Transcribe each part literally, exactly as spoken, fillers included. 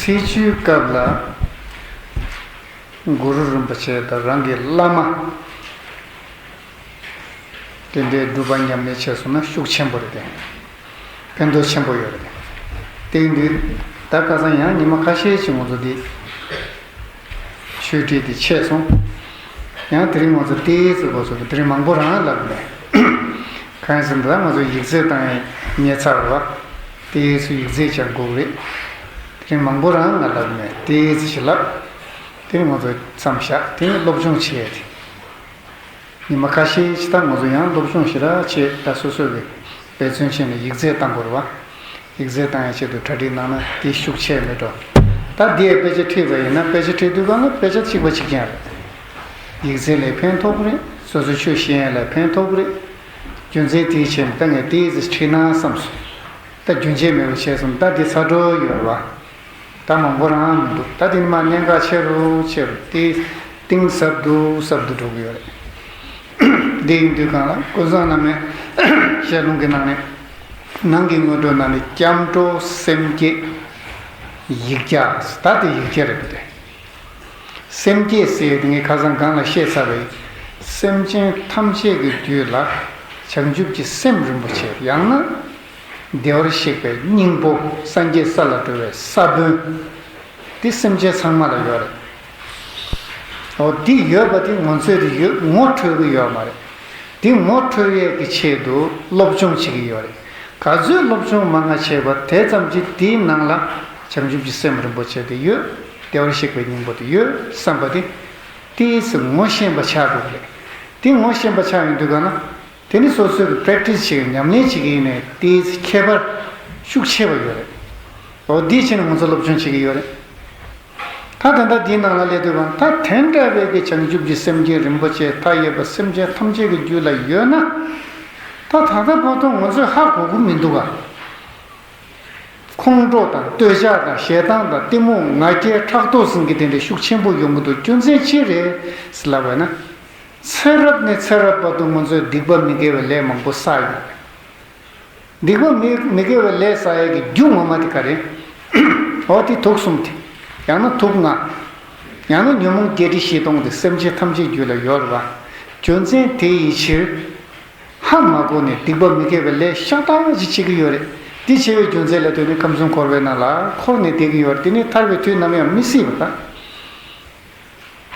ཚེས་བཅུའི་སྐབས་ལ་གུ་རུ་རིན་པོ་ཆེ་དང་རང་གི་བླ་མ་དེ་འདྲའི་སྒྲུབ་པ་ཉམས་ལེན་བྱས་སོང་ན་ཤུགས་ཆེན་པོ་རེད་དེ། ཕན་ཐོགས་ཆེན་པོ་ཡོད་རེད་དེ། དེ་ཡིན་དུས་ད་ཁ་སང་ཡང་ཉི་མ་ཁ་ཤས་ཤིག་ང་ཚོ་འདི་ཆོས་ཁྲིད་དེ་ཆད་སོང་། ཡང་དེ་རིང་ང་ཚོ་ཏོག་ཙམ་གོ་སོང་། དེ་རིང་མང་པོ་རང་ལབ་ནས། གང་ཡིན་ཟེར་ན་ད་ང་ཚོ་ཡིག་ཚད་བཏང་ཡས་ཉེ་ཚར་བ། ཏོག་ཙམ་ཡིག་ཚད་ཀྱང་དགོས་རེད། དེ་རིང་མང་པོ་རང་ང་ལབ་ནས་ཏོག་ཙམ་ཞིག་ལབ། དེ་རིང་ང་ཚོ་མཚམས་བཞག་དེ་ནས་སློབ་སྦྱོང་བྱེད་ཡས་དེ། ཉི་མ་ཁ་ཤས་ཤིག་ད་ང་ཚོ་ཡང་སློབ་སྦྱོང་ཞེ་དྲག་བྱེད། ད་སོ་སོ་གི་འབད་བརྩོན་བྱས་ནས་ཡིག་ཚད་བཏང་དགོས་རེད་བ། ཡིག་ཚད་བཏང་ཡའི་ཆེད་དུ་གྲ་སྒྲིག་གནང་ན་དེ་ཤུགས་ཆེ་མི་འགྲོ། ད་འདི་ཡའི་དཔེ་ཆ་ཁྲིད་པ་ཡིན་ན་དཔེ་ཆ་ཁྲིད་དུས་སྒང་ལ་དཔེ་ཆ་གཅིག་པ་གཅིག་རྐྱང་རེད། ཡིག་ཚད་ལ་ཕན་ཐོགས་ཀྱི་རེད། སོ་སོ་ཆོས་ཤེས་ཡ་ལ་ཕན་ཐོགས་ཀྱི་རེད། རྒྱུ་མཚན་དེའི་ཆེད་ནས་ད་ངས་དེའི་ཚེ་ཁྲིད་ན་བསམ་སོང་། ད་རྒྱུན་ཆད་མེད་པ་བྱས་སོང་། ད་འདི་ཚར་འགྲོ་ཡོད་རེད་བ། ད་མང་པོ་རང་མི་འདུག་ད་དེ་ནི་མ་གནད་འགག་ཆེ་རུ་ཆེ་རུ་དེ་གཏིང་ཟབ་ཏུ་ཟབ་ཏུ་འགྲོ་གི་ཡོད་རེད། འདི་ཡིན་དུས་སྒང་ལ་ཀུན་བཟང་བླ་མའི་ཞལ་ལུང་གི་ནང་ནས། ནང་གི་སྔོན་འགྲོ་ནང་ནས་སྐྱབས་འགྲོ་སེམས་བསྐྱེད་ཡིག་བརྒྱ། ད་དེ་ཡིག་བརྒྱ་རེད་དེ། སེམས་བསྐྱེད་ཟེར་དེ་ངས་ཁ་སང་སྒང་ལ་བཤད་ཚར་བའི། སེམས་ཅན་ཐམས་ཅད་ཀྱི་རྒྱུད་ལ་བྱང་ཆུབ་ཀྱི་སེམས་རིན་པོ་ཆེ། ཡང་ན་བདེ་བར་གཤེགས་པའི་སྙིང་པོ། སངས་རྒྱས་ས་ལ་འགྲོ་བའི་ས་བོན། འདི་སེམས་ཅན་ཚང་མ་ལ་ཡོད་རེད། འོ་འདི་ཡོད་པ་འདི་ང་ཚོས་དེ་ཡོད་ངོ་འཕྲོད་ཀྱི་ཡོད་མ་རེད། འདི་ངོ་འཕྲོད་ཡས་ཀྱི་ཆེད་དུ་སློབ་སྦྱོང་བྱེད་ཀྱི་ཡོད་རེད། ག་ཚོད་སློབ་སྦྱོང་མང་ང་བྱས་པ་དེ་ཙམ་གྱིས་དེའི་ནང་ལ་བྱང་ཆུབ་ཀྱི་སེམས་རིན་པོ་ཆེ་དེ་ཡོད། བདེ་བར་གཤེགས་པའི་སྙིང་པོ་དེ་ཡོད་བསམ་པ་དེ་ཏོག་ཙམ་ངོ་ཤེས་པ་ཆགས་དགོས་ཀྱི་རེད། དེ་ངོ་ཤེས་པ་ཆགས་ཡོང་དུས་ག་ན། དེ་ནི་སོ་སོས་ཀྱི་པེ་རེག་ཊི་སི་བྱེད་ཀྱི་ཉམས་ལེན་བྱེད་ཀྱི་ཡིན་ནའི་དེའི་ཁྱད་པར་ཤུགས་ཆེ་བ་ཡོད་རེད། འོ་འདིའི་ཆེད་ནས་ང་ཚོ་སློབ་སྦྱོང་བྱེད་ཀྱི་ཡོད་རེད། ད་ད་ལྟ་འདིའི་ནང་ལ་སླེབས་དུས་གང་ད་དེ་འདྲ་བའི་གི་བྱང་ཆུབ་ཀྱི་སེམས་ཅན་རིན་པོ་ཆེ་མཐའ་ཡས་པ་སེམས་ཅན་ཐམས་ཅད་ཀྱི་རྒྱུད་ལ་ཡོད་ན། ད་ད་ལྟ་བར་དུ་ང་ཚོས་ཧ་གོ་གི་མི་འདུག་ག་ཁོང་ཁྲོ་དང་འདོད་ཆགས་དང་ཞེ་སྡང་དང་གཏི་མུག་ང་རྒྱལ་ཕྲག་དོག་ཟེར་གྱི་དེ་འདྲ་ཤུགས་ཆེན་པོ་ཡོང་གི་འདུག་རྒྱུ་མཚན་ཅི་རེད་ཟེར་ལབ་པ་ན། ཚེ་རབས་ནས་ཚེ་རབས་བར་དུ་ང་ཚོས་སྡིག་པ་མི་དགེ་བའི་ལས་མང་པོ་བསགས་ཡོད། སྡིག་པ་མི་མི་དགེ་བའི་ལས་བསགས་ཡས་ཀྱི་རྒྱུ་ངོ་མ་དེ་ག་རེད། འོ་དེ་དུག་གསུམ་དེ། ཡང་ན་དུག་ལྔ། ཡང་ན་ཉོན་མོངས་བརྒྱད་ཁྲི་བཞི་སྟོང་དེ་སེམས་ཅན་ཐམས་ཅད་རྒྱུད་ལ་ཡོད་རེད་བ། རྒྱུ་མཚན་དེ་ཡི་ཕྱིར། ཧ་མ་གོ་ནས་སྡིག་པ་མི་དགེ་བའི་ལས་ཤ་སྟག་ཅིག་བྱེད་ཀྱི་ཡོད་རེད། དེ་བྱེད་པའི་རྒྱུ་མཚན་ལ་ལྟོས་ནས་ཁམས་གསུམ་འཁོར་བའི་ནང་ལ་འཁོར་ནས་བསྡད་ཀྱི་ཡོད་རེད། དེ་ནས་ཐར་བའི་དུས་ནམ་ཡང་མི་སྲིད་པ་ད།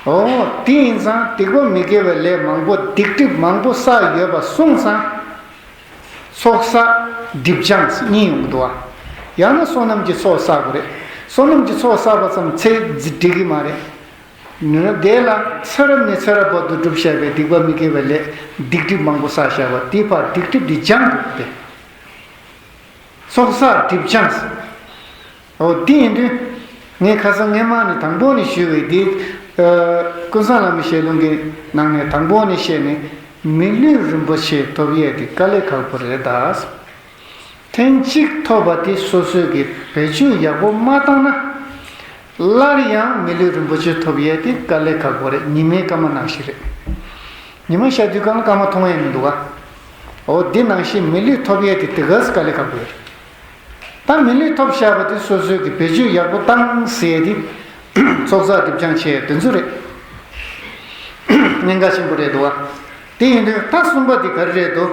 འོ་དེ་ཡིན་ཙང་སྡིག་པ་མི་དགེ་བའི་ལས་མང་པོ་སྡིག་སྒྲིབ་མང་པོ་བསགས་ཡོད་པ་སོང་ཙང་། ཚོགས་བསགས་སྒྲིབ་སྦྱང་གཉིས་ཡོང་གི་འདུག་བ། ཡང་ན་བསོད་ནམས་ཀྱི་ཚོགས་བསགས་དགོས་རེད། བསོད་ནམས་ཀྱི་ཚོགས་བསགས་པ་ཙམ་ཚེ་འདི་འགྲིག་གི་མ་རེད། ནུས་ན་དེ་ལ་ཚེ་རབས་ནས་ཚེ་རབས་བར་དུ་བསྒྲུབས་བཞག་པའི་སྡིག་པ་མི་དགེ་བའི་ལས་སྡིག་སྒྲིབ་མང་པོ་བསགས་བཞག་པ་དེ་ཕར་སྡིག་སྒྲིབ་དེ་སྦྱང་དགོས་ཏེ། ཚོགས་བསགས་སྒྲིབ་སྦྱང་། འོ་དེ་ཡིན་དུས། ངས་ཁ་སང་སྔས་མ་ནས་དང་པོ་ནས་ཞུས་པའི་དེ། ཀུན་བཟང་བླ་མའི་ཞལ་ལུང་གི་ནང་ནས་དང་པོ་ནས་བཤད་ནས། མི་ལུས་རིན་པོ་ཆེ་ཐོབ་ཡས་དེ་དཀའ་ལས་ཁག་པོ་རེད་ད། ཐེངས་གཅིག་ཐོབ་པ་དེ་སོ་སོས་ཀྱི་བེད་སྤྱོད་ཡག་པོ་མ་བཏང་ན། སླར་ཡང་མི་ལུས་རིན་པོ་ཆེ་ཐོབ་ཡས་དེ་དཀའ་ལས་ཁག་པོ་རེད། ཉི་མའི་སྐར་མ་ནང་བཞིན་རེད། ཉི་མ་ཤར་དུས་སྒང་ལ་སྐར་མ་མཐོང་ཡས་མི་འདུག་ག་འོ་འདི་ནང་བཞིན་མི་ལུས་ཐོབ་ཡས་དེ་དེ་ག་ས་དཀའ་ལས་ཁག་པོ་ཡོད་རེད། ད་མི་ལུས་ཐོབ་བཞག་པ་དེ་སོ་སོས་ཀྱི་བེད་སྤྱོད་ཡག་པོ་བཏང་ཟེར་ཡས་དེ། ཚོགས་བསགས་སྒྲིབ་སྦྱང་བྱས་དེ་ཚོ་རེད། གནད་འགག་ཆེན་པོ་རེད་འདུག་བ། དེ་ཡིན་དུས་ད་གསུམ་པ་དེ་ག་རེ་རེད་འདུག་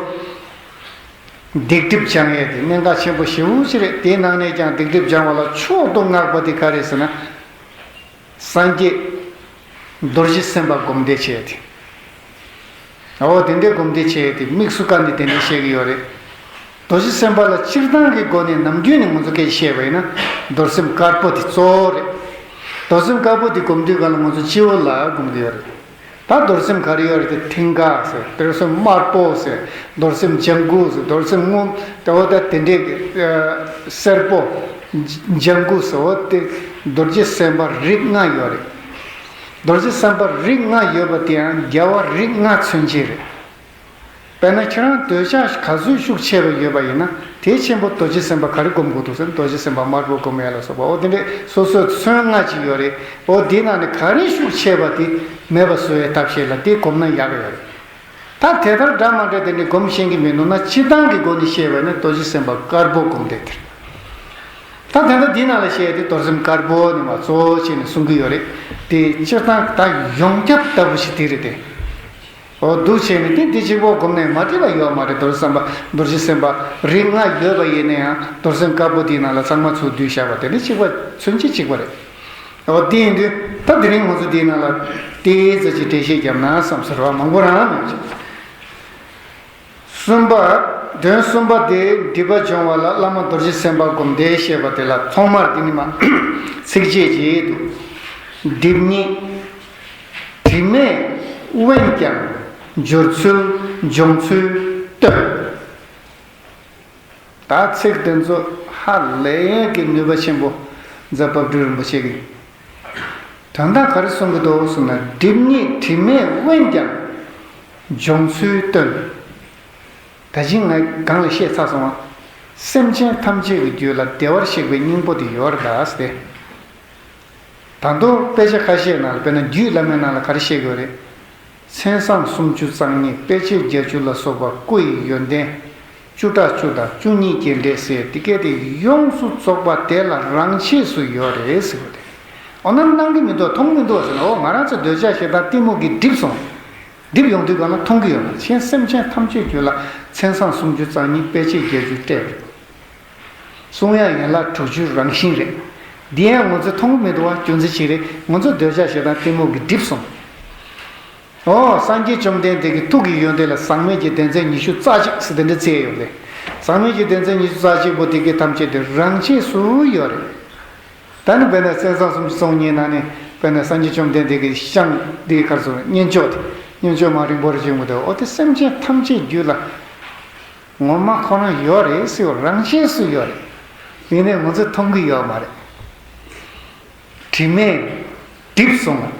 སྡིག་སྒྲིབ་སྦྱང་ཡས་དེ་གནད་འགག་ཆེན་པོ་ཞེ་པོ་ཅིག་རེད། དེའི་ནང་ནས་ཀྱང་སྡིག་སྒྲིབ་སྦྱང་བ་ལ་མཆོག་ཏུ་བསྔགས་པ་དེ་ག་རེད་ཟེར་ན། སངས་རྒྱས་རྡོ་རྗེ་སེམས་དཔའ་སྒོམ་བཟླས་བྱས་ཏེ། འོ་དེ་འདྲའི་སྒོམ་བཟླས་བྱས་ཏེ་དམིགས་སུ་བཀར་ནས་དེ་འདྲ་བཤད་ཀྱི་ཡོད་རེད། རྡོ་རྗེ་སེམས་དཔའ་ལ་སྤྱིར་བཏང་གི་སྒོ་ནས་ནམ་རྒྱུན་ནས་ང་ཚོ་སྐད་ཆ་བཤད་པ་ཡིན་ན་རྡོར་སེམས་དཀར་པོ་དེ་གཙོ་བོ་རེད། རྡོར་སེམས་དཀར་པོ་དེ་སྒོམ་དུས་སྒང་ལ་ང་ཚོ་སྤྱི་བོ་ལ་སྒོམ་གྱི་ཡོད་རེད། ད་རྡོར་སེམས་ག་རེ་ཡོད་རེད་དེ་མཐིང་ག་ཟེར། རྡོར་སེམས་དམར་པོ་ཟེར། རྡོར་སེམས་ལྗང་གུ་ཟེར། རྡོར་སེམས་སྔོ། ད་འོ་ད་དེ་འདྲའི་གི་སེར་པོ། ལྗང་གུ་ཟེར། འོ་དེ་རྡོ་རྗེ་སེམས་དཔའ་རིགས་ལྔ་ཡོད་རེད། རྡོ་རྗེ་སེམས་དཔའ་རིགས་ལྔ་ཡོད་པ་དེའང་རྒྱལ་བ་རིགས་ལྔ་མཚོན་བྱེད་རེད། དཔེར་ན་ཁྱེད་རང་འདོད་ཆགས་ག་ཚོད་ཤུགས་ཆེ་བ་ཡོད་པ་ཡིན་ན་དེ་ཆེན་པོ་རྡོ་རྗེ་སེམས་དཔའ་ག་རེ་སྒོམ་དགོས་འདུག་ཟེར་ན་རྡོ་རྗེ་སེམས་དཔའ་དམར་པོ་སྒོམ་ཡ་ལ་སོགས་པ་འོ་དེ་འདྲས་སོ་སོའི་མཚོན་ལྔ་ཅིག་ཡོད་རེད། འོ་དེའི་ནང་ནས་ག་རེ་ཤུགས་ཆེ་བ་དེ་མེད་པ་བཟོ་བའི་ཐབས་ཤེས་ལ་དེ་སྒོམ་ན་ཡག་ཡོད་རེད། ད་དེ་ལྟར་འདྲ་མ་འདྲ་དེ་འདྲས་སྒོམ་ཤེས་ཀྱི་མི་འདུག་ན་སྤྱིར་བཏང་གི་སྒོ་ནས་བཤད་པ་ཡིན་ན་རྡོ་རྗེ་སེམས་དཔའ་དཀར་པོ་སྒོམ་བསྡད་དེ། ད་ད་ལྟ་འདི་ནང་ལ་བཤད་དེ་རྡོར་སེམས་དཀར་པོ་ནི་མ་གཙོ་བོ་བྱས་ནས་གསུང་གི་ཡོད་རེད། དེ་སྤྱིར་བཏང་ད་ཡོངས་ཁྱབ་ལྟ་བུ་ཞིག་དེ་རེད་དེ། འོ་འདུག་བྱས་ནས་དེ་འདི་གཅིག་པོ་བསྒོམས་ནས་མ་འགྲིག་པ་ཡོད་མ་རེད། རྡོར་སེམས་པ་རྡོ་རྗེ་སེམས་དཔའ་རིགས་ལྔ་ཡོད་པ་ཡིན་ན་ཡང་རྡོར་སེམས་དཀར་པོ་འདིའི་ནང་ལ་ཚང་མ་ཚུར་བསྡུས་བཞག་པ་དེ་ནི་གཅིག་པ་མཚོན་བྱེད་གཅིག་པ་རེད། འོ་དེ་ཡིན་དུས་ད་དེ་རིང་ང་ཚོ་འདིའི་ནང་ལ་དེའི་རྩ་ཆེ་འགྲེལ་བཤད་བརྒྱབ་ན་བསམ་ཟེར་བ་མང་པོ་རང་མེད་ཅིང་། གསུམ་པ། དོན་གསུམ་པ་དེ་སྒྲིབ་པ་སྦྱོང་བ་ལ་བླ་མ་རྡོ་རྗེ་སེམས་དཔའ་སྒོམ་བཟླས་ཞེས་པ་དེ་ལ་ཐོག་མར་དེ་ནི་མ་ཚིགས་བཅད་ཅིག་འདུག་སྒྲིབ་གཉིས། དྲི་མས་དབེན་ཀྱང་སྦྱོར་ཚུལ་སྦྱོང་ཚུལ་སྟོན། ད་ཚིག་དེ་ཚོ་ཧ་ལས་ཡས་ཀྱི་ནུས་པ་ཆེན་པོ་རྫ་དཔལ་སྤྲུལ་རིན་པོ་ཆེ་གིས། དོན་དག་ག་རེ་གསུང་གི་འདུག་གསུངས་ན། སྒྲིབ་གཉིས་དྲི་མས་དབེན་ཀྱང་སྦྱོང་ཚུལ་སྟོན། ད་ཅི་ངས་གང་ལ་བཤད་ཚར་སོང་བ། སེམས་ཅན་ཐམས་ཅད་ཀྱི་རྒྱུད་ལ་བདེ་བར་གཤེགས་པའི་སྙིང་པོ་དེ་ཡོད་རེད་ད་ཟེར་ཏེ། ད་དུང་དཔེ་ཆ་ཁ་ཤས་ནང་ལ་དཔེར་ན་རྒྱུད་བླ་མའི་ནང་ལ་ག་རེ་བཤད་ཀྱི་ཡོད་རེད། མཚན་བཟང་སུམ་ཅུ་རྩ་གཉིས་དཔེ་བྱད་བརྒྱད་ཅུ་ལ་སོགས་པ་སྐུ་ཡི་ཡོན་ཏན་བཅུ་ཕྲག་བཅུ་དང་བཅུ་གཉིས་ཀྱི་འགྲེས་ཟེར་དེ་སྐད་དེ་ཡོངས་སུ་རྫོགས་པ་དེ་ལ་རང་ཆས་སུ་ཡོད་རེད་ཟེར་བ་དེ། འོ་ན་སྣང་གི་མི་འདུག་མཐོང་གི་མི་འདུག་ཟེར་ན། འོ་ང་རང་ཚོ་འདོད་ཆགས་ཞེ་སྡང་གཏི་མུག་གིས་བསྒྲིབས་སོང་། བསྒྲིབས་ཡོང་དུས་གང་ལ་མཐོང་གི་ཡོད་མ་རེད། གཞན་སེམས་ཅན་ཐམས་ཅད་རྒྱུད་ལ་མཚན་བཟང་སུམ་ཅུ་རྩ་གཉིས་དཔེ་བྱད་བརྒྱད་ཅུ་སྤྲས་པ་རེད། གསུང་ཡང་ཡན་ལག་དྲུག་ཅུ་རང་བཞིན་རེད། འདི་ཡང་ང་ཚོས་མཐོང་གི་མི་འདུག་བ། རྒྱུ་མཚན་ཅི་རེད། ང་ཚོ་འདོད་ཆགས་ཞེ་སྡང་གཏི་མུག་གིས་བསྒྲིབས་སོང་། ཨོ་སངས་རྒྱས་བཅོམ་ལྡན་འདས་ཀྱི་ཐུགས་ཀྱི་ཡོན་ཏན་ལ་ཟག་མེད་ཀྱི་སྡེ་ཚན་ཉི་ཤུ་རྩ་གཅིག་ཟེར་དེ་འདྲ་བརྩིས་ཡོད་རེད། ཟག་མེད་ཀྱི་སྡེ་ཚན་ཉི་ཤུ་རྩ་གཅིག་པོ་དེ་གའི་ཐམས་ཅད་དེ་རང་ཆས་སུ་ཡོད་རེད། ད་ནི་དཔེར་ན་མཚན་བཟང་སུམ་ཅུ་རྩ་གཉིས་ནང་ནས་དཔེར་ན་སངས་རྒྱས་བཅོམ་ལྡན་འདས་ཀྱི་ཤངས་འདི་གར་སོང་སྙན་ཅོག་དེ་སྙན་ཅོག་མ་རིང་པོ་རེ་བྱུང་མི་འདུག་འོ་དེ་སེམས་ཅན་ཐམས་ཅད་རྒྱུད་ལ་ངོ་མ་ཁོ་རང་ཡོད་རེད་ཟེར་བ་རང་ཆས་སུ་ཡོད་རེད། ཡིན་ནའི་ང་ཚོས་མཐོང་གི་ཡོད་མ་རེད། དྲི་མས་བསྒྲིབས་སོང་བ།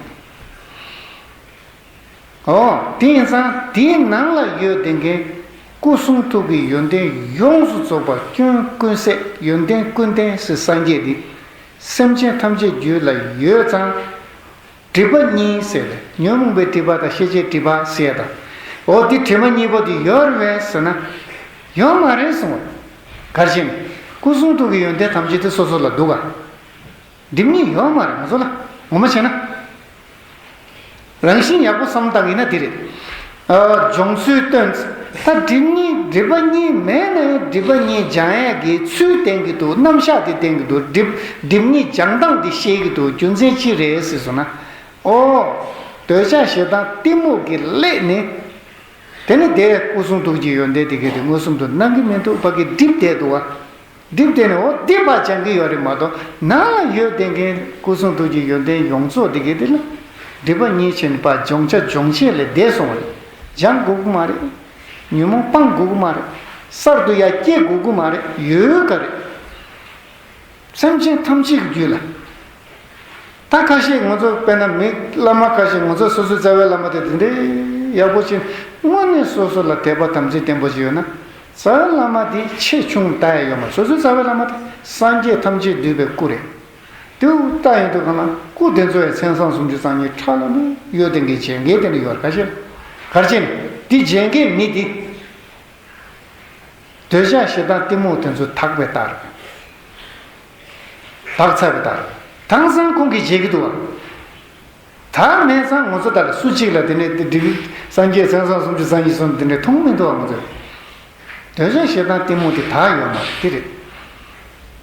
འོ་དེ་ཡིན་ཙང་དེའི་ནང་ལ་ཡོད་བསྡད་མཁན་སྐུ་གསུང་ཐུགས་ཀྱི་ཡོན་ཏན་ཡོངས་སུ་རྫོགས་པ་སྐྱོན་ཀུན་ཟད་ཡོན་ཏན་ཀུན་ལྡན་ཟེར་སངས་རྒྱས་འདི་སེམས་ཅན་ཐམས་ཅད་རྒྱུད་ལ་ཡོད་ཙང་། སྒྲིབ་པ་གཉིས་ཟེར་ཏེ་ཉོན་མོངས་པའི་སྒྲིབ་པ་དང་ཤེས་བྱའི་སྒྲིབ་པ་ཟེར་དང་། འོ་དེ་དྲི་མ་གཉིས་པོ་དེ་ཡོད་རེད་ཟེར་ན། ཡོད་མ་རེད་གསུངས་པ། ག་རེ་བྱས་ནས་སྐུ་གསུང་ཐུགས་ཀྱི་ཡོན་ཏན་ཐམས་ཅད་དེ་སོ་སོ་ལ་འདུག་ག་སྒྲིབ་གཉིས་ཡོད་མ་རེད་ང་ཚོ་ལ། ངོ་མ་བྱས་ན། རང་བཞིན་ཡག་པོ་བསམ་བཏང་ཡིན་ན་དེ་རེད། ཨ། སྦྱོང་ཚུལ་སྟོན། ད་སྒྲིབ་གཉིས་སྒྲིབ་པ་གཉིས་མེད་ནའི་སྒྲིབ་པ་གཉིས་སྦྱང་ཡས་ཀྱི་ཚུལ་བསྟན་གྱི་འདུག་རྣམ་གཞག་དེ་བསྟན་གྱི་འདུག་སྒྲིབ་སྒྲིབ་གཉིས་སྦྱང་སྟངས་དེ་བཤད་ཀྱི་འདུག་རྒྱུ་མཚན་ཅི་རེད་ཟེར་སོང་ན། ཨོ། འདོད་ཆགས་ཞེ་སྡང་གཏི་མུག་གི་ཀླད་ནི། དེ་ནི་དེ་སྐུ་གསུང་ཐུགས་ཀྱི་ཡོན་ཏན་དེ་གས་དེ་མངོན་སུམ་དུ་སྣང་གི་མི་འདུག་ཕ་གི་སྒྲིབ་བསྡད་འདུག་བ། སྒྲིབ་བསྡད་ནས་འོ་སྒྲིབ་པ་སྦྱང་གི་ཡོད་རེད་མ་གཏོགས་ནང་ལ་ཡོད་བསྡད་མཁན་སྐུ་གསུང་ཐུགས་ཀྱི་ཡོན་ཏན་ཡོངས་རྫོགས་དེ་གས་དེ་ལ་སྒྲིབ་པ་གཉིས་ཕྱིན་པ་སྦྱོང་བྱ་སྦྱོང་བྱེད་ལས་འདས་སོང་བ་རེད། སྦྱང་དགོས་ཀྱི་མ་རེད། ཉོན་མོངས་སྤང་དགོས་ཀྱི་མ་རེད། གསར་དུ་ཡར་སྐྱེ་དགོས་ཀྱི་མ་རེད། ཡོད་ག་རེད། སེམས་ཅན་ཐམས་ཅད་ཀྱི་རྒྱུད་ལ། ད་ཁ་ཤས་ང་ཚོ་དཔེར་ན་མི་བླ་མ་ཁ་ཤས་ང་ཚོ་སོ་སོའི་རྩ་བའི་བླ་མ་དེ་དེ་འདྲའི་ཡག་པོ་ཅིག་དངོས་གནས་སོ་སོ་ལ་དད་པ་དམ་ཚིག་བརྟན་པོ་ཅིག་ཡོད་ན། རྩ་བའི་བླ་མ་དེ་ཆེ་ཆུང་ལྟ་ཡ་ཡོད་མ་རེད། སོ་སོའི་རྩ་བའི་བླ་མ་དེ་སངས་རྒྱས་ཐམས་ཅད་འདུས་པའི་སྐུ་རེད། དེ་ལྟ་ཡོང་དུས་གང་ལ་སྐུ་དེ་ཚོ་ཡང་མཚན་བཟང་སུམ་ཅུ་རྩ་གཉིས་ཁྲ་ལམ་ཡོད་དེ་འགའི་བྱེད་འགའི་དེ་འདྲ་ཡོད་རེད། ཁ་ཤས་གར་བྱེད་ནས་དེ་བྱེད་འགའི་མི་དེ། འདོད་ཆགས་ཞེ་སྡང་གཏི་མུག་དེ་ཚོ་དག་པའི་རྟགས་རེད། དག་ཚར་བའི་རྟགས་རེད། དེང་སང་ཁོང་གིས་བྱེད་ཀྱི་འདུག་བ། ད་མེད་ཙང་ང་ཚོ་ད་ལ་སུ་གཅིག་ལ་དེ་ནས་དེ་འགྲིག་སངས་རྒྱས་མཚན་བཟང་སུམ་ཅུ་རྩ་གཉིས་གསུངས་དེ་འདྲ་མཐོང་མི་འདུག་བ་ང་ཚོས། འདོད་ཆགས་ཞེ་སྡང་གཏི་མུག་དེ་དག་ཡོད་མ་རེད་དེ་རེད།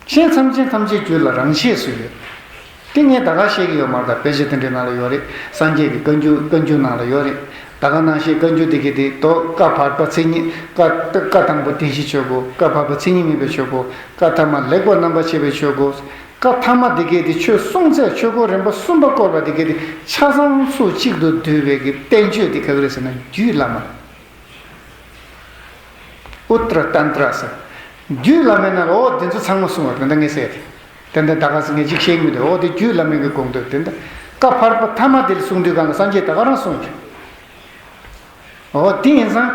གཞན་ཐམས་ཅད་ཐམས་ཅད་རྒྱུད་ལ་རང་ཆས་སུ་ཡོད། དེ་ངས་ད་ག་བཤད་ཀྱི་ཡོད་མ་རེད། ད་དཔེ་ཆ་དེ་འདྲའི་ནང་ལ་ཡོད་རེད། སངས་རྒྱས་ཀྱི་བཀའ་འགྱུར་བཀའ་འགྱུར་ནང་ལ་ཡོད་རེད། ད་ག་ནང་བཞིན་བཀའ་འགྱུར་དེ་གི་དེ་དོ་བཀའ་བར་པ་མཚན་ཉིད་བཀའ་བཀའ་དང་པོ་བདེན་བཞིའི་ཆོས་སྐུ། བཀའ་བར་པ་མཚན་ཉིད་མིན་པའི་ཆོས་སྐུ། བཀའ་ཐ་མ་ལེགས་པར་རྣམ་པར་ཕྱེ་བའི་ཆོས་སྐུ། བཀའ་ཐ་མ་དེ་གི་དེ་ཆོས་གསུང་ཚད་ཆོས་སྐུ་རིམ་པ་གསུམ་པ་བསྐོར་བ་དེ་གི་དེ་ཆ་ཚང་སུ་གཅིག་ཏུ་བསྡུས་པའི་གི་བསྟན་བཅོས་དེ་ག་གི་རེད་ཟེར་ན་རྒྱུད་བླ་མ། ཨུ་ཏྲ་ཏན་ཏྲ་ཟེར། རྒྱུད་བླ་མའི་ནང་ལ་འོ་དེ་ཚོ་ཚང་མ་གསུངས་པ་དེ་འདྲ་ངས་ཟེར། དེ་འདྲ་ད་ག་ཟེ་ངས་ཅིག་བཤད་མི་འདུག་འོ་དེ་རྒྱུད་བླ་མའི་གི་དགོངས་དོན་དེ་འདྲ། བཀའ་བར་པ་ཐ་མ་དེ་ལ་གསུངས་དུས་གང་ལ་སངས་རྒྱས་ད་ག་རང་གསུངས་ཀྱི། འོ་དེ་ཡིན་ཙང་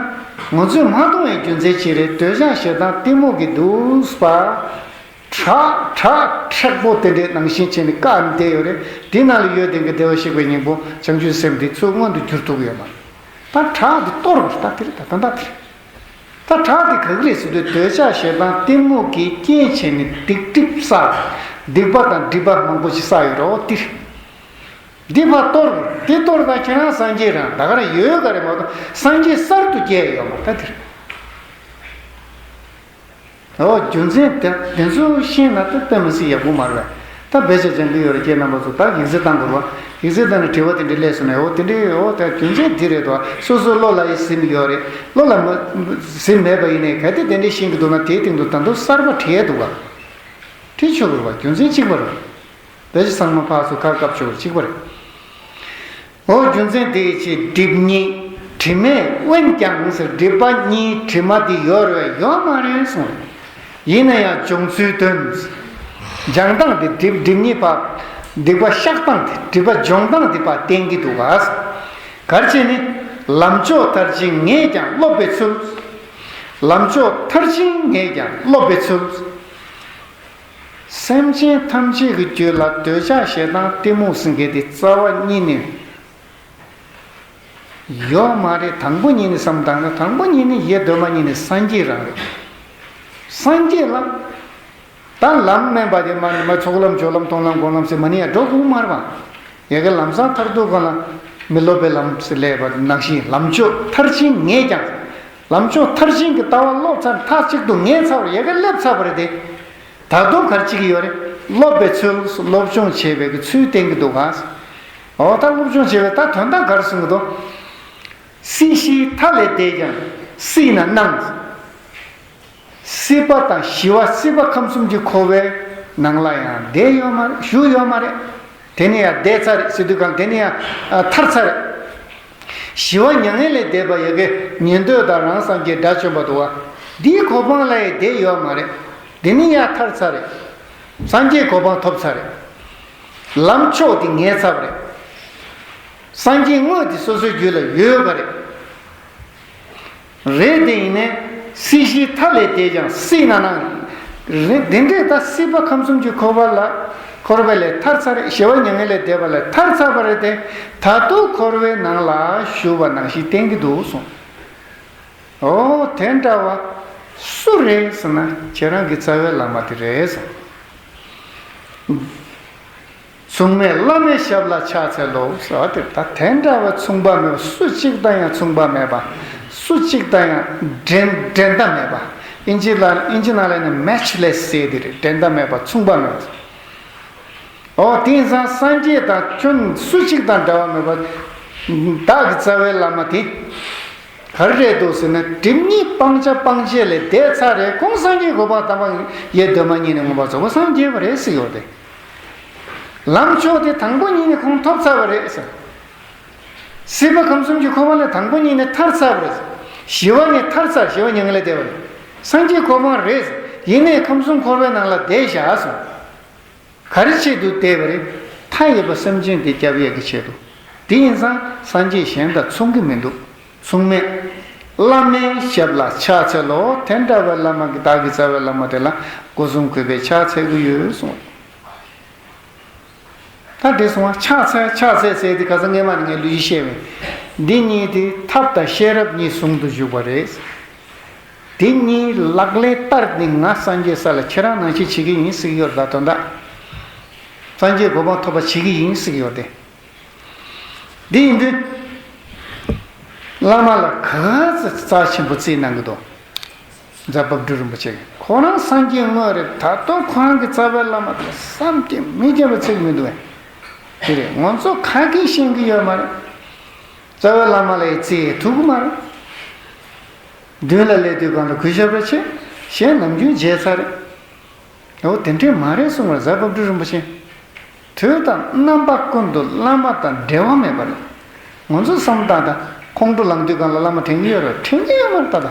ང་ཚོས་མ་མཐོང་བའི་རྒྱུ་མཚན་ཅི་རེད། འདོད་ཆགས་ཞེ་སྡང་གཏི་མུག་གི་འདུག་པ། དྲག་དྲག་མཁྲེགས་པོ་དེ་འདྲའི་ནང་བཞིན་བྱས་ནས་བཀའ་བསྡད་ཡོད་རེད། དེ་ནང་ལ་ཡོད་དེ་གི་བདེ་བར་གཤེགས་པའི་སྙིང་པོ་བྱང་ཆུབ་སེམས་དེ་ཚུར་མངོན་དུ་གྱུར་ཐུབ་ཀྱི་ཡོད་མ་རེད། ད་དྲག་དེ་གཏོར་བ་རེད། ད་དེ་རེད། ད་ད་ད་དེ་རེད། ད་ ད་དྲག་དེ་ག་གི་རེད་ཟེར་དུས། འདོད་ཆགས་ཞེ་སྡང་གཏི་མུག་གིས་རྐྱེན་བྱས་ནས་སྡིག་སྒྲིབ་བསགས། སྡིག་པ་དང་སྒྲིབ་པ་མང་པོ་ཞིག་བསགས་ཡོད་རེད། འོ་དེ་རེད། འདི་ཕར་གཏོར། འདི་གཏོར་དང་ཁྱེད་རང་སངས་རྒྱས་རང་ད་ག་རང་ཡོད་ག་རེད་མ་གཏོགས། སངས་རྒྱས་གསར་དུ་སྐྱེས་ཡོད་མ་རེད། ད་དེ་རེད། འོ་རྒྱུ་མཚན་དེ་དེ་ཚོ་ཤེས་ན་ད་དཔེ་མི་སྲིད་ཡག་པོ་མ་རེད་པས། ད་དཔེ་ཆ་སྦྱང་གི་ཡོད་རེད། ཁྱེད་རྣམ་པ་ཚོ་ད་ཡིག་ཚད་བཏང་དགོས་རེད་པ། ཡིག་ཚད་བཏང་ནས་དྲི་བ་དེ་འདྲ་སླེབས་སོང་ན། འོ་དེ་འདྲའི་འོ་ད་རྒྱུ་མཚན་འདི་རེད་དོ། སོ་སོའི་བློ་ལ་ཡི་ཟིན་ཡོད་རེད། བློ་ལ་མ་ཟིན་མེད་པ་ཡིན་ནའི། གལ་ཏེ་དེ་འདྲའི་ཤེས་ཀྱི་འདུག་ན། དེའི་སྟེང་དུ་ད་དུང་གསར་པ་བྲིས་འདུག་ག་བྲིས་ཆོག་གི་རེད་པ། རྒྱུ་མཚན་གཅིག་པ་རེད། དཔེ་ཆ་ཚང་མ་ཕར་ཚུར་ཁ་བཀབ་ཆོག་གི་རེད། གཅིག་པ་རེད། འོ་རྒྱུ་མཚན་དེའི་ཕྱིར་སྒྲིབ་གཉིས་དྲི་མས་དབེན་ཀྱང་ཟེར། སྒྲིབ་པ་གཉིས་དྲི་མ་དེ་ཡོད་རེད་ཡོད་མ་རེད་གསུངས། ཡིན་ན་ཡང་སྦྱོང་ཚུལ་སྟོན། སྦྱང་སྟངས་དེ་སྒྲིབ་སྒྲིབ་གཉིས་ཕར་སྡིག་པ་བཤགས་སྟངས་དེ། སྒྲིབ་པ་སྦྱོང་སྟངས་དེ་ཕར་བསྟན་གྱི་འདུག་ག་ག་རེ་བྱས་ནས། ལམ་མཆོག་མཐར་ཕྱིན་ངེས་ཀྱང་སློབ་པའི་ཚུལ། ལམ་མཆོག་མཐར་ཕྱིན་ངེས་ཀྱང་སློབ་པའི་ཚུལ། སེམས་ཅན་ཐམས་ཅད་ཀྱི་རྒྱུད་ལ་འདོད་ཆགས་ཞེ་སྡང་གཏི་མུག་ཟེར་མཁན་དེ་རྩ་བ་ཉིད་ནས་ཡོད་མ་རེད། དང་པོ་ཉིད་ནས་བསམ་བཏང་ན། དང་པོ་ཉིད་ནས་ཡེ་གདོད་མ་ཉིད་ནས་སངས་རྒྱས་རང་རེད། སངས་རྒྱས་ལ་ད་ལམ་དམན་པ་དེ་མ་ནི་མ། ཚོགས་ལམ་སྦྱོར་ལམ་མཐོང་ལམ་སྒོམ་ལམ་ཟེར་མ་ནི་ཡང་འགྲོ་དགོས་མ་རེད་པ། ཡ་གི་ལམ་སང་མཐར་ཐུག་གང་ལ་མི་སློབ་པའི་ལམ་ཟེར་སླེབས་པ་ནང་བཞིན། ལམ་མཆོག་མཐར་ཕྱིན་ངེས་ཀྱང་། ལམ་མཆོག་མཐར་ཕྱིན་གྱི་ལྟ་བ་སློབ་ཚར། མཐའ་གཅིག་ཏུ་ངེས་ཚར་བ་རེད། ཡ་གི་སླེབས་ཚར་བ་རེད་དེ། ད་དུང་ག་རེ་བྱེད་ཀྱི་ཡོད་རེད། སློབ་པའི་ཚུལ། སློབ་སྦྱོང་བྱེད་པའི་གི་ཚུལ་བསྟན་གྱི་འདུག་ག་འོ་ད་སློབ་སྦྱོང་བྱེད་པའི་ད་དོན་དག་ག་རེ་གསུང་གི་འདུག་སྲིད་ཞིའི་མཐའ་ལས་འདས་ཀྱང་སྲིད་ན་སྣང་། སྲིད་པ་དང་ཞི་བ། སྲིད་པ་ཁམས་གསུམ་གྱི་འཁོར་བའི་ནང་ལ་ཡང་བསྡད་ཡོད་མ་རེད། བཞུགས་ཡོད་མ་རེད། དེ་ནས་ཡང་འདས་ཚར་རེད་ཟེར་དུས་གང་། དེ་ནས་ཡང་ཨ་ཐར་ཚར་རེད། ཞི་བ་མྱ་ངན་ལས་འདས་པ། ཡ་གི་ཉན་ཐོས་དང་རང་སངས་རྒྱས་དགྲ་བཅོམ་པ་འདུག་པ། འདིའི་གོ་འཕང་ལ་ཡང་བསྡད་ཡོད་མ་རེད། དེ་ནས་ཡང་ཐར་ཚར་རེད། སངས་རྒྱས་གོ་འཕང་ཐོབ་ཚར་རེད། ལམ་མཆོག་དེ་ངེས་ཚར་བ་རེད། སངས་རྒྱས་དངོས་དེ་སོ་སོའི་རྒྱུད་ལ་ཡོད་པ་རེད། རེད། དེ་ཡིན་ནའི་སྲིད་ཞིའི་མཐའ་ལས་འདས་ཀྱང་སྲིད་ན་སྣང་། རེད། དེ་འདྲས་ད་སྲིད་པ་ཁམས་གསུམ་གྱི་འཁོར་བ་ལ། འཁོར་བ་ལས་ཐར་ཚར་རེད། ཞི་བ་མྱ་ངན་ལས་འདས་པ་ལས་ཐར་ཚར་བ་རེད་དེ། ད་དུང་འཁོར་བའི་ནང་ལ་བཞུགས་པ་ནང་བཞིན་བསྟན་གྱི་འདུག་གསུངས། འོ་དེ་འདྲ་བ་སུ་རེད་ཟེར་ན། ཁྱེད་རང་གི་རྩ་བའི་བླ་མ་དེ་རེད་ཟེར། མཚུངས་མེད་བླ་མའི་ཞབས་ལ་ཕྱག་འཚལ་ལོ་ཟེར་བ་དེ། ད་དེ་འདྲ་བའི་མཚུངས་པ་མེད་པ། སུ་གཅིག་དང་ཡང་མཚུངས་པ་མེད་པ། སུ་གཅིག་དང་ཡང་འགྲན་འགྲན་ཟླ་མེད་པ། ཨིན་ཇི་ལ་ཨིན་ཇི་ནང་ལ་ནི་མེཆ་ལེས་ཟེར་དེ་རེད། འགྲན་ཟླ་མེད་པ། མཚུངས་པ་མེད་པ། འོ་དེང་སང་སངས་རྒྱས་དང་ཁྱོད་སུ་གཅིག་དང་འདྲ་བ་མེད་པ། བདག་གི་རྩ་བའི་བླ་མ་དེ་ག་རེ་རེད་འདུག་ཟེར་ན། སྒྲིབ་གཉིས་སྤང་བྱ་སྤང་བྱེད་ལས་འདས་ཚར་རེད། ཁོང་སངས་རྒྱས་གོ་འཕང་དམ་པ་ཡེ་གདོད་མ་ཉིད་ནས་མངོན་པར་རྫོགས་པར་སངས་རྒྱས་པ་རེད་ཟེར་ཡོད་དེ། ལམ་མཆོག་དེ་དང་པོ་ཉིད་ནས་ཁོང་ཐོབ་ཚར་བ་རེད་ཟེར། སྲིད་པ་ཁམས་གསུམ་གྱི་འཁོར་བ་ལས་དང་པོ་ཉིད་ནས་ཐར་ཚར་བ་རེད་ཟེར། ཞི་བ་ནས་ཐར་ཚར། ཞི་བ་མྱ་ངན་ལས་འདས་པ་རེད། སངས་རྒྱས་གོ་འཕང་རེད་ཟེར། ཡིན་ནའི་ཁམས་གསུམ་འཁོར་བའི་ནང་ལ་བསྡད་བཞག་ཟེར། ག་རེ་ཆེད་དུ་བསྡད་པ་རེད། མཐའ་ཡས་པ་སེམས་ཅན་དེ་སྐྱོབ་ཡས་ཀྱི་ཆེད་དུ། དེ་ཡིན་ཙང་སངས་རྒྱས་གཞན་དང་མཚུངས་ཀྱི་མི་འདུག་མཚུངས་མེད་བླ་མའི་ཞབས་ལ་ཕྱག་འཚལ་ལོ། དེ་འདྲ་བའི་བླ་མ་གི། བདག་གི་རྩ་བའི་བླ་མ་དེ་ལ་སྒོ་གསུམ་གུས་པས་ཕྱག་འཚལ་གྱི་ཡོད་གསུངས། ད་དེ་སོང་བ་ཕྱག་འཚལ་ཕྱག་འཚལ་ཟེར་དེ་ག་ས་སྔས་མ་ནས་ངས་ལོ་རྒྱུས་བཤད་པས། འདི་གཉིས་དེ་ཐབས་དང་ཤེས་རབ་གཉིས་ཟུང་དུ་འཇུག་པ་རེད། དེ་གཉིས་ལག་ལེན་བསྟར་ནས་ང་སངས་རྒྱས་ས་ལ་ཁྱེད་རང་ནང་བཞིན་བྱེད་ཀྱི་ཡིན་ཟེར་གྱི་ཡོད་རེད། ད་དོན་དག་སངས་རྒྱས་གོ་འཕང་ཐོབ་པ་བྱེད་ཀྱི་ཡིན་ཟེར་གྱི་ཡོད་དེ། འདི་ཡིན་དུས་བླ་མ་ལ་ག་ཚོད་རྩ་ཆེན་པོ་བརྩིས་གནང་གི་འདུག་རྫ་དཔལ་སྤྲུལ་རིན་པོ་ཆེ་གིས། ཁོ་རང་སངས་རྒྱས་དངོས་རེད། ད་དུང་ཁོ་རང་གི་རྩ་བའི་བླ་མ་དེ་བསམ་གྱིས་མི་ཁྱབ་པ་བརྩི་གི་མི་འདུག་ཨེ། དེ་རེད། ང་ཚོ་ག་གིས་ཤེས་ཀྱི་ཡོད་མ་རེད། རྩ་བའི་བླ་མ་ལ་ཡི་བརྩི་ཡི་ཐུབ་ཀྱི་མ་རེད། མདུན་ལ་སླེབས་དུས་གང་ལ་གུས་ཞབས་རེ་ཆེ། གཞན་ནམ་རྒྱུན་བརྗེད་ཚར་རེད། འོ་དེ་འདྲས་མ་རེད་གསུངས་པ་རེད་རྫ་དཔལ་སྤྲུལ་རིན་པོ་ཆེ། དུས་དང་རྣམ་པ་ཀུན་ཏུ་བླ་མ་དང་འབྲལ་བ་མེད་པ་རེད། ང་ཚོ་བསམ་བཏང་དང་། ཁོང་ཁྲོ་ལངས་དུས་གང་ལ་བླ་མ་དྲན་གྱི་ཡོད་རེད། དྲན་གྱི་ཡོད་མ་རེད་ད་ལྟ།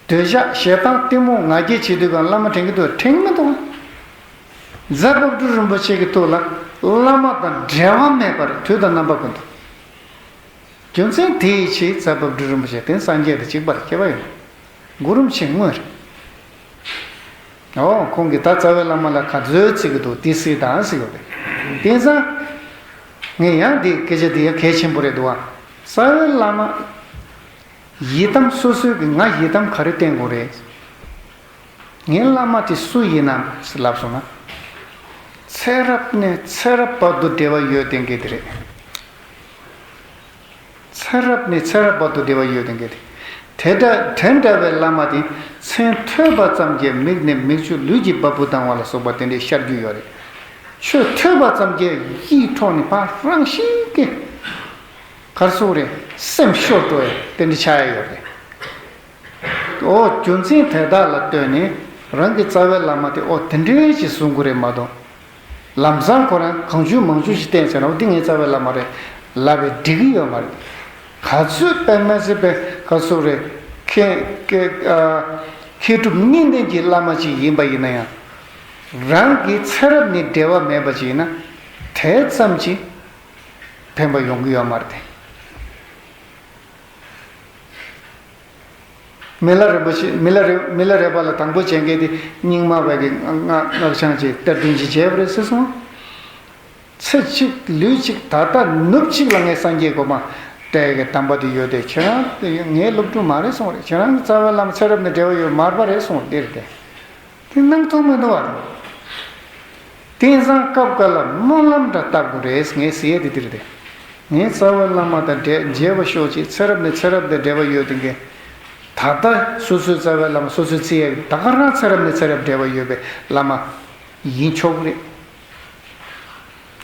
འདོད་ཆགས་ཞེ་སྡང་གཏི་མུག་ང་རྒྱལ་བྱེད་དུས་གང་བླ་མ་དྲན་གྱི་འདུག་དྲན་གྱི་མི་འདུག་རྫ་དཔལ་སྤྲུལ་རིན་པོ་ཆེ་གི་ཐུགས་ལ་བླ་མ་དང་འབྲལ་བ་མེད་པ་རེད། དུས་དང་རྣམ་པ་ཀུན་ཏུ། རྒྱུ་མཚན་དེའི་ཕྱིར་རྫ་དཔལ་སྤྲུལ་རིན་པོ་ཆེ་དེ་སངས་རྒྱས་དང་གཅིག་པ་རེད། ཁྱད་པར་ཡོད། གུ་རུ་མཆེད་དངོས་རེད། འོ་ཁོང་གིས་ད་རྩ་བའི་བླ་མ་ལ་ག་ཚོད་བརྩི་གི་འདུག་དེ་གཟིགས་དང་ཟེར་ཡོད་རེད། དེང་སང་ངས་ཡང་དེ་སྐད་ཆ་དེ་ཡང་གལ་ཆེན་པོ་རེད་འདུག་ཨ། རྩ་བའི་བླ་མ་ ཡི་དམ་སོ་སོའི་གི་ང་ཡི་དམ་ག་རེ་བསྟེན་དགོས་རེད། ངའི་བླ་མ་དེ་སུ་ཡིན་ནམ་ཟེར་ལབ་སོང་ན། ཚེ་རབས་ནས་ཚེ་རབས་བར་དུ་འབྲེལ་བ་ཡོད་བསྟེན་མཁན་དེ་རེད། ཚེ་རབས་ནས་ཚེ་རབས་བར་དུ་འབྲེལ་བ་ཡོད་བསྟེན་མཁན་དེ། དེ་འདྲ་དེ་འདྲ་བའི་བླ་མ་དེ་མཚན་ཐོས་པ་ཙམ་གྱིས་མིག་ནས་མིག་ཆུ་ལུས་ཀྱི་བ་སྤུ་ལྡང་བ་ལ་སོགས་པ་དེ་འདྲའི་ཤར་རྒྱུ་ཡོད་རེད། ཆོས་ཐོས་པ་ཙམ་གྱིས་ཡིད་འཕྲོག་ནས་ཕར་རང་བཞིན་གྱིས་གར་སོང་རེད། སེམས་ཤོར་འགྲོ་ཡ་དེ་འདྲ་ཆགས་ཡ་ཡོད་རེད། ཨོ་རྒྱུ་མཚན་དེ་དག་ལ་ལྟོས་ནས་རང་གི་རྩ་བའི་བླ་མ་དེ་ཨོ་དེ་འདྲའི་ཞིག་བཟུང་དགོས་རེད་མ་གཏོགས། ལམ་སང་ཁོ་རང་གང་བྱུང་མང་བྱུང་ཞིག་བསྟེན་ཟེར་ན་ཨོ་འདི་ངའི་རྩ་བའི་བླ་མ་རེད་ལབ་པས་འགྲིག་གི་ཡོད་མ་རེད། ག་ཚོད་དཔེ་མི་སྲིད་པའི་ག་ཚོད་རེད། མཁས་མཁས་ཨ་མཁས་གྲུབ་གཉིས་ལྡན་གྱི་བླ་མ་ཅིག་ཡིན་པ་ཡིན་ན་ཡང་། རང་གི་ཚེ་རབས་ནས་འབྲེལ་བ་མེད་པ་ཅིག་ཡིན་ན་དེ་ཙམ་གྱིས་ཕན་པ་ཡོང་གི་ཡོད་མ་རེད། མི་ལ་རས་པ་ཞིག་མི་ལ་རས་མི་ལ་རས་པ་ལ་དང་པོ་བྱེད་མཁན་དེ་རྙིང་མ་བས་ཀྱི་སྔགས་སྔགས་འཆང་ཅིག་གཏེར་སྟོན་ཅིག་བྱས་པ་རེད་ཟེར་སོང་། ཚེ་གཅིག་ལུས་གཅིག་ད་ལྟ་ནུབ་གཅིག་ལ་ངས་སངས་རྒྱས་གོ་མ་སྤྲད་ཀྱི་དམ་པ་དེ་ཡོད་དེ་ཁྱེད་རང་དེ་ངའི་སློབ་ཕྲུག་མ་རེད་སོང་རེད། ཁྱེད་རང་གི་རྩ་བའི་བླ་མ་ཚེ་རབས་ནས་འབྲེལ་བ་ཡོད་མར་པ་རེད་སོང་དེ་རེད་དེ། དེ་སྣང་ཐུབ་མི་འདུག་བ། དེང་སང་སྐབས་འགའ་ལ་སྨོན་ལམ་འདྲ་བཏབ་དགོས་རེད་ངས་ཟེར་ཡས་དེ་དེ་རེད་དེ། ངའི་རྩ་བའི་བླ་མ་དང་འབྲེལ་མཇལ་བ་ཤོག་ཅིག་ཚེ་རབས་ནས་ཚེ་རབས་དང་འབྲེལ་བ་ཡོད་དེ་མཁན། ད་ལྟ་སོ་སོའི་རྩ་བའི་བླ་མ་སོ་སོའི་བརྩི་ཡས་ད་ག་རང་ཚེ་རབས་ནས་ཚེ་རབས་འབྲེལ་བ་ཡོད་པའི་བླ་མ་ཡིན་ཆོག་གི་རེད།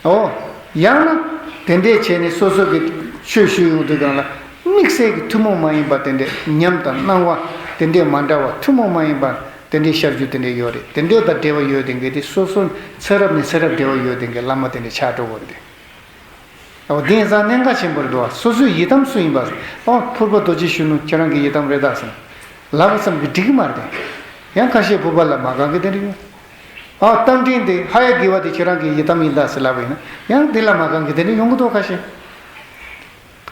ཨོ། ཡང་ན། དེ་འདྲས་བྱས་ནས་སོ་སོ་གི་ཆོས་ཞུ་ཡོང་དུས་སྒང་ལ། དམིགས་བསལ་གྱི་ཐུན་མོང་མ་ཡིན་པ་དེ་འདྲས་ཉམས་དང་སྣང་བ་དེ་འདྲས་མ་འདྲ་བ་ཐུན་མོང་མ་ཡིན་པ་དེ་འདྲས་ཤར་རྒྱུ་དེ་འདྲས་ཡོད་རེད། དེ་འདྲས་དང་འབྲེལ་བ་ཡོད་དེ་འགས་དེ་སོ་སོ་ཚེ་རབས་ནས་ཚེ་རབས་འབྲེལ་བ་ཡོད་དེ་འགས་བླ་མ་དེ་འདྲས་ཆགས་འགྲོ་གི་རེད། ཨོ་དེང་སང་གནད་འགག་ཆེན་པོ་རེད་འདུག་བ། སོ་སོའི་ཡི་དམ་སུ་ཡིན་པ། ཨོ་ཕུར་པ་རྡོ་རྗེ་གཞོན་ནུ་ཁྱེད་རང་གི་ཡི་དམ་རེད་ད་ཟེར། ལབ་པ་ཙམ་གྱིས་འགྲིག་གི་མ་རེད་དེ། ཡང་ཁ་ཤས་ཕུར་པ་ལ་མ་གང་གི་དེ་འདྲས་ཡོད། ཨ་རྟ་མགྲིན་དེ་ཧ་ཡ་གི་བ་དེ་ཁྱེད་རང་གི་ཡི་དམ་ཡིན་ད་ཟེར་ལབ་པ་ཡིན་ན་ཡང་དེ་ལ་མ་གང་གི་དེ་འདྲ་ཡོང་གི་འདུག་ཁ་ཤས།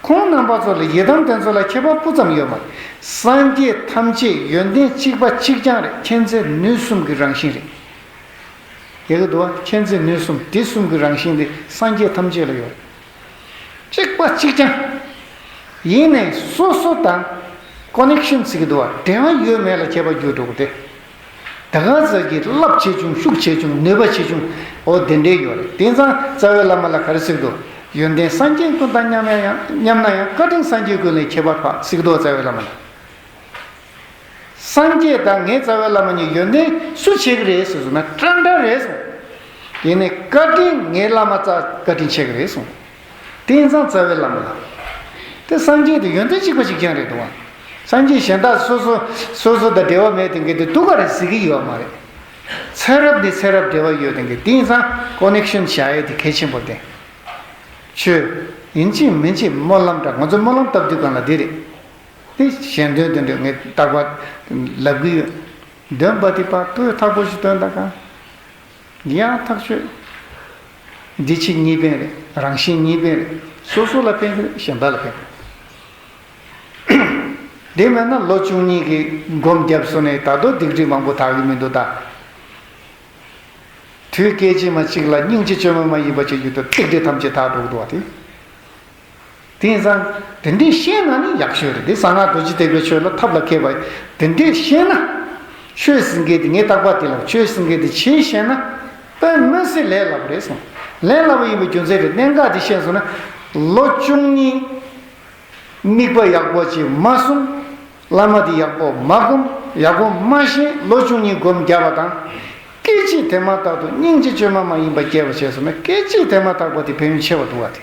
ཁོང་རྣམ་པ་ཚོ་ལ་ཡི་དམ་དེ་ཚོ་ལ་ཁྱད་པར་སྤུ་ཙམ་ཡོད་མ་རེད། སངས་རྒྱས་ཐམས་ཅད་ཡོན་ཏན་གཅིག་པ་གཅིག་རྐྱང་རེད། མཁྱེན་བརྩེ་ནུས་གསུམ་གྱི་རང་བཞིན་རེད། ཡག་གི་འདུག་བ། མཁྱེན་བརྩེ་ནུས་གསུམ་དེ་གསུམ་གྱི་རང་བཞིན་དེ་སངས་རྒྱས་ཐམས་ཅད་ལ་ཡོད་རེད། གཅིག་པ་གཅིག་རྐྱང་། ཡིན་ནའི་སོ་སོ་དང་ཀོ་ནེག་ཤན་ཟེར་གྱི་འདུག་བ། འབྲེལ་བ་ཡོད་མེད་ལ་ཁྱད་པར་འགྱུར་འགྲོ་གི་དེ། ད་ག་ཟེར་གྱི་རླབས་ཆེ་ཆུང་ཤུགས་ཆེ་ཆུང་ནུས་པ་ཆེ་ཆུང་འོ་དེ་འདྲའི་ཡོད་རེད། དེང་སང་རྩ་བའི་བླ་མ་ལ་ག་རེ་ཟེར་གྱི་འདུག་ཡོན་ཏན་སངས་རྒྱས་ཀུན་དང་མཉམ་ཡང་ཡང་མཉམ་ན་ཡང་བཀའ་དྲིན་སངས་རྒྱས་ཀུན་ལས་ཁྱད་པར་འཕགས་ཟེར་གྱི་འདུག་རྩ་བའི་བླ་མ་ལ། སངས་རྒྱས་དང་ངའི་རྩ་བའི་བླ་མ་གཉིས་ཡོན་ཏན་སུ་ཆེ་གི་རེད་ཟེར་སོང་ན་འདྲ་འདྲ་རེད་གསུངས། དེ་ནས་བཀའ་དྲིན་ངའི་བླ་མ་རྩ་བཀའ་དྲིན་ཆེ་གི་རེད་གསུངས། དེང་སང་རྩ་བའི་བླ་མ་ལ། དེ་སངས་རྒྱས་དེ་ཡོན་ཏན་གཅིག་པ་གཅིག་རྐྱང་རེད་འདུག་བ། སངས་རྒྱས་གཞན་དག་སོ་སོ་སོ་སོ་དང་འབྲེལ་བ་མེད་དེ་འགས་དེ་སྡུག་ག་རེ་ཟེར་གི་ཡོད་མ་རེད། ཚེ་རབས་ནས་ཚེ་རབས་འབྲེལ་བ་ཡོད་དེ་འགས་དེང་སང་ཀོ་ནེག་ཤན་བཞག་ཡས་དེ་གལ་ཆེན་པོ་རེད། ཆོས་ཡིན་གཅིག་མིན་གཅིག་སྨོན་ལམ་འདྲ་ང་ཚོ་སྨོན་ལམ་བཏབ་དུས་སྒང་ལ་འདི་རེད། དེ་གཞན་དོན་དེ་འདྲ་ངས་རྟག་པར་ལབ་གི་ཡོད། འདོན་པ་དེ་བར་དུ་ཐག་པོ་ཞིག་འདོན་ད་གང་། ཡང་ཐག་ཆོད། འདི་ཕྱི་གཉིས་ཕན་རེད། རང་གཞན་གཉིས་ཕན་རེད། སོ་སོ་ལ་ཕན་གི་རེད། གཞན་དག་ལ་ཕན་གི་རེད། དེ་མེད་ན་ལོ་བཅུ་གཉིས་ཀྱི་སྒོམ་བརྒྱབ་སོང་ནས་ད་དུང་སྡིག་སྒྲིབ་མང་པོ་དག་གི་མི་འདུག་ད། དུས་སྐད་ཅིག་མ་གཅིག་ལ་སྙིང་རྗེ་བཅོས་མ་མ་ཡིན་པ་བྱེད་རྒྱུ་དང་སྡིག་སྒྲིབ་ཐམས་ཅད་དག་འགྲོ་གི་འདུག་བ་དེ། དེང་སང་དེ་འདྲས་ཤེས་ན་ནི་ཡག་ཤོས་རེད། དེ་གསང་སྔགས་རྡོ་རྗེ་ཐེག་པའི་ཆོས་ལ་ཐབས་ལ་མཁས་པ་དེ་འདྲས་ཤེས་ན། ཆོས་ཟེར་མཁན་དེ་ངས་རྟག་པར་དེ་ལ་ཆོས་ཟེར་མཁན་དེ་བྱེད་ཤེས་ན་དཔེ་མི་སྲིད་ལས་སླ་པོ་རེད་གསུངས། ལས་སླ་པོ་ཡིན་པའི་རྒྱུ་མཚན་དེ་གནད་འགག་དེ་ཤེས་སོང་ན་ལོ་བཅུ་གཉིས་དམིགས་པ་ཡག་པོ་ཅིག་མ་གསུངས། བླ་མ་དེ་ཡག་པོ་མ་སྒོམ། ཡག་པོ་མ་ཤེས། ལོ་བཅུ་གཉིས་སྒོམ་བརྒྱབ་པ་དང་། སྐད་ཅིག་དེ་མ་ཐག་ཏུ་སྙིང་རྗེ་བཅོས་མ་མ་ཡིན་པ་སྐྱེས་པ་བྱས་སོང་ན་སྐད་ཅིག་དེ་མ་ཐག་པ་དེ་ཕན་ཡོན་ཆེ་བ་འདུག་བ་དེ།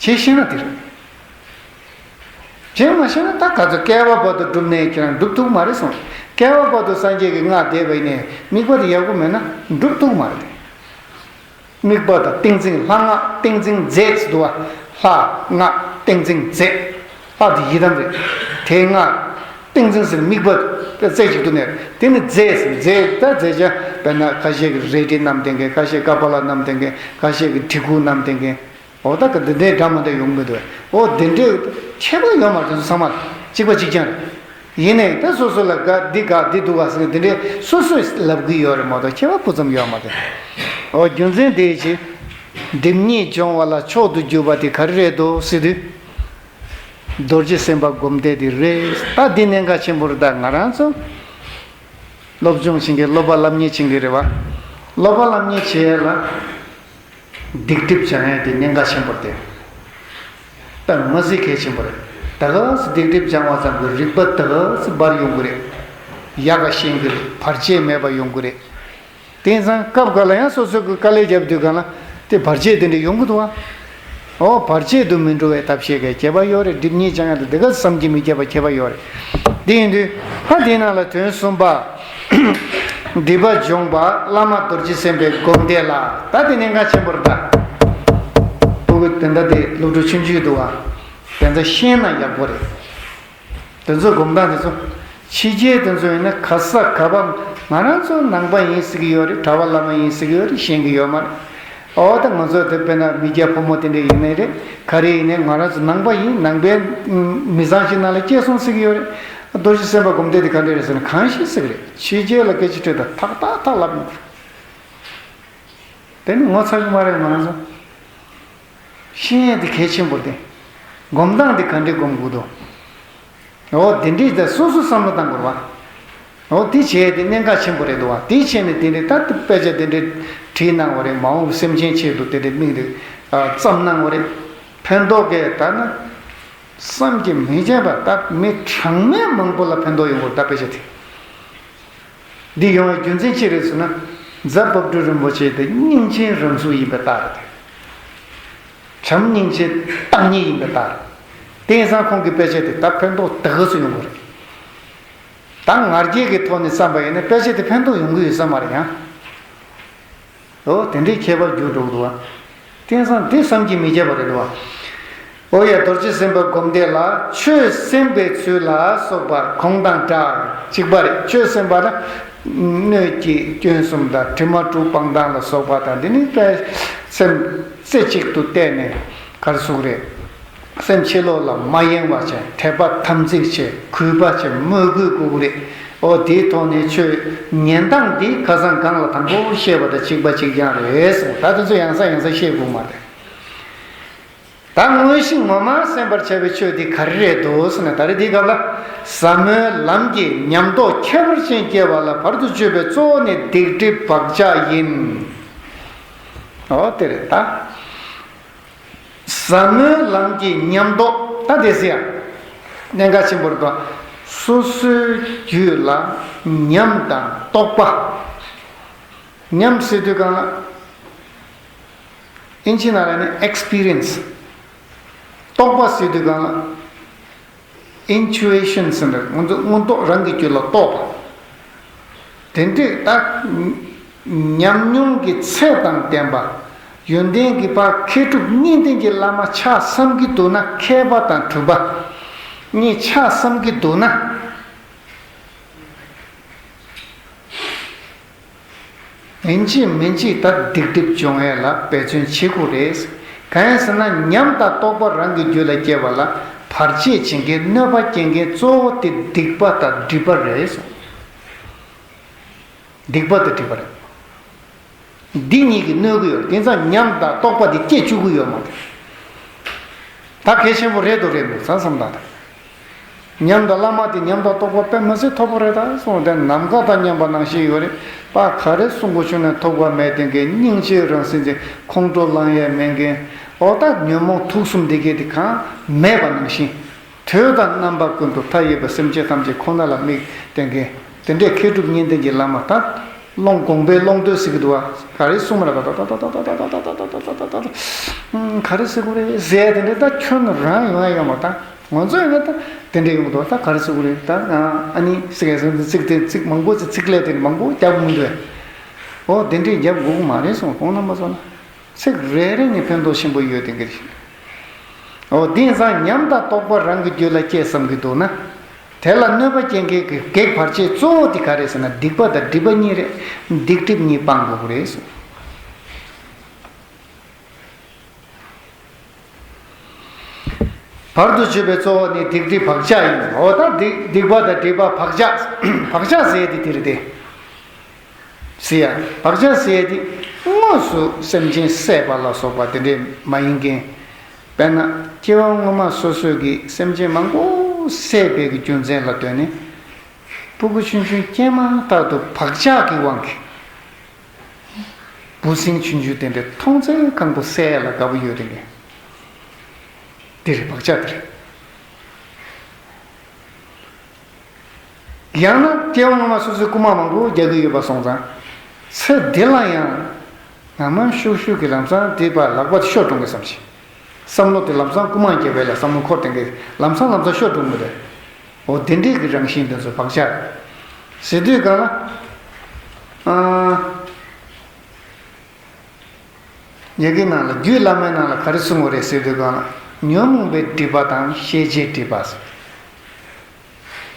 བྱེད་ཤེས་ན་དེ་རེད། བྱེད་མ་ཤེས་ན་ད་ག་ཚོད་བསྐལ་པ་བར་དུ་བསྒྲུབས་ནས་ཁྱེད་རང་འགྲུབ་ཐུབ་མ་རེད་གསུངས། བསྐལ་པ་བར་དུ་སངས་རྒྱས་ཀྱི་སྔགས་བཟླས་པ་ཡིན་ནའི་དམིགས་པ་དེ་ཡག་པོ་མེད་ན་འགྲུབ་ཐུབ་མ་རེད། དམིགས་པ་དང་ཏིང་འཛིན། ལྷ་སྔགས་ཏིང་འཛིན་རྫས་ཟེར་འདུག་བ། ལྷ་སྔགས་ཏིང་འཛིན་རྫས། ལྷ་དེ་ཡི་དམ་རེད། དེའི་སྔགས་ཏིང་འཛིན་ཟེར་དམིགས་པ་རྫས་ཅིག་ཏུ་གནས། དེ་ནི་རྫས་ཟེར། རྫས་ད་རྫས་ཆ་དཔེར་ན་ཁ་ཤས་ཀྱིས་རལ་གྲི་བསྣམས་བསྡད་མཁན། ཁ་ཤས་ཀ་པ་ལ་བསྣམས་བསྡད་མཁན། ཁ་ཤས་ཀྱིས་གྲི་གུག་བསྣམས་བསྡད་མཁན། འོ་ད་ག་འདི་འདྲའི་འདྲ་མི་འདྲ་ཡོང་གི་འདུག་འོ་འདི་འདྲའི་ཁྱད་པར་ཡོད་མ་རེད། དེ་ཚོ་ཚང་མ་གཅིག་པ་གཅིག་རྐྱང་རེད། ཡིན་ནའི་ད་སོ་སོ་ལ་དགའ་འདི་དགའ་འདི་སྡུག་ག་ཟེར་འདི་འདྲའི་སོ་སོས་ལབ་གི་ཡོད་རེད་མ་གཏོགས་ཁྱད་པར་སྤུ་ཙམ་ཡོད་མ་རེད། འོ་རྒྱུ་མཚན་དེའི་ཕྱིར་སྒྲིབ་གཉིས་སྦྱོང་བ་ལ་མཆོག་ཏུ་གྱུར་པ་དེ་ག་རེ་རེད་འདུག་ཟེར་དུས། རྡོ་རྗེ་སེམས་དཔའ་སྒོམ་བཟླས་དེ་རེད། ད་འདི་གནད་འགག་ཆེན་པོ་རེད། ད་ང་རང་ཚོ་སློབ་སྦྱོང་བྱེད་མཁན། སློབ་པ་སློབ་གཉེར་བྱེད་མཁན་རེད་བ། སློབ་པ་སློབ་གཉེར་བྱེད་ཡ་ལ་སྡིག་སྒྲིབ་སྦྱང་ཡ་དེ་གནད་འགག་ཆེན་པོ་རེད། ད་མ་གཞི་གལ་ཆེན་པོ་རེད། ད་ག་སེ་སྡིག་སྒྲིབ་སྦྱང་བ་ཙམ་གྱིས་རིག་པ་ད་ག་སེ་འབར་ཡོང་གི་རེད། ཡག་ག་ཤེས་ཀྱི་རེད། བར་ཆད་མེད་པ་ཡོང་གི་རེད། དེང་སང་སྐབས་འགའ་ལ་ཡང་སོ་སོ་གི་དཀའ་ལས་རྒྱབ་དུས་སྒང་ལ་དེ་བར་ཆད་དེ་འདྲ་ཡོང་གི་འདུག་བ། ཨོ་བར་ཆད་དུ་མི་འགྲོ་བའི་ཐབས་ཤེས་ག་ཁྱད་པར་ཡོད་རེད། སྒྲིབ་གཉིས་སྦྱང་ཡ་དང་དེ་ག་བསམ་གྱིས་མི་ཁྱབ་པ་ཁྱད་པར་ཡོད་རེད། དེ་ཡིན་དུས་ད་དེའི་ནང་ལ་དོན་གསུམ་པ། སྒྲིབ་པ་སྦྱོང་བ་བླ་མ་རྡོ་རྗེ་སེམས་དཔའི་སྒོམ་བཟླས་ལ། ད་དེ་གནད་འགག་ཆེན་པོ་རེད་ད། ཕྲུ་གུ་དེ་འདྲ་དེ་སློབ་ཕྲུག་ཆུང་ཆུང་འདུག་བ། དེ་ཚོ་ཤེས་ན་ཡག་པོ་རེད། དེ་ཚོ་སྒོམ་སྟངས་དེ་ཚོ། ཕྱི་རྒྱལ་དེ་ཚོ་ཡིན་ན་ག་ས་ག་པ། ང་རང་ཚོ་ནང་པ་ཡིན་ཟེར་གྱི་ཡོད་རེད། གྲྭ་པ་བླ་མ་ཡིན་ཟེར་གྱི་ཡོད་རེད། ཤེས་ཀྱི་ཡོད་མ་རེད། འོ་ད་ང་ཚོ་དེ་དཔེར་ན་མི་སྐྱ་ཕོ་མོ་དེ་འདྲ་ཡིན་ནའི་རེད། ག་རེ་ཡིན་ནའི་ང་རང་ཚོ་ནང་པ་ཡིན། ནང་པའི་མི་ཚང་ཞིག་ནང་ལ་སྐྱེས་སོང་ཟེར་གྱི་ཡོད་རེད། རྡོ་རྗེ་སེམས་དཔའ་སྒོམ་བཟླས་དེ་ག་འདྲ་རེད་ཟེར་ན་གང་ཤེས་ཟེར་གྱི་རེད། ཕྱི་རྒྱལ་ལ་སྐད་ཆ་དྲིས་དང་ཏག་ཏག་ཏག་ལབ་ཡོང་གི་རེད། དེ་ནི་ངོ་ཚ་གི་མ་རེད་ང་རང་ཚོ། ཤེས་ཡས་དེ་གལ་ཆེན་པོ་རེད། སྒོམ་སྟངས་དེ་ག་འདྲས་སྒོམ་དགོས་འདུག་འོ་དེ་འདྲས་ད་སོ་སོ་བསམ་བློ་བཏང་དགོས་རེད་བ། འོ་དེ་བྱས་དེ་གནད་འགག་ཆེན་པོ་རེད་འདུག་བ། དེ་བྱས་ནས་དེ་འདྲས་ད་དཔེ་ཆ་དེ་འདྲས་བྲིས་གནང་བ་རེད། མ་འོངས་སེམས་ཅན་ཆེད་དུ་དེ་འདྲས་དམིགས་ཏེ་བརྩམས་གནང་བ་རེད། ཕན་ཐོགས་གས་ད་ན། བསམ་གྱིས་མི་ཁྱབ་པ། ད་མི་གྲངས་མེད་མང་པོ་ལ་ཕན་ཐོགས་ཡོང་གི་རེད་ད་དཔེ་ཆ་དེ། འདི་ཡོང་བའི་རྒྱུ་མཚན་ཅི་རེད་ཟེར་ན། རྫ་དཔལ་སྤྲུལ་རིན་པོ་ཆེ་དེ་སྙིང་རྗེའི་རང་གཟུགས་ཡིན་པའི་རྟགས་རེད། བྱམས་སྙིང་རྗེའི་བདག་ཉིད་ཡིན་པའི་རྟགས་རེད། དེང་སང་ཁོང་གི་དཔེ་ཆ་དེ་ད་ཕན་ཐོགས་ད་ག་སུ་ཡོང་གི་རེད། ད་ང་རྒྱལ་གྱི་ཐོག་ནས་བསམ་པ་ཡིན་ན་དཔེ་ཆ་དེ་ཕན་ཐོགས་ཡོང་གི་ཡོད་ས་མ་རེད་ཡང་། འོ་དེ་འདྲའི་ཁྱད་པར་འགྱུར་འགྲོ་གི་འདུག་བ། དེང་སང་དེ་བསམ་གྱིས་མི་ཁྱབ་པ་རེད་འདུག་བ། འོ་ཡ་རྡོ་རྗེ་སེམས་དཔའ་སྒོམ་བཟླས་ལ་ཆོས་གསན་པའི་ཚུལ་ལ་སོགས་པ་གོང་དང་འདྲ་གཅིག་པ་རེད། ཆོས་གསན་པ་ལ་སྣོད་ཀྱི་སྐྱོན་གསུམ་དང་དྲི་མ་དྲུག་སྤང་ཐངས་ལ་སོགས་པ་དང་། འདི་ནི་དཔེ་སེམས་རྩེ་གཅིག་ཏུ་གཏད་ནས་ག་རེ་ཟེར་དགོས་རེད། སེམས་ཕྱི་ལོགས་ལ་མ་ཡེངས་པ་བྱས། དད་པ་དམ་ཚིག་བྱས། གུས་པ་བྱས། མོས་གུས་དགོས་ཀྱི་རེད། ཨོ་དེའི་ཐོག་ནས་ཆོས་ཉན་སྟངས་འདི་ཁ་སང་གོང་ལ་དང་པོ་བཤད་པ་དང་གཅིག་པ་གཅིག་རྐྱང་རེད་གསུངས། ད་དེ་ཚོ་ཡང་སེ་ཡང་སེ་བཤད་དགོས་མ་རེད། ད་དངོས་གཞི་ངོ་མ་གསན་པར་བྱ་བའི་ཆོས་འདི་ག་རེ་རེད་འདུག་ཟེར་ན། ད་རེས་འདིའི་སྐབས་ལ་ཟབ་མོའི་ལམ་གྱི་ཉམས་རྟོགས་ཁྱད་པར་ཅན་སྐྱེ་བ་ལ་བར་དུ་གཅོད་པའི་གཙོ་བོ་ནི་སྡིག་སྒྲིབ་བག་ཆགས་ཡིན། ཨོ་དེ་རེད་ད། ཟབ་མོའི་ལམ་གྱི་ཉམས་རྟོགས། ད་དེ་ཟེར་ཡ་གནད་འགག་ཆེན་པོ་རེད་དོ། སོ་སོའི་རྒྱུད་ལ་ཉམས་དང་རྟོགས་པ། ཉམས་ཟེར་དུས་སྒང་ལ་ཨིན་ཇི་ནང་ལ་ནི་ཨེག་སི་པི་རི་ཡན་སི། རྟོགས་པ་ཟེར་དུས་སྒང་ལ། ཨིན་ཊུ་ཨི་ཤན་ཟེར་ནས་ང་ཚོ་མངོན་རྟོགས། རང་གི་རྒྱུད་ལ་རྟོགས་པ། དེ་འདྲས་ད་ཉམས་མྱོང་གི་ཚད་དང་ལྡན་པ། ཡོན་ཏན་གྱི་ཕར་མཁས་གྲུབ་གཉིས་ལྡན་གྱི་བླ་མ་ཆགས་བསམ་གྱི་འདུག་ན། མཁས་པ་དང་གྲུབ་པ་གཉིས་ཆགས་བསམ་གྱི་འདུག་ན། ཡིན་གཅིག་མིན་གཅིག་ད་སྡིག་སྒྲིབ་སྦྱོང་ཡས་ལ་འབད་བརྩོན་བྱེད་དགོས་རེད། གང་ཡིན་ཟེར་ན་ཉམས་དང་རྟོགས་པ་རང་གི་རྒྱུད་ལ་སྐྱེ་བ་ལ་བར་ཆད་བྱེད་མཁན། གནོད་པ་སྐྱེལ་མཁན་གཙོ་བོ་དེ་སྡིག་པ་དང་སྒྲིབ་པ་རེད་གསུངས། སྡིག་པ་དང་སྒྲིབ་པ་རེད། འདི་གཉིས་ཀྱིས་གནོད་ཀྱི་ཡོད་རེད། དེང་སང་ཉམས་དང་རྟོགས་པ་དེ་སྐྱེ་བཅུག་གི་ཡོད་མ་རེད། ད་གལ་ཆེན་པོ་རེད་འདུག་རེད་མི་ཚང་བསམ་བློ་བཏང་། ཉམས་དང་བླ་མ་དེ། ཉམས་དང་རྟོགས་པ་དཔེ་མི་སྲིད་མཐོ་པོ་རེད། ད་སོང་དེ་ནམ་མཁའ་དང་མཉམ་པ་ནང་བཞིན་ཡོད་རེད་པ། ག་རེ་གསུང་གི་བྱུང་ན་ཐུགས་ཁ་མེད་དེ་འགའི་སྙིང་རྗེའི་རང་གཟི་འཛིན། ཁོང་ཁྲོ་ལངས་ཡས་མེད་མཁན། འོ་ད་ཉོན་མོངས་དུག་གསུམ་འདི་གས་དེ་གང་མེད་པ་ནང་བཞིན། དུས་དང་རྣམ་པ་ཀུན་ཏུ་མཐའ་ཡས་པའི་སེམས་ཅན་ཐམས་ཅད་ཁོ་ན་ལ་དམིགས་ཏེ་འགའི་དེ་འདྲའི་མཁས་གྲུབ་གཉིས་ལྡན་གྱི་བླ་མ། ད་ཀློང་དགོངས་པའི་ཀློང་རྡོལ་ཟེར་གྱི་འདུག་བ། ག་རེ་གསུང་མ་རེད་པ། ད་ད་ད་ག་རེ་ཟེར་དགོས་རེད་ཟེར་ཡ་དེ་འདྲ་ད་ཁྱོན་རང་ཡོང་ཡ་ཡོད་མ་རེད། ད་ང་ཚོ་ཡིན་ན་ད་དེ་འདྲ་ཡོང་གི་འདུག་ད་ག་རེ་ཟེར་དགོས་རེད། ད་ཨ་ནི་ཟེར་ག་ཟེར་ཚིག་དེ་ཚིག་མང་པོ་ཚིག་ཚིག་ལས་དེ་མང་པོ་རྒྱབ་མི་འདུག་བས། འོ་དེ་འདྲས་རྒྱབ་དགོས་ཀྱི་མ་རེད་གསུངས། ཁོང་རྣམ་པ་ཚོ་ལ་ཚིག་རེ་རེ་ནས་ཕན་ཐོགས་ཆེན་པོ་ཡོད་དེ་འདྲ་ཞིག་འོ་དེང་སང་ཉམས་དང་རྟོགས་པ་རང་གི་རྒྱུད་ལ་སྐྱེས་བསམ་གྱི་འདུག་ན། དེ་ལ་གནོད་པ་སྐྱེལ་མཁན་གྱི་གེགས་བར་ཆད་གཙོ་བོ་དེ་ག་རེ་ཟེར་ན། སྡིག་པ་དང་སྒྲིབ་པ་གཉིས་རེད། སྡིག་སྒྲིབ་གཉིས་སྤང་དགོས་ཀྱི་རེད་གསུངས། བར་དུ་གཅོད་པའི་གཙོ་བོ་ནི་སྡིག་སྒྲིབ་བག་ཆགས་ཡིན། འོ་ད་སྡིག་སྡིག་པ་དང་སྒྲིབ་པ་བག་ཆགས། བག་ཆགས་ཟེར་ཡས་དེ་དེ་རེད་དེ། ཟེར་ཡ། བག་ཆགས་ཟེར་ཡས་དེ་དངོས་སུ་སེམས་ཅན་བསད་པ་ལ་སོགས་པ་དེ་འདྲས་མ་ཡིན་མཁན། དཔེར་ན་སྐྱེ་བ་སྔོན་མ་སོ་སོའི་གི་སེམས་ཅན་མང་པོ་བསད་པའི་གི་རྒྱུ་མཚན་ལ་ལྟོས་ནས། སྤུ་གུ་ཆུང་ཆུང་སྐྱེས་མ་ཐག་ཏུ་བག་ཆགས་ཀྱི་དབང་གིས། འབུ་སྲིན་ཆུང་ཆུང་དེ་འདྲ་མཐོང་ཚད་གང་པོ་བསད་ལ་དགའ་པོ་ཡོད་དེ་འདྲ། འདི་རེད། བག་ཆགས་དེ་རེད། ཡང་ན་སྐྱེ་བ་སྔ་མ་སོ་སོའི་རྐུན་མ་མང་པོ་རྒྱག་གི་ཡོད་པ་སོང་ཙང་། ཚེ་འདི་ལ་ཡང་ངམ་ཤུགས་ཤུགས་ཀྱིས་ལམ་སང་དེ་པར་ལག་པ་དེ་ཤོར་འགྲོ་གི་བསམ་གྱི། བསམ་བློ་དེ་ལམ་སང་རྐུན་མ་རྒྱག་པའི་ལ་བསམ་བློ་འཁོར་དེ་འགའི་ལམ་སང་ལམ་སང་ཤོར་འགྲོ་གི་རེད། འོ་དེ་འདྲའི་གི་རང་བཞིན་དེ་ཚོ་བག་ཆགས་ཟེར་དུས་གང་ལ། ཨ། ཡ་གི་ནང་ལ་རྒྱུད་བླ་མའི་ནང་ལ་ག་རེ་གསུངས་པ་རེད་ཟེར་དུས་གང་ལ། ཉོན་མོངས་པའི་སྒྲིབ་པ་དང་ཤེས་བྱའི་སྒྲིབ་པ་ཟེར།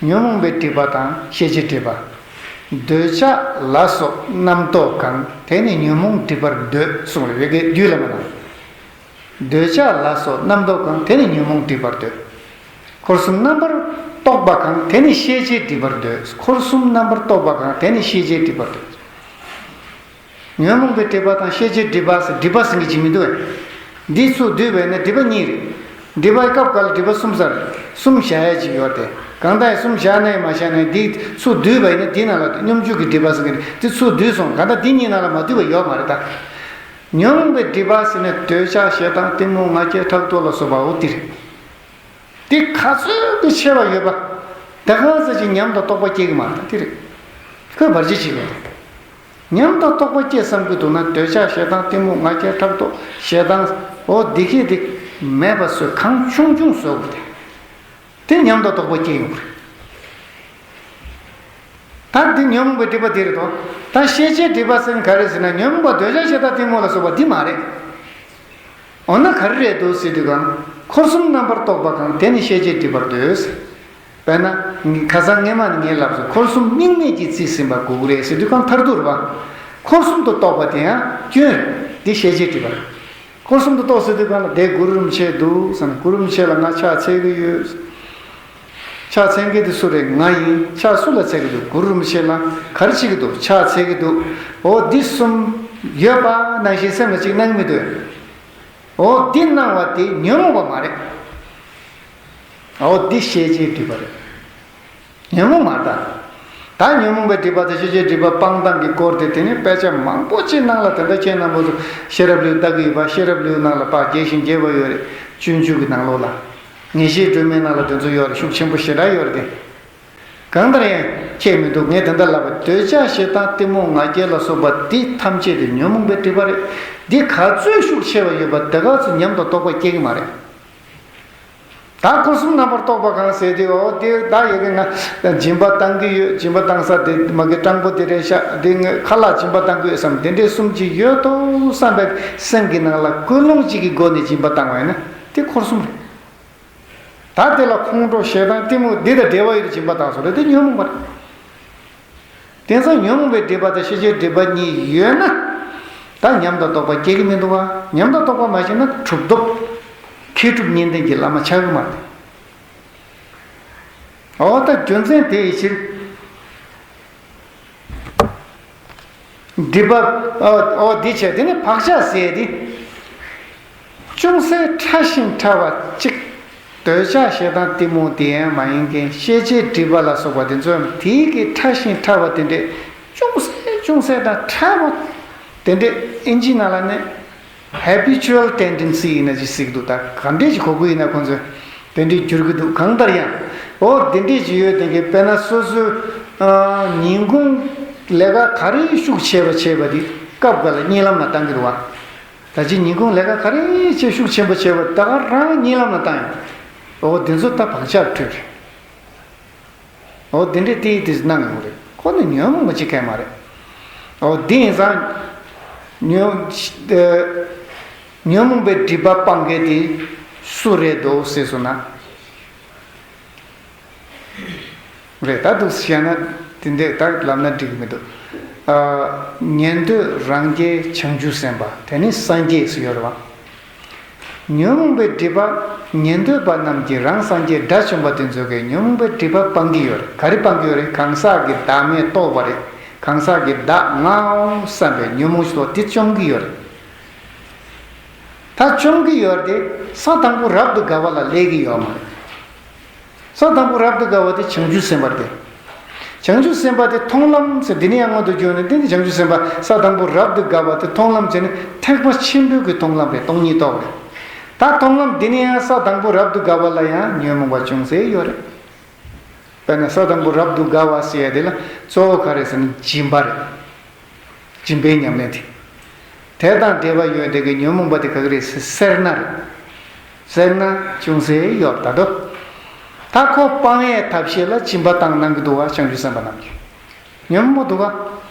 ཉོན་མོངས་པའི་སྒྲིབ་པ་དང་ཤེས་བྱའི་སྒྲིབ་པ། འདོད་ཆགས་ལ་སོགས་རྣམ་རྟོག་གང་། དེ་ནི་ཉོན་མོངས་སྒྲིབ་པར་འདོད། གསུངས་རེད་ཡ་གི་རྒྱུད་བླ་མའི་ནང་། འདོད་ཆགས་ལ་སོགས་རྣམ་རྟོག་གང་། དེ་ནི་ཉོན་མོངས་སྒྲིབ་པར་འདོད། འཁོར་གསུམ་རྣམ་པར་རྟོག་པ་གང་། དེ་ནི་ཤེས་བྱའི་སྒྲིབ་པར་འདོད། འཁོར་གསུམ་རྣམ་པར་རྟོག་པ་གང་། དེ་ནི་ཤེས་བྱའི་སྒྲིབ་པར་འདོད། ཉོན་མོངས་པའི་སྒྲིབ་པ་དང་ཤེས་བྱའི་སྒྲིབ་པ་ཟེར་སྒྲིབ་པ་ཟེར་གྱི་ཅིག་མི་འདུག་གས། འདི་ཚུར་བསྡུས་པས་ན་སྒྲིབ་པ་གཉིས་རེད། སྒྲིབ་པའི་སྐབས་འགའ་ལ་སྒྲིབ་པ་གསུམ་ཟེར། གསུམ་བཞག་ཡ་ཅིག་ཡོད་དེ། གང་ལྟར་གསུམ་བཞག་ནའི་མ་བཞག་ནའི་འདི་ཚུར་བསྡུས་པས་ན་འདི་ནང་ལ་སྙོམས་འཇུག་གི་སྒྲིབ་པ་ཟེར་གྱི་རེད། འདི་ཚུར་བསྡུས་སོང་། གང་ལྟར་འདི་གཉིས་ནང་ལ་མ་འདུས་པ་ཡོད་མ་རེད་ད། ཉོན་མོངས་པའི་སྒྲིབ་པ་ཟེར་ན་འདོད་ཆགས་ཞེ་སྡང་གཏི་མུག་ང་རྒྱལ་ཕྲག་དོག་ལ་སོགས་པ་འོ་འདི་རེད། དེ་ག་ཚོད་དུ་ཆེ་བ་ཡོད་པ། དེ་ག་ཚོད་ཅིག་ཉམས་དང་རྟོགས་པ་སྐྱེ་གི་མ་རེད་ད་དེ་རེད། ཁོས་བར་ཆད་བྱེད་ཀྱི་རེད། ཉམས་དང་རྟོགས་པ་སྐྱེ་བསམ་གྱི་འདུག་ན་འདོད་ཆགས་ཞེ་སྡང་གཏི་མུག་ང་རྒྱལ་ཕྲག་དོག་ཞེ་སྡང་འོ་འདི་གས་དེ་མེད་པ་བཟོས་གང་ཆུང་ཆུང་བཟོ་དགོས་ཏེ། དེ་ཉམས་དང་རྟོགས་པ་སྐྱེ་ཡོང་གི་རེད། ད་འདི་ཉོན་མོངས་པའི་སྒྲིབ་པ་འདི་རེད་དོ། ད་ཤེས་བྱའི་སྒྲིབ་པ་ཟེར་ན་ག་རེ་ཟེར་ན་ཉོན་མོངས་པ་འདོད་ཆགས་ཞེ་སྡང་གཏི་མུག་ལ་སོགས་པ་འདི་མ་རེད། འོ་ན་ག་རེ་རེད་འདུག་ཟེར་དུས་གང་། འཁོར་གསུམ་རྣམ་པར་རྟོག་པ་གང་། དེ་ནི་ཤེས་བྱའི་སྒྲིབ་པར་འདོད། དཔེར་ན། ཁ་སང་སྔས་མ་ནས་ངས་ལབ་སོང་། འཁོར་གསུམ་དམིགས་མེད་ཀྱིས་རྩིས་ཟིན་པ་དགོས་ཀྱི་རེད་ཟེར་དུས་གང་མཐར་ཐུག་རེད་པ། འཁོར་གསུམ་དུ་རྟོག་པ་དེ་ཡང་སྐྱོན་རེད། འདི་ཤེས་བྱའི་སྒྲིབ་པ་རེད། འཁོར་གསུམ་དུ་རྟོག་ཟེར་དུས་གང་ལ་དེ་གུ་རུ་རིན་པོ་ཆེ་འདུག་བསམ་ན་གུ་རུ་རིན་པོ་ཆེ་ལ་ང་ཕྱག་འཚལ་གྱི་ཡོད། ཕྱག་འཚལ་མཁན་དེ་སུ་རེད། ང་ཡིན། ཕྱག་སུ་ལ་འཚལ་གྱི་འདུག་གུ་རུ་རིན་པོ་ཆེ་ལ་ག་རེ་བྱེད་ཀྱི་འདུག་ཕྱག་འཚལ་གྱི་འདུག་འོ་འདི་གསུམ་ཡོད་པ་ནང་བཞིན་སེམས་ལ་གཅིག་སྣང་གི་མི་འདུག་འོ་འདི་སྣང་བ་དེ་ཉོན་མོངས་པ་མ་རེད། འོ་འདི་ཤེས་བྱའི་སྒྲིབ་པ་རེད། ཉོན་མོངས་མ་རེད་ད། ད་ཉོན་མོངས་པའི་སྒྲིབ་པ་དང་ཤེས་བྱའི་སྒྲིབ་པ་སྤང་སྟངས་ཀྱི་སྐོར་དེ་དེ་ནི་དཔེ་ཆ་མང་པོ་ཅིག་ནང་ལ་དེ་འདྲ་ཁྱེད་རྣམ་པ་ཚོ་ཤེས་རབ་ལེའུ་ལྟ་གི་ཡོད་པ། ཤེས་རབ་ལེའུ་ནང་ལ་ཕར་རྒྱས་ཤིང་རྒྱས་པ་ཡོད་རེད། སྤྱོད་འཇུག་གི་ནང་ལོགས་ལ། ངེས་ཤེས་སྒྲོན་མེའི་ནང་ལ་དེ་ཚོ་ཡོད་རེད། ཤུགས་ཆེན་པོ་ཞེ་དྲག་ཡོད་རེད་དེ། གང་ལྟར་ཡང་ཁྱད་མི་འདུག་ངས་དེ་འདྲ་ལབ་པ། འདོད་ཆགས་ཞེ་སྡང་གཏི་མུག་ང་རྒྱལ་ལ་སོགས་པ་འདི་ཐམས་ཅད་དེ་ཉོན་མོངས་པའི་སྒྲིབ་པ་རེད། འདི་ག་ཚོད་ཤུགས་ཆེ་བ་ཡོད་པ་དེ་ག་ཚོད་ཉམས་དང་རྟོགས་པ་སྐྱེ་གི་མ་རེད། ད་འཁོར་གསུམ་རྣམ་པར་རྟོག་པ་གང་ཟེར་དུས་འོ་དེ་ད་ཡ་གི་ང་སྦྱིན་པ་བཏང་གི་ཡོད། སྦྱིན་པ་བཏང་ས་དེ་མ་གི་སྤྲང་པོ་དེ་རེད་ཤག་འདི་ངས་ཁ་ལག་སྦྱིན་པ་བཏང་གི་ཡོད་བསམ། དེ་འདྲའི་གསུམ་ཅིག་ཡོད་དོ་བསམ་པའི་སེམས་ཀྱི་ནང་ལ་ཀུན་སློང་གཅིག་གི་སྒོ་ནས་སྦྱིན་པ་བཏང་བ་ཡིན་ན་དེ་འཁོར་གསུམ་རེད། ད་དེ་ལ་ཁོང་ཁྲོ་ཞེ་སྡང་གཏི་མུག་འདི་དང་འབྲེལ་བ་ཡོད་དུ་སྦྱིན་པ་བཏང་སོང་རེད། དེ་ཉོན་མོངས་པ་རེད། དེང་སང་ཉོན་མོངས་པའི་སྒྲིབ་པ་དང་ཤེས་བྱའི་སྒྲིབ་པ་གཉིས་ཡོད་ན། ད་ཉམས་དང་རྟོགས་པ་སྐྱེ་གི་མི་འདུག་བ། ཉམས་དང་རྟོགས་པ་མ་སྐྱེས་ན་གྲུབ་ཐོབ། མཁས་གྲུབ་གཉིས་ལྡན་གྱི་བླ་མ་ཆགས་གི་མ་རེད། འོ་ད་རྒྱུ་མཚན་དེ་ཡི་ཕྱིར། སྒྲིབ་པ། འོ་འདི་བྱས་དེ་ནི་བག་ཆགས་ཟེར་དེ། ཅུང་ཟད་ཕྲ་ཞིང་ཕྲ་བ་གཅིག་འདོད་ཆགས་ཞེ་སྡང་གཏི་མུག་དེ་ཡང་མ་ཡིན་མཁན་ཤེས་བྱའི་སྒྲིབ་པ་ལ་སོགས་པ་དེ་ཚོ་ཡང་དེའི་གི་ཕྲ་ཞིང་ཕྲ་བ་དེ་འདྲས་ཅུང་ཟད་ཅུང་ཟད་དང་ཕྲ་བ་དེ་འདྲས་ཨིན་ཇི་ནང་ལ་ནི་habitual tendency ཡིན་ན་ཅི་ཟེར་གི་འདུག་ད་ག་འདྲས་ཀྱི་གོ་དགོས་ཡིན་ན་ཁོང་ཚོས་དེ་འདྲས་བསྒྱུར་གི་འདུག་གང་ལྟར་ཡང་འོ་དེ་འདྲས་ཀྱི་ཡོད་དེ་གི་དཔེར་ན་སོ་སོའི་ཉིན་གུང་ལས་ཀ་ག་རེ་ཤུགས་ཆེ་བ་བྱས་པ་དེ་སྐབས་འགའ་ལ་གཉིད་ལམ་ལ་བཏང་གི་རེད་བ། ད་ཅི་ཉིན་གུང་ལས་ཀ་ག་རེ་བྱས་ཤུགས་ཆེན་པོ་བྱས་པ་ད་ག་རང་གཉིད་ལམ་ལ་བཏང་ཡོང་། འོ་དེ་ཚོ་ད་བག་ཆགས་འཕྲོད་རེད། འོ་དེ་འདྲས་དེ་དེ་སྣང་ཡོང་རེད། ཁོ་ནི་ཉོན་མོངས་པ་ཅིག་གས་མ་རེད། འོ་དེ་ཡིན་ཙང་ཉོན་ཉོན་མོངས་པའི་སྒྲིབ་པ་སྤང་མཁན་དེ་སུ་རེད་འདུག་ཟེར་སོང་ན། རེད་ད་འདུག་བཤད་ན་དེ་འདྲས་ད་ལབ་ན་འགྲིག་གི་མི་འདུག་ཨ། ཉན་ཐོས་རང་རྒྱལ་བྱང་ཆུབ་སེམས་དཔའ་དེ་ནི་སངས་རྒྱས་སུ་ཡོད་རེད་བ། ཉོན་མོངས་པའི་སྒྲིབ་པ་ཉན་ཐོས་པ་རྣམས་ཀྱིས་རང་སངས་རྒྱས་དགྲ་བཅོམ་པ་དེ་ཚོ་གིས་ཉོན་མོངས་པའི་སྒྲིབ་པ་སྤང་གི་ཡོད་རེད། ག་རེ་སྤང་གི་ཡོད་རེད། གང་ཟག་གི་བདག་མེད་རྟོགས་པ་རེད། གང་ཟག་གི་བདག་ངའོ་བསམ་པའི་ཉོན་མོངས་ཚོགས་དེ་བཅོམ་གི་ཡོད་རེད། ད་བྱུང་གི་ཡོད་རེད་དེ། ས་དང་པོ་རབ་ཏུ་དགའ་བ་ལ་སླེབས་ཀྱི་ཡོད་མ་རེད། ས་དང་པོ་རབ་ཏུ་དགའ་བ་དེ་བྱང་ཆུབ་སེམས་དཔའ་རེད་དེ། བྱང་ཆུབ་སེམས་དཔའ་དེ་མཐོང་ལམ་ཟེར་འདི་ནས་ཡང་སྔོན་དུ་བརྗོད་ནས། དེ་ནི་བྱང་ཆུབ་སེམས་དཔའ་ས་དང་པོ་རབ་ཏུ་དགའ་བ་དེ་མཐོང་ལམ་བྱས་ནས་ཐེག་པ་ཆེན་པོའི་གི་མཐོང་ལམ་རེད། སྟོང་ཉིད་རྟོགས་རེད། ད་མཐོང་ལམ་འདི་ནས་ཡང་ས་དང་པོ་རབ་ཏུ་དགའ་བ་ལ་ཡང་ཉོན་མོངས་པ་ཅུང་ཟད་ཡོད་རེད། དཔེར་ན་ས་དང་པོ་རབ་ཏུ་དགའ་བ་ཟེར་ཡ་དེ་ལ་གཙོ་བོ་ག་རེ་ཟེར་ན་སྦྱིན་པ་རེད། སྦྱིན་པའི་ཉམས་ལེན་དེ། དེ་དང་འབྲེལ་བ་ཡོད་དེ་གི་ཉོན་མོངས་པ་དེ་ག་གི་རེད་ཟེར་ན་རེད། སེར་སྣ་ཅུང་ཟད་ཡོད་ད་དོ། ད་ཁོ་སྤང་ཡས་ཐབས་ཤེས་ལ་སྦྱིན་པ་བཏང་གནང་གི་འདུག་བ། བྱང་ཆུབ་སེམས་དཔའ་རྣམས་ཀྱིས། ཉོན་མོངས་འདུག་ག་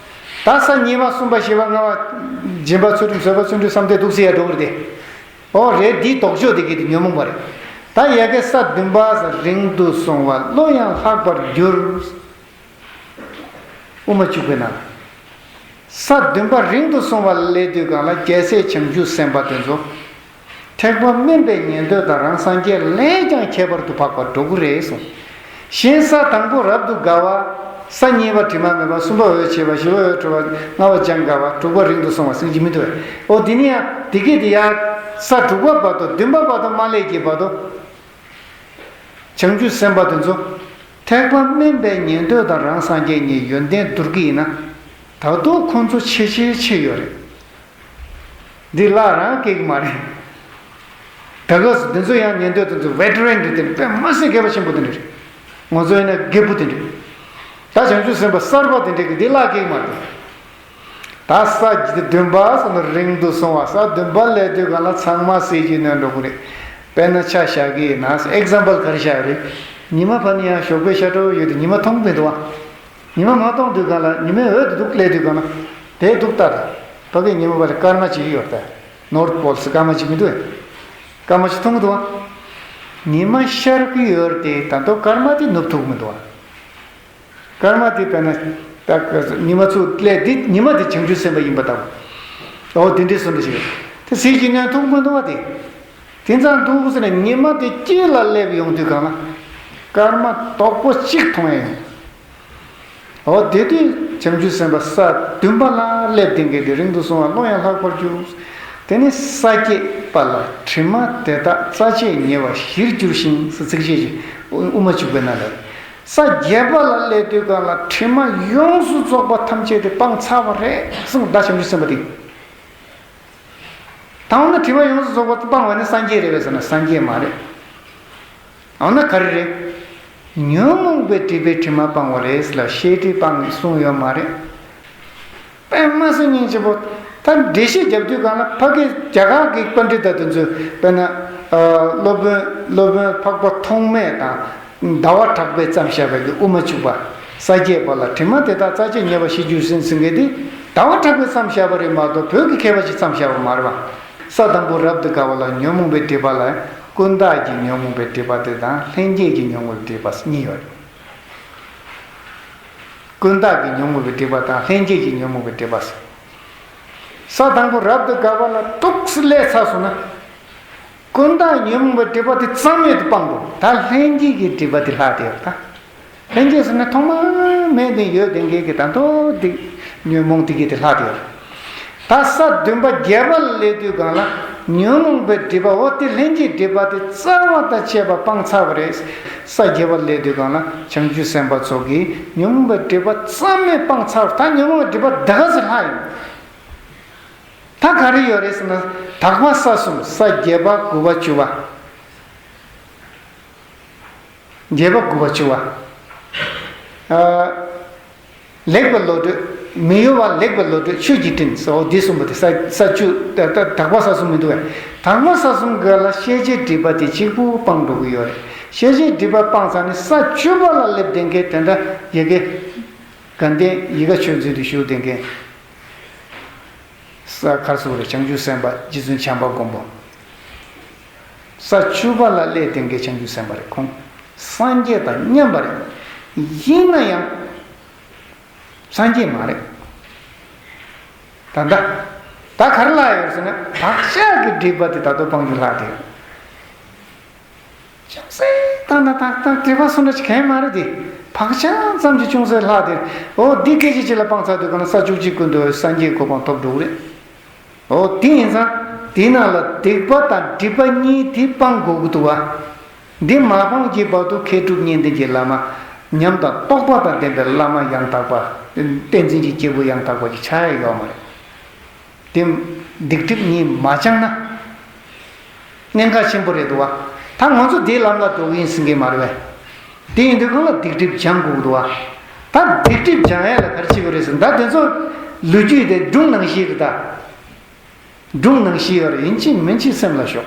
ད་ས་གཉིས་པ་གསུམ་པ་བཞི་པ་ལྔ་པ་སྦྱིན་པ་ཚུལ་ཁྲིམས་བཟོད་པ་བརྩོན་འགྲུས་བསམ་གཏན་འདུག་ཟེར་ཡ་འགྲོ་གི་རེད་དེ། ཨོ་རེད། འདིའི་ལྡོག་ཕྱོགས་དེ་གི་དེ་ཉོན་མོངས་པ་རེད། ད་ཡ་གི་ས་བདུན་པ་ས་རིང་དུ་སོང་བ་བློ་ཡང་ལྷག་པར་འགྱུར། དབུ་མ་འཇུག་པའི་ནང་། ས་བདུན་པ་རིང་དུ་སོང་བ་ལ་སླེབས་དུས་སྒང་ལ་རྒྱལ་སྲས་བྱང་ཆུབ་སེམས་དཔའ་དེ་ཚོ། ཐེག་པ་དམན་པའི་ཉན་ཐོས་དང་རང་སངས་རྒྱས་ལས་ཀྱང་ཁྱད་པར་དུ་འཕགས་པར་འགྲོ་གི་རེད་གསུངས། གཞན་ས་དང་པོ་རབ་ཏུ་དགའ་བ། ས་གཉིས་པ་དྲི་མ་མེད་པ། གསུམ་པ་འོད་ཆེས་པ། བཞི་པ་འོད་འཕྲོ་བ། ལྔ་པ་སྦྱང་དཀའ་བ། དྲུག་པ་རིང་དུ་སོང་བ་ཟེར་གྱི་མི་འདུག་གས། འོ་དེ་ནི་ཡང་དེ་གས་དེ་ཡང་ས་དྲུག་པ་བར་དུ་བདུན་པ་བར་དུ་མ་སླེབས་ཀྱི་བར་དུ། བྱང་ཆུབ་སེམས་དཔའ་དེ་ཚོ་ཐེག་པ་དམན་པའི་ཉན་ཐོས་དང་རང་སངས་རྒྱས་གཉིས་ཡོན་ཏན་བསྡུར་གྱི་ཡིན་ན། ད་དུང་ཁོང་ཚོ་ཆེ་ཆེ་ཆེ་ཡོད་རེད། འདི་བརླག་རང་སྐྱེ་གི་མ་རེད། ད་ག་སུ་འདི་ཚོ་ཡང་ཉན་ཐོས་དེ་ཚོ་བེ་ཊི་རན་རེད་དེ། དཔེ་མ་སྲིད་མཁས་པ་ཆེན་པོ་དེ་འདྲ་རེད། ང་ཚོ་ཡིན་ན་རྒད་པོ་དེ་འདྲ། ད་བྱང་ཆུབ་སེམས་དཔའ་གསར་པ་དེ་འདྲ་གི་འདི་བརླག་སྐྱེ་གི་མ་རེད། ད་ས་བདུན་པ་ས་ནི་རིང་དུ་སོང་བ། ས་བདུན་པ་སླེབས་དུས་སྒང་ལ་ཚང་མ་ཟས་ཀྱིས་ནོན་འགྲོ་གི་རེད། དཔེར་ན་ཆ་བཞག་གི་ཡིན་ན། ཨེག་ཛམ་པལ་ག་རེ་བཞག་ཡོད་རེད། ཉི་མ་ཕ་ནི་ཡང་ཞོགས་པའི་ཤར་གྲོལ་ཡོད་དུས་ཉི་མ་མཐོང་གི་མི་འདུག་བ། ཉི་མ་མ་མཐོང་དུས་སྒང་ལ་ཉི་མའི་འོད་དེ་འདུག་སླེབས་དུས་སྒང་ལ་དེ་འདུག་ལྟ་ར། ཕ་གི་ཉི་མ་བ་ལ་སྐར་མ་གཅིག་ཡོད་ད། ནོར་ཐ་པོལ་ཟེར་སྐར་མ་གཅིག་མི་འདུག་གས། སྐར་མ་གཅིག་མཐོང་གི་འདུག་བ། ཉི་མ་ཤར་གི་ཡོད་རེད་དེ། ད་དུང་སྐར་མ་དེ་ནུབ་ཐུབ་ཀྱི་མི་འདུག་བ། སྐར་མ་དེ་དཔེར་ན་ད་ཉི་མ་ཚུར་སླེབས་དེ། ཉི་མ་དེ་བྱང་ཆུབ་སེམས་དཔའ་ཡིན་པ་ལྟ་བུ། འོ་དེ་འདྲའི་བཟོ་འདྲ་ཞིག་རེད། དེ་ཟས་ཀྱིས་ནོན་ཐུབ་ཀྱི་མི་འདུག་བ་དེ། དེ་ཙམ་འདུག་ཟེར་ནས་ཉི་མ་དེ་དཀྱིལ་ལ་སླེབས་ཡོང་དུས་སྒང་ལ་སྐར་མ་དོག་པོ་གཅིག་མཐོང་ཡ་ཡོང་། འོ་དེ་དུས་བྱང་ཆུབ་སེམས་དཔའ་ས་བདུན་པ་ལ་སླེབས་དེ་འགས་དེ་རིང་དུ་སོང་བ་བློ་ཡང་ལྷག་པར་གྱུར། དེ་ནི་ས་བརྒྱད་པ་ལ་དྲི་མ་དེ་དག་རྩ་བཅད་ཉེ་བར་ཞི་འགྱུར་ཞིང་ཟེར་ཚིགས་བཅད་ཅིག་དབུ་མ་འཇུག་པའི་ནང་ལ། ས་བརྒྱད་པ་ལ་སླེབས་དུས་སྒང་ལ་དྲི་མ་ཡོངས་སུ་རྫོགས་པ་ཐམས་ཅད་དེ་སྤངས་ཚར་བ་རེད་གསུངས། ད་བྱང་ཆུབ་སེམས་དཔའ་དེ། ད་འོ་ན་དྲི་མ་ཡོངས་སུ་རྫོགས་པ་སྤངས་པ་ནི་སངས་རྒྱས་རེད་པས་ཟེར་ན་སངས་རྒྱས་མ་རེད། འོ་ན་ག་རེ་རེད། ཉོན་མོངས་པའི་སྒྲིབ་པའི་དྲི་མ་སྤངས་པ་རེད་ཟེར་ལ་ཤེས་སྒྲིབ་སྤངས་གསུངས་ཡོད་མ་རེད། དཔེ་མ་སྲིད་སྙིང་རྗེ་པོ། ད་འགྲེལ་བཤད་རྒྱབ་དུས་སྒང་ལ་ཕ་གི་རྒྱ་གར་གྱི་པཎྜི་ཏ་དེ་ཚོས་དཔེར་ན། ཨ། སློབ་དཔོན་སློབ་དཔོན་འཕགས་པ་ཐོགས་མེད་དང་ཟླ་བ་གྲགས་པས་བརྩམས་བཞག་པའི་གི་དབུ་མ་འཇུག་པ། ས་བརྒྱད་པ་ལ་དྲི་མ་དེ་དག་རྩ་བཅད་ཉེ་བར་ཞི་འགྱུར་ཟེར་ཟེར་མཁན་དེ་ཟླ་བ་གྲགས་པས་བརྩམས་བཞག་པ་རེད་མ་གཏོགས་བོད་ཀྱི་མཁས་པ་ཞིག་བརྩམས་བཞག་པ་མ་རེད་པ། ས་དང་པོ་རབ་ཏུ་དགའ་བ་ལ་ཉོན་མོངས་པའི་སྒྲིབ་པ་ལ། ཀུན་བརྟགས་ཀྱི་ཉོན་མོངས་པའི་སྒྲིབ་པ་དེ་དང་ལྷན་སྐྱེས་ཀྱི་ཉོན་མོངས་པའི་སྒྲིབ་པ་གཉིས་ཡོད་རེད། ཀུན་བརྟགས་ཀྱི་ཉོན་མོངས་པའི་སྒྲིབ་པ་དང་ལྷན་སྐྱེས་ཀྱི་ཉོན་མོངས་པའི་སྒྲིབ་པ་ཟེར། ས་དང་པོ་རབ་ཏུ་དགའ་བ་ལ་ཏོག་ཙམ་སླེབས་ཚར་སོང་ན། ཀུན་བརྟགས་ཉོན་མོངས་པའི་སྒྲིབ་པ་དེ་རྩ་མེད་དུ་སྤངས་འགྲོ། ད་ལྷན་སྐྱེས་ཀྱི་སྒྲིབ་པ་དེ་ལྷག་བསྡད་ཡོད་ད། ལྷན་སྐྱེས་ཟེར་ན་ཐོག་མ་མེད་དེ་ཡོད་དེ་འགས་ཀྱི་ད་དོ་དེ་ཉོན་མོངས་དེ་གས་དེ་ལྷག་བསྡད་ཡོད། ད་ས་བདུན་པ་བརྒྱད་པ་ལ་སླེབས་དུས་སྒང་ལ་ཉོན་མོངས་པའི་སྒྲིབ་པ་འོ་དེ་ལྷན་སྐྱེས་སྒྲིབ་པ་དེ་རྩ་བ་དང་བཅས་པ་སྤངས་ཚར་བ་རེད། ས་བརྒྱད་པ་ལ་སླེབས་དུས་སྒང་ལ་བྱང་ཆུབ་སེམས་དཔའ་ཚོ་གིས་ཉོན་མོངས་པའི་སྒྲིབ་པ་རྩ་མེད་སྤངས་ཚར་བ། ད་ཉོན་མོངས་པའི་སྒྲིབ་པ་ད་ག་ཚོད་ལྷག་ཡིན། ད་ག་རེ་ཡོད་རེད་ཟེར་ན། དག་པ་ས་གསུམ། ས་བརྒྱད་པ་དགུ་པ་བཅུ་པ། བརྒྱད་པ་དགུ་པ་བཅུ་པ། ཨ། ལེགས་པའི་བློ་གྲོས། མི་གཡོ་བ་ལེགས་པའི་བློ་གྲོས་ཆོས་ཀྱི་སྤྲིན་ཟེར། འོ་འདི་གསུམ་པོ་དེ་ས་ས་བཅུ། ད་ད་དག་པ་ས་གསུམ་མི་འདུག་གས། དག་པ་ས་གསུམ་ག་ལ་ཤེས་བྱའི་སྒྲིབ་པ་དེ་གཅིག་པུ་སྤངས་འགྲོ་གི་ཡོད་རེད། ཤེས་བྱའི་སྒྲིབ་པ་སྤངས་ཚར་ནས་ས་བཅུ་པ་ལ་སླེབས་བསྡད་མཁན་དེ་འདྲ་ཡི་གེ། དགའ་ལྡན་ཡིད་དགའ་ཆོས་འཛིན་དུ་བཞུགས་བསྡད་མཁན། ས་ག་རེ་ཟེར་དགོས་རེད། བྱང་ཆུབ་སེམས་དཔའ་རྗེ་བཙུན་བྱམས་པ་མགོན་པོ། ས་བཅུ་པ་ལ་སླེབས་བསྡད་མཁན་བྱང་ཆུབ་སེམས་དཔའ་རེད། ཁོང་སངས་རྒྱས་དང་མཉམ་པ་རེད། ཡིན་ན་ཡང་སངས་རྒྱས་མ་རེད། ད་ལྟ་ད་ག་རེ་ལྷག་ཡོད་ཟེར་ན། བག་ཆགས་ཀྱི་སྒྲིབ་པ་དེ་ད་དུང་སྤང་རྒྱུ་ལྷག་བསྡད་ཡོད། ཅུང་ཟད་ད་ད་ད་ད་སྒྲིབ་པ་སོང་འདྲ་ཅིག་གང་ཡང་མ་རེད་དེ། བག་ཆགས་ཙམ་གྱིས་ཅུང་ཟད་ལྷག་སྟེ། འོ་འདི་སྐད་ཅིག་གཅིག་ལ་སྤངས་ཚར་དུས་གང་ན་ས་བཅུ་གཅིག་ཀུན་ཏུ་སངས་རྒྱས་གོ་འཕང་ཐོབ་འགྲོ་གི་རེད། འོ་དེ་ཡིན་ཙང་། དེའི་ནང་ལ་སྡིག་པ་དང་སྒྲིབ་པ་གཉིས་དེ་སྤང་དགོས་ཀྱི་འདུག་བ། འདི་མ་སྤངས་ཀྱི་བར་དུ་མཁས་གྲུབ་གཉིས་ལྡན་གྱི་བླ་མ། ཉམས་དང་རྟོགས་པ་དང་ལྡན་པའི་བླ་མ་ཡང་དག་པ། བསྟན་འཛིན་གྱི་སྐྱེས་བུ་ཡང་དག་པ་ཅིག་ཆགས་ཡ་ཡོད་མ་རེད། དེ་སྡིག་སྒྲིབ་གཉིས་མ་སྦྱངས་ན། གནད་འགག་ཆེན་པོ་རེད་འདུག་བ། ད་ང་ཚོ་འདིའི་ལམ་ལ་འགྲོ་གི་ཡིན་ཟེར་གྱི་མ་རེད་བས། དེ་ཡིན་དུས་གང་ལ་སྡིག་སྒྲིབ་སྦྱང་དགོས་འདུག་བ། ད་སྡིག་སྒྲིབ་སྦྱང་ཡ་ལ་ག་རེ་བྱེད་དགོས་རེད་ཟེར་ན། ད་དེ་ཚོ་ལོ་རྒྱུས་དེ་སྒྲུང་ནང་བཞིན་རེད་ད། སྒྲུང་ནང་བཞིན་ཡོད་རེད། ཡིན་གཅིག་མིན་གཅིག་སེམས་ལ་ཞོག་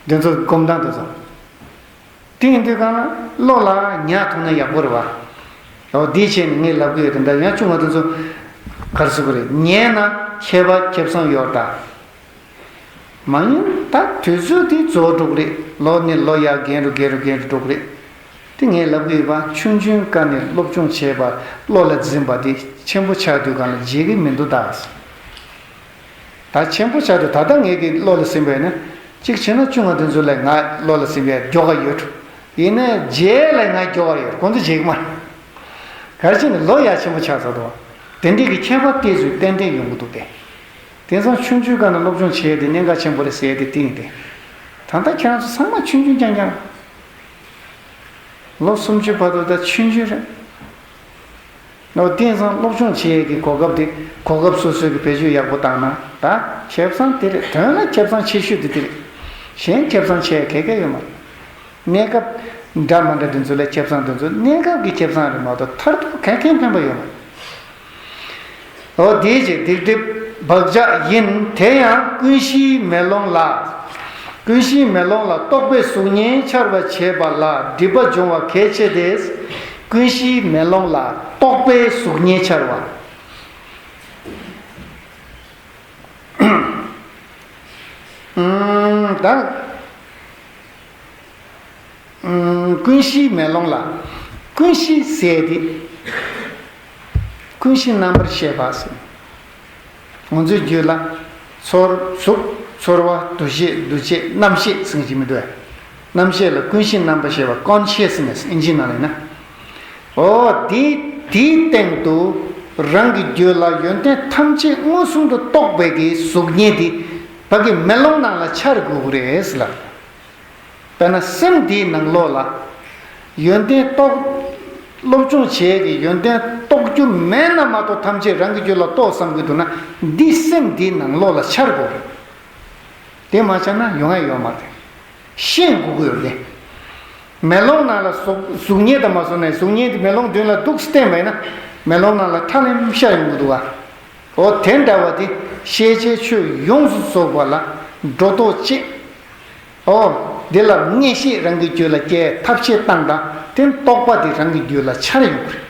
དེ་ཚོ་སྒོམ་སྟངས་དེ་ཚོ། དེ་ཡིན་དུས་གང་ལ་བློ་ལ་ཉར་ཐུབ་ན་ཡག་པོ་རེད་བ། འོ་དེའི་ཆེད་ནས་ངས་ལབ་གི་ཡོད་དེ། འདྲ་ཡང་ཆུང་བ་དེ་ཚོ་ག་རེ་ཟེར་དགོས་རེད། ཉན་ན་མཁས་པ་ཁེ་བཟང་ཡོད་ད། མ་ཡིན་ད་དུས་ཚོད་དེ་རྫོགས་འགྲོ་གི་རེད། ལོ་ནས་ལོ་ཡར་རྒན་རུ་རྒན་རུ་རྒན་རུ་འགྲོ་གི་རེད། དེ་ངས་ལབ་གི་ཡོད་པ། ཆུང་ཆུང་སྐབས་ནས་སློབ་སྦྱོང་བྱས་པ་བློ་ལ་འཛིན་པ་དེ་ཆེན་པོ་ཆགས་དུས་གང་ལ་བརྗེད་གི་མི་འདུག་ད། ད་ཆེན་པོ་ཆགས་དུས་ད་ལྟ་ངས་ཀྱི་བློ་ལ་ཟིན་པས་ན། གཅིག་བྱས་ན་ཆུང་བ་དེ་ཚོ་ལས་ང་བློ་ལ་ཟིན་པའི་མགྱོགས་པ་ཡོད། ཡིན་ནའི་རྗེས་ལ་ང་མགྱོགས་པ་ཡོད། ཁོང་ཚོ་བརྗེད་གི་མ་རེད། ག་རེ་བྱས་ནས་ལོ་ཡར་ཆེན་པོ་ཆགས་ཚར་འདུག་དེ་འདྲས་ཀྱི་ཁྱད་པར་ཏོག་ཙམ་ཏན་ཏན་ཡོང་གི་འདུག་སྟེ། དེང་སང་ཆུང་ཆུང་སྒང་ནས་སློབ་སྦྱོང་བྱས་ཏེ་གནད་འགག་ཆེན་པོ་རེད་ཟེར་ཏེ་བསྟན་ཏེ། ད་ལྟ་ཁྱེད་རང་ཚོ་ཚང་མ་ཆུང་ཆུང་རྐྱང་རྐྱང་། ལོ་སུམ་ཅུ་བར་དུ་ད་ཆུང་ཆུང་རེད། ལོ་དེང་སང་སློབ་སྦྱོང་བྱེད་ཡས་ཀྱི་གོ་སྐབས་དེ། གོ་སྐབས་སོ་སོའི་གི་བེད་སྤྱོད་ཡག་པོ་བཏང་ན་ད་ཁེ་བཟང་དེ་རེད། དོན་ལ་ཁེ་བཟང་ཆེ་ཤོས་དེ་དེ་རེད། གཞན་ཁེ་བཟང་ཆེ་ག་གེ་ཡོད་མ་རེད། གནས་སྐབས་འདྲ་མ་འདྲ་དེ་ཚོ་ལས་ཁེ་བཟང་དེ་ཚོ་གནས་སྐབས་ཀྱི་ཁེ་བཟང་རེད་མ་གཏོགས་མཐར་ཐུག་ག་གེ་ཕན་པ་ཡོད་མ་རེད། འོ་དེའི་ཕྱིར་སྡིག་སྒྲིབ་བག་ཆགས་ཡིན། དེ་ཡང་ཀུན་གཞིའི་མེ་ལོང་ལ། ཀུན་གཞིའི་མེ་ལོང་ལ་རྟོག་པའི་གཟུགས་བརྙན་འཆར་བར་བྱེད་པ་ལ་སྒྲིབ་པ་སྦྱོང་བ་གལ་ཆེ་སྟེ། ཀུན་གཞིའི་མེ་ལོང་ལ་རྟོག་པའི་གཟུགས་བརྙན་འཆར་བ། ཨུམ། ད། ཀུན་གཞིའི་མེ་ལོང་ལ། ཀུན་གཞི་ཟེར་དེ། ཀུན་གཞི་རྣམ་པར་ཤེས་པ་ཟེར། ང་ཚོའི་རྒྱུད་ལ། ཚོར་གཟུགས། ཚོར་བ། འདུ་ཤེས། འདུ་བྱེད། རྣམ་ཤེས་ཟེར་གྱི་མི་འདུག་རྣམ་ཤེས་ལ་ཀུན་གཞི་རྣམ་པར་ཤེས་པ། consciousness ཨིན་ཇི་ནང་ལ་ཡིན་ན། འོ་དེ། དེའི་སྟེང་དུ། རང་གི་རྒྱུད་ལ་ཡོན་ཏན་ཐམས་ཅད་མངོན་སུམ་དུ་རྟོགས་པའི་གི་གཟུགས་བརྙན་དེ། ཕ་གི་མེ་ལོང་ནང་ལ་འཆར་དགོས་ཀྱི་རེད་ལ། དཔེར་ན་སེམས་འདིའི་ནང་ལོགས་ལ། ཡོན་ཏན་རྟོགས། སློབ་སྦྱོང་བྱེད་ཀྱི་ཡོན་ཏན་རྟོགས་རྒྱུ་མེད་ན་མ་གཏོགས་ཐམས་ཅད་རང་གི་རྒྱུད་ལ་རྟོགས་བསམ་གྱི་འདུག་ན། འདི་སེམས་འདིའི་ནང་ལོགས་ལ་འཆར་དགོས་རེད། དེ་མ་འཆར་ན་ཡོང་ཡ་ཡོད་མ་རེད། ཤེས་དགོས་ཀྱི་ཡོད་རེད། མེ་ལོང་ནང་ལ་གཟུགས་གཟུགས་བརྙན་དང་མ་སོང་ནས་གཟུགས་བརྙན་དེ་མེ་ལོང་མདུན་ལ་འདུག་སེ་བསྟན་པ་ཡིན་ན། མེ་ལོང་ནང་ལ་ཁྲ་ལེམ་ཤར་ཡོང་གི་འདུག་ག་འོ་དེ་འདྲ་བ་དེ་ཤེས་བྱའི་ཆོས་ཡོངས་སུ་རྫོགས་པ་ལ་སྒྲོ་འདོགས་བཅད། འོ། འདི་ལ་མངོན་ཤེས་རང་གི་རྒྱུད་ལ་སྐྱེ་ཐབས་ཤེས་བཏང་དང་དེ་རྟོགས་པ་དེ་རང་གི་རྒྱུད་ལ་འཆར་ཡོང་གི་རེད།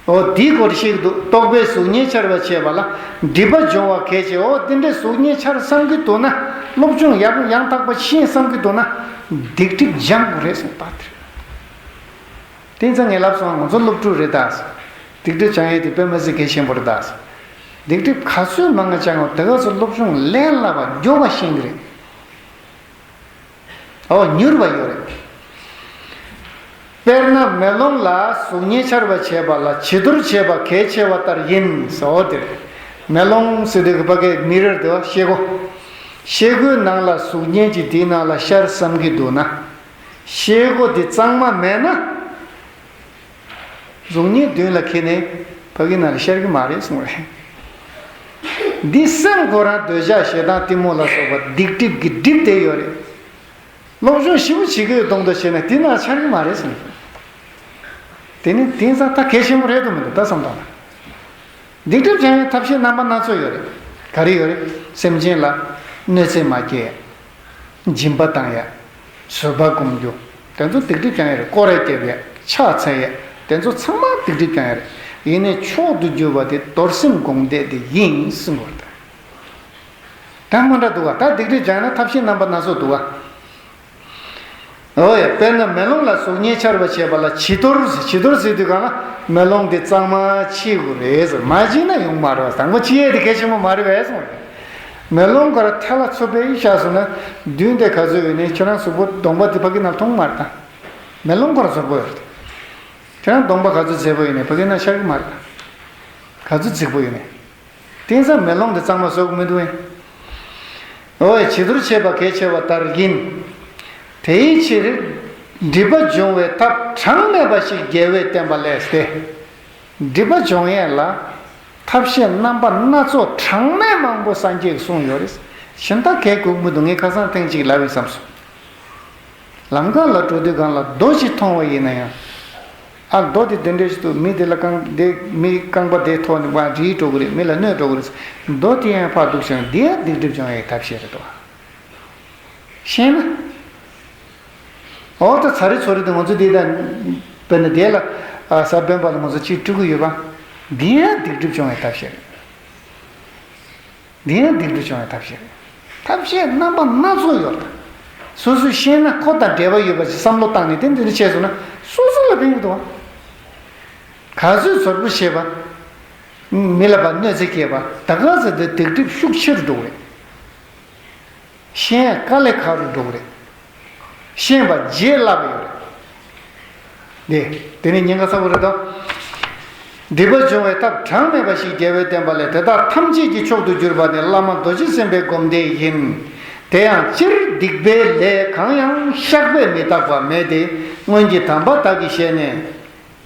འོ་དེའི་སྐོར་ཞིག་འདུག་རྟོག་པའི་གཟུགས་བརྙན་འཆར་བར་བྱེད་པ་ལ་སྒྲིབ་པ་སྦྱོང་བ་གལ་ཆེ། འོ་དེ་འདྲའི་གཟུགས་བརྙན་འཆར་བསམ་གྱི་འདུག་ན། སློབ་སྦྱོང་ཡག་ཡང་དག་པ་ཤེས་བསམ་གྱི་འདུག་ན། སྡིག་སྒྲིབ་སྦྱང་དགོས་རེད་ཟེར་པ་དེ་རེད། དེ་ཙང་ངས་ལབ་སོང་། ང་ཚོ་སློབ་ཕྲུག་རེད་ད། སྡིག་སྒྲིབ་སྦྱང་ཡས་དེ་དཔེ་མི་སྲིད་གལ་ཆེན་པོ་རེད་ད། སྡིག་སྒྲིབ་ག་ཚོད་མང་ང་སྦྱང་བ་དེ་ག་ཚོད་སློབ་སྦྱོང་ལས་སླ་བ་མགྱོགས་པ་ཤེས་ཀྱི་རེད། འོ་མྱུར་བ་ཡོད་རེད། དཔེར་ན་མེ་ལོང་ལ་གཟུགས་བརྙན་འཆར་བར་བྱེད་པ་ལ་བྱི་དོར་བྱེད་པ་གལ་ཆེ་བ་ལྟར་ཡིན་ཟེར། འོ་དེ་རེད། མེ་ལོང་ཟེར་དུས་ཀྱི་ཕ་གའི་མི་རེར་དེ་བ་ཤེལ་སྒོ། ཤེལ་སྒོའི་ནང་ལ་གཟུགས་བརྙན་གྱི་དེའི་ནང་ལ་ཤར་བསམ་གྱི་འདུག་ན། ཤེལ་སྒོ་དེ་གཙང་མ་མེད་ན། གཟུགས་བརྙན་མདུན་ལ་འཁྱེར་ནས་ཕ་གི་ནང་ལ་ཤར་གྱི་མ་རེད་གསུངས་རེད། འདི་སེམས་ཁོ་རང་འདོད་ཆགས་ཞེ་སྡང་གཏི་མུག་ལ་སོགས་པ་སྡིག་སྒྲིབ་ཀྱིས་བསྒྲིབས་བསྡད་ཡོད་རེད། སློབ་སྦྱོང་ཞིབ་པོ་བྱེད་ཀྱི་ཡོད་མདོག་མདོག་བྱས་ན་འདི་ནང་འཆར་གྱི་མ་རེད་གསུངས་རེད། དེ་ནི་དེང་སང་ད་གལ་ཆེན་པོ་རེད་དུ་མི་འདུག་ད་བསམ་བཏང་ན། སྡིག་སྒྲིབ་སྦྱང་ཡའི་ཐབས་ཤེས་རྣམ་པ་སྣ་ཚོགས་ཡོད་རེད། ག་རེ་ཡོད་རེད། སེམས་ཅན་ལ་གནོད་འཚེ་མ་སྐྱེལ་ཡ། སྦྱིན་པ་བཏང་ཡ། བཟོད་པ་སྒོམ་རྒྱུ། དེ་ཚོ་སྡིག་སྒྲིབ་སྦྱང་ཡ་རེད། སྐོར་ར་རྒྱབ་ཡ། ཕྱག་འཚལ་ཡ། དེ་ཚོ་ཚང་མ་སྡིག་སྒྲིབ་སྦྱང་ཡ་རེད། ཡིན་ནའི་མཆོག་ཏུ་གྱུར་པ་དེ་རྡོར་སེམས་སྒོམ་བཟླས་དེ་ཡིན་གསུངས་པ་རེད། ད་མ་འདྲ་འདུག་ག་ད་སྡིག་སྒྲིབ་སྦྱང་ན་ཐབས་ཤེས་རྣམ་པ་སྣ་ཚོགས་འདུག་ག་འོ་ཡ། དཔེར་ན་མེ་ལོང་ལ་གཟུགས་བརྙན་འཆར་བར་བྱེད་པ་ལ་བྱི་དོར་ཟེར། བྱི་དོར་ཟེར་དུས་གང་ལ་མེ་ལོང་དེ་གཙང་མ་ཕྱིས་དགོས་རེད་ཟེར། མ་ཕྱིས་ན་ཡོང་མ་རེད་བ། དང་པོ་ཕྱི་ཡས་དེ་གལ་ཆེན་པོ་མ་རེད་བས་གསུངས་རེད། མེ་ལོང་ག་ར་ཐལ་ལ་ཚུབ་པའི་བཞག་སོང་ན་མདུན་དེ་ག་ཚོད་ཡོད་ནས་ཁྱོད་རང་གཟུགས་པོ་གདོང་པ་དེ་ཕ་གི་ནང་མཐོང་མ་རེད་ད། མེ་ལོང་ག་ར་རྫོགས་པོ་ཡོད་རེད། ཁྱོད་རང་གདོང་པ་ག་ཚོད་མཛེས་པོ་ཡོད་ནས་ཕ་གི་ནང་ཤར་གི་མ་རེད་ད། ག་ཚོད་རྫིག་པོ་ཡོད་ནས། དེང་སང་མེ་ལོང་དེ་གཙང་མ་བཟོ་གི་མི་འདུག་ཨེ། འོ་བས་བྱི་དོར་བྱེད་པ་གལ་ཆེ་བ་ལྟར་ཡིན། དེའི་ཕྱིར། སྒྲིབ་པ་སྦྱོང་བའི་ཐབས་གྲངས་མེད་པ་ཞིག་རྒྱལ་བས་བསྟན་པ་ལས་ཏེ། སྒྲིབ་པ་སྦྱོང་ཡས་ལ། ཐབས་ཤེས་རྣམ་པ་སྣ་ཚོགས་གྲངས་མེད་མང་པོ་སངས་རྒྱས་ཀྱིས་གསུངས་ཡོད་རེད། གཞན་དག་གས་གོ་མི་འདུག་ངས་ཁ་སང་ཐེངས་གཅིག་ལབ་ཡིན་བསམ་སོང་། ལམ་ཁ་ལ་འགྲོ་དུས་སྒང་ལ་རྡོ་ཞིག་མཐོང་བ་ཡིན་ན་ཡང་། ཨ་རྡོ་དེ་དེ་འདྲ་ཞིག་འདུག་མི་དེ་ལ་རྐང་དེ་མི་རྐང་པ་དེ་ཐོག་ནས་མར་རིལ་འགྲོ་གི་རེད། མི་ལ་གནོད་འགྲོ་གི་རེད། རྡོ་དེ་ཡང་ཕར་འདུག་བྱས་ན་འདི་ཡང་སྡིག་སྒྲིབ་སྦྱོང་ཡའི་ཐབས་ཤེས་རེད་དོ། ཤེས་ན། འོ་ད་ཚ་རེ་ཚོ་རེ་དེ་ང་ཚོ་འདི་ད་དཔེར་ན་དེ་ལ་ཨ་ས་བོན་པ་ལ་ང་ཚོ་གཅིག་སྤྲུལ་གི་ཡོད་པ། འདི་ཡང་སྡིག་སྒྲིབ་སྦྱོང་ཡའི་ཐབས་ཤེས་རེད། འདི་ཡང་སྡིག་སྒྲིབ་སྦྱོང་བའི་ཐབས་ཤེས་རེད། ཐབས་ཤེས་རྣམ་པ་སྣ་ཚོགས་ཡོད་རེད། སོ་སོས་ཤེས་ན་ཁོ་དང་འབྲེལ་བ་ཡོད་པ་ཞིག་བསམ་བློ་བཏང་ནས་དེ་འདི་འདྲ་བྱས་སོང་ན་སོ་སོ་ལ་ཕན་གྱི་འདུག་བ། ག་ཚོད་ཚོར་པོ་བྱེད་པ། མི་ལ་ཕར་གནོད་འཚེ་སྐྱེལ་བ་ད་ག་ཚོད་དེ་སྡིག་སྒྲིབ་ཤུགས་ཆེ་རུ་འགྲོ་གི་རེད། ཤེས་ཡས་དཀའ་ལས་ཁག་རུ་འགྲོ་གི་རེད། ཤེས་པ་བརྗེད་སླ་བ་ཡོད་རེད། དེ་དེ་ནི་ཉེན་ཁ་ཚ་པོ་རེད་དོ། སྡིག་པ་སྦྱོང་བའི་ཐབས་གྲངས་མེད་པ་ཞིག་རྒྱལ་བས་བསྟན་པ་ལས། དེ་དག་ཐམས་ཅད་ཀྱི་མཆོག་ཏུ་གྱུར་པ་ནི་བླ་མ་རྡོ་རྗེ་སེམས་དཔའི་སྒོམ་བཟླས་ཡིན། དེ་ཡང་སྤྱིར་སྡིག་པའི་ལས་གང་ཡང་བཤགས་པས་མི་འདག་པ་མེད་དེ། སྔོན་གྱི་དམ་པ་དག་གི་ཞལ་ནས།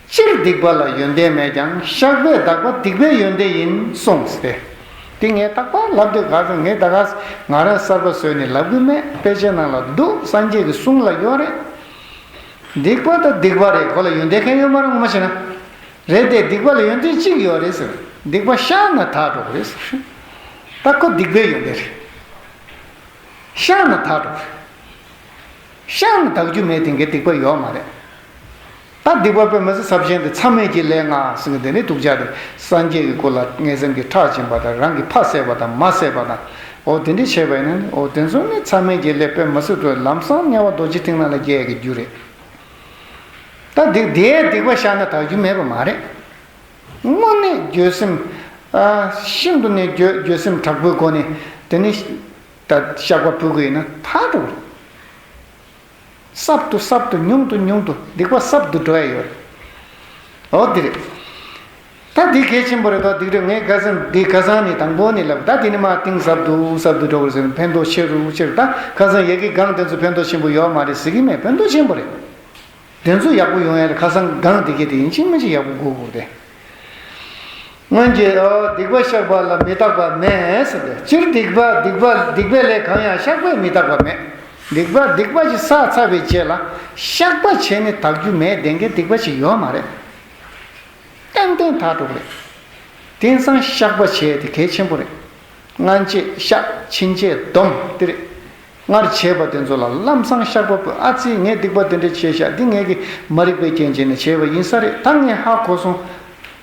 སྤྱིར་སྡིག་པ་ལ་ཡོན་ཏན་མེད་ཀྱང་བཤགས་པས་འདག་པ་སྡིག་པའི་ཡོན་ཏན་ཡིན་གསུངས་ཏེ། དེ་ངས་རྟག་པར་ལབ་དུས་ག་ཚོད་ངས་ད་ག་ང་རང་གསར་པ་བཟོས་ནས་ལབ་གི་མེད། དཔེ་ཆའི་ནང་ལ་འདུག་སངས་རྒྱས་ཀྱི་གསུང་ལ་ཡོད་རེད། སྡིག་པ་ད་སྡིག་པ་རེད། ཁོ་ལ་ཡོན་ཏན་གང་ཡོད་མ་རེད། ངོ་མ་བྱས་ན། རེད་དེ་སྡིག་པ་ལ་ཡོན་ཏན་གཅིག་ཡོད་རེད་ཟེར། སྡིག་པ་བཤགས་ན་དག་འགྲོ་གི་རེད་ཟེར། ད་ཁོ་སྡིག་པའི་ཡོན་ཏན་རེད། བཤགས་ན་དག་འགྲོ་གི་རེད། བཤགས་ན་དག་རྒྱུ་མེད་དེ་འགའི་སྡིག་པ་ཡོད་མ་རེད། ད་སྡིག་པ་དཔེ་མི་སྲིད་ཚབས་ཆེན་དེ་མཚམས་མེད་ཀྱི་ལས་ལྔ་ཟེར་གི་དེ་ནི་སྡུག་ཅག་དེ་སངས་རྒྱས་ཀྱི་སྐུ་ལ་ངན་སེམས་ཀྱི་ཁྲག་སྦྱིན་པ་དང་རང་གི་ཕ་བསད་པ་དང་མ་བསད་པ་དང་། འོ་དེ་འདྲ་བྱས་པ་ཡིན་ན་ནི་འོ་དེ་ཚོ་ནི་མཚམས་མེད་ཀྱི་ལས་དཔེ་མི་སྲིད་དུ་ལམ་སང་དམྱལ་བ་རྡོ་རྗེ་གཏིང་ནང་ལ་སྐྱེ་ཡ་གི་རྒྱུ་རེད། ད་སྡིག་དེའི་སྡིག་པ་བཤགས་ན་དག་རྒྱུ་མེད་པ་མ་རེད། དངོས་གནས་འགྱོད་སེམས། ཨ་ཤིན་ཏུ་ནས་འགྱོད་འགྱོད་སེམས་དྲག་པོའི་སྒོ་ནས་དེ་ནི། ད་བཤགས་པ་ཕུལ་གི་ཡིན་ན་ཐག་འགྲོ་གི་རེད། སྲབ་ཏུ་སྲབ་ཏུ་ཉུང་དུ་ཉུང་དུ་སྡིག་པ་སྲབ་ཏུ་འགྲོ་ཡ་ཡོད་རེད། འོ་འདི་རེད། ད་འདི་གལ་ཆེན་པོ་རེད་དོ། སྡིག་སྒྲིབ་ངས་ཁ་སང་འདི་ཁ་སང་ནས་དང་པོ་ནས་ལབ། ད་འདི་ནས་མར་གཏིང་ཟབ་ཏུ་ཟབ་ཏུ་འགྲོ་གི་རེད་ཟེར་ན་ཕན་ཐོགས་ཆེ་རུ་ཆེ་རུ། ད་ཁ་སང་ཡ་གི་སྒང་དེ་ཚོ་ཕན་ཐོགས་ཆེན་པོ་ཡོད་མ་རེད་ཟེར་གི་མེད། ཕན་ཐོགས་ཆེན་པོ་རེད། དེ་ཚོ་ཡག་པོ་ཡོང་ཡ་ལ་ཁ་སང་སྒང་དེ་གས་དེ་ཡིན་གཅིག་མིན་གཅིག་ཡག་པོ་དགོས་དགོས་ཏེ། སྔོན་གྱི་ཨོ་སྡིག་པ་བཤགས་པ་ལ་མི་རྟག་པ་མེད་ཟེར་ཏེ། སྤྱིར་སྡིག་པ་སྡིག་པ་སྡིག་པའི་ལས་གང་ཡང་བཤགས་པས་མི་རྟག་པ་མེད། སྡིག་པ་སྡིག་པ་ཞིག་བསགས་ཚར་བའི་རྗེས་ལ་བཤགས་པ་བྱས་ནས་དག་རྒྱུ་མེད་དེ་འགའི་སྡིག་པ་ཞིག་ཡོད་མ་རེད། ཏན་ཏན་དག་འགྲོ་གི་རེད། དེང་སང་བཤགས་པ་བྱས་ཏེ་གལ་ཆེན་པོ་རེད། སྔན་ཆད་བཤགས། ཕྱིན་ཆད་སྡོམ་དེ་རེད། སྔར་བྱས་པ་དེ་ཚོ་ལ་ལམ་སང་བཤགས་པ་ཕུལ། ཨ་ཙི་ངས་སྡིག་པ་དེ་འདྲ་བྱས་ཤག་འདི་ངས་ཀྱི་མ་རིག་པའི་རྐྱེན་བྱས་ནས་བྱས་པ་ཡིན་ས་རེད། ད་ངས་ཧ་གོ་སོང་།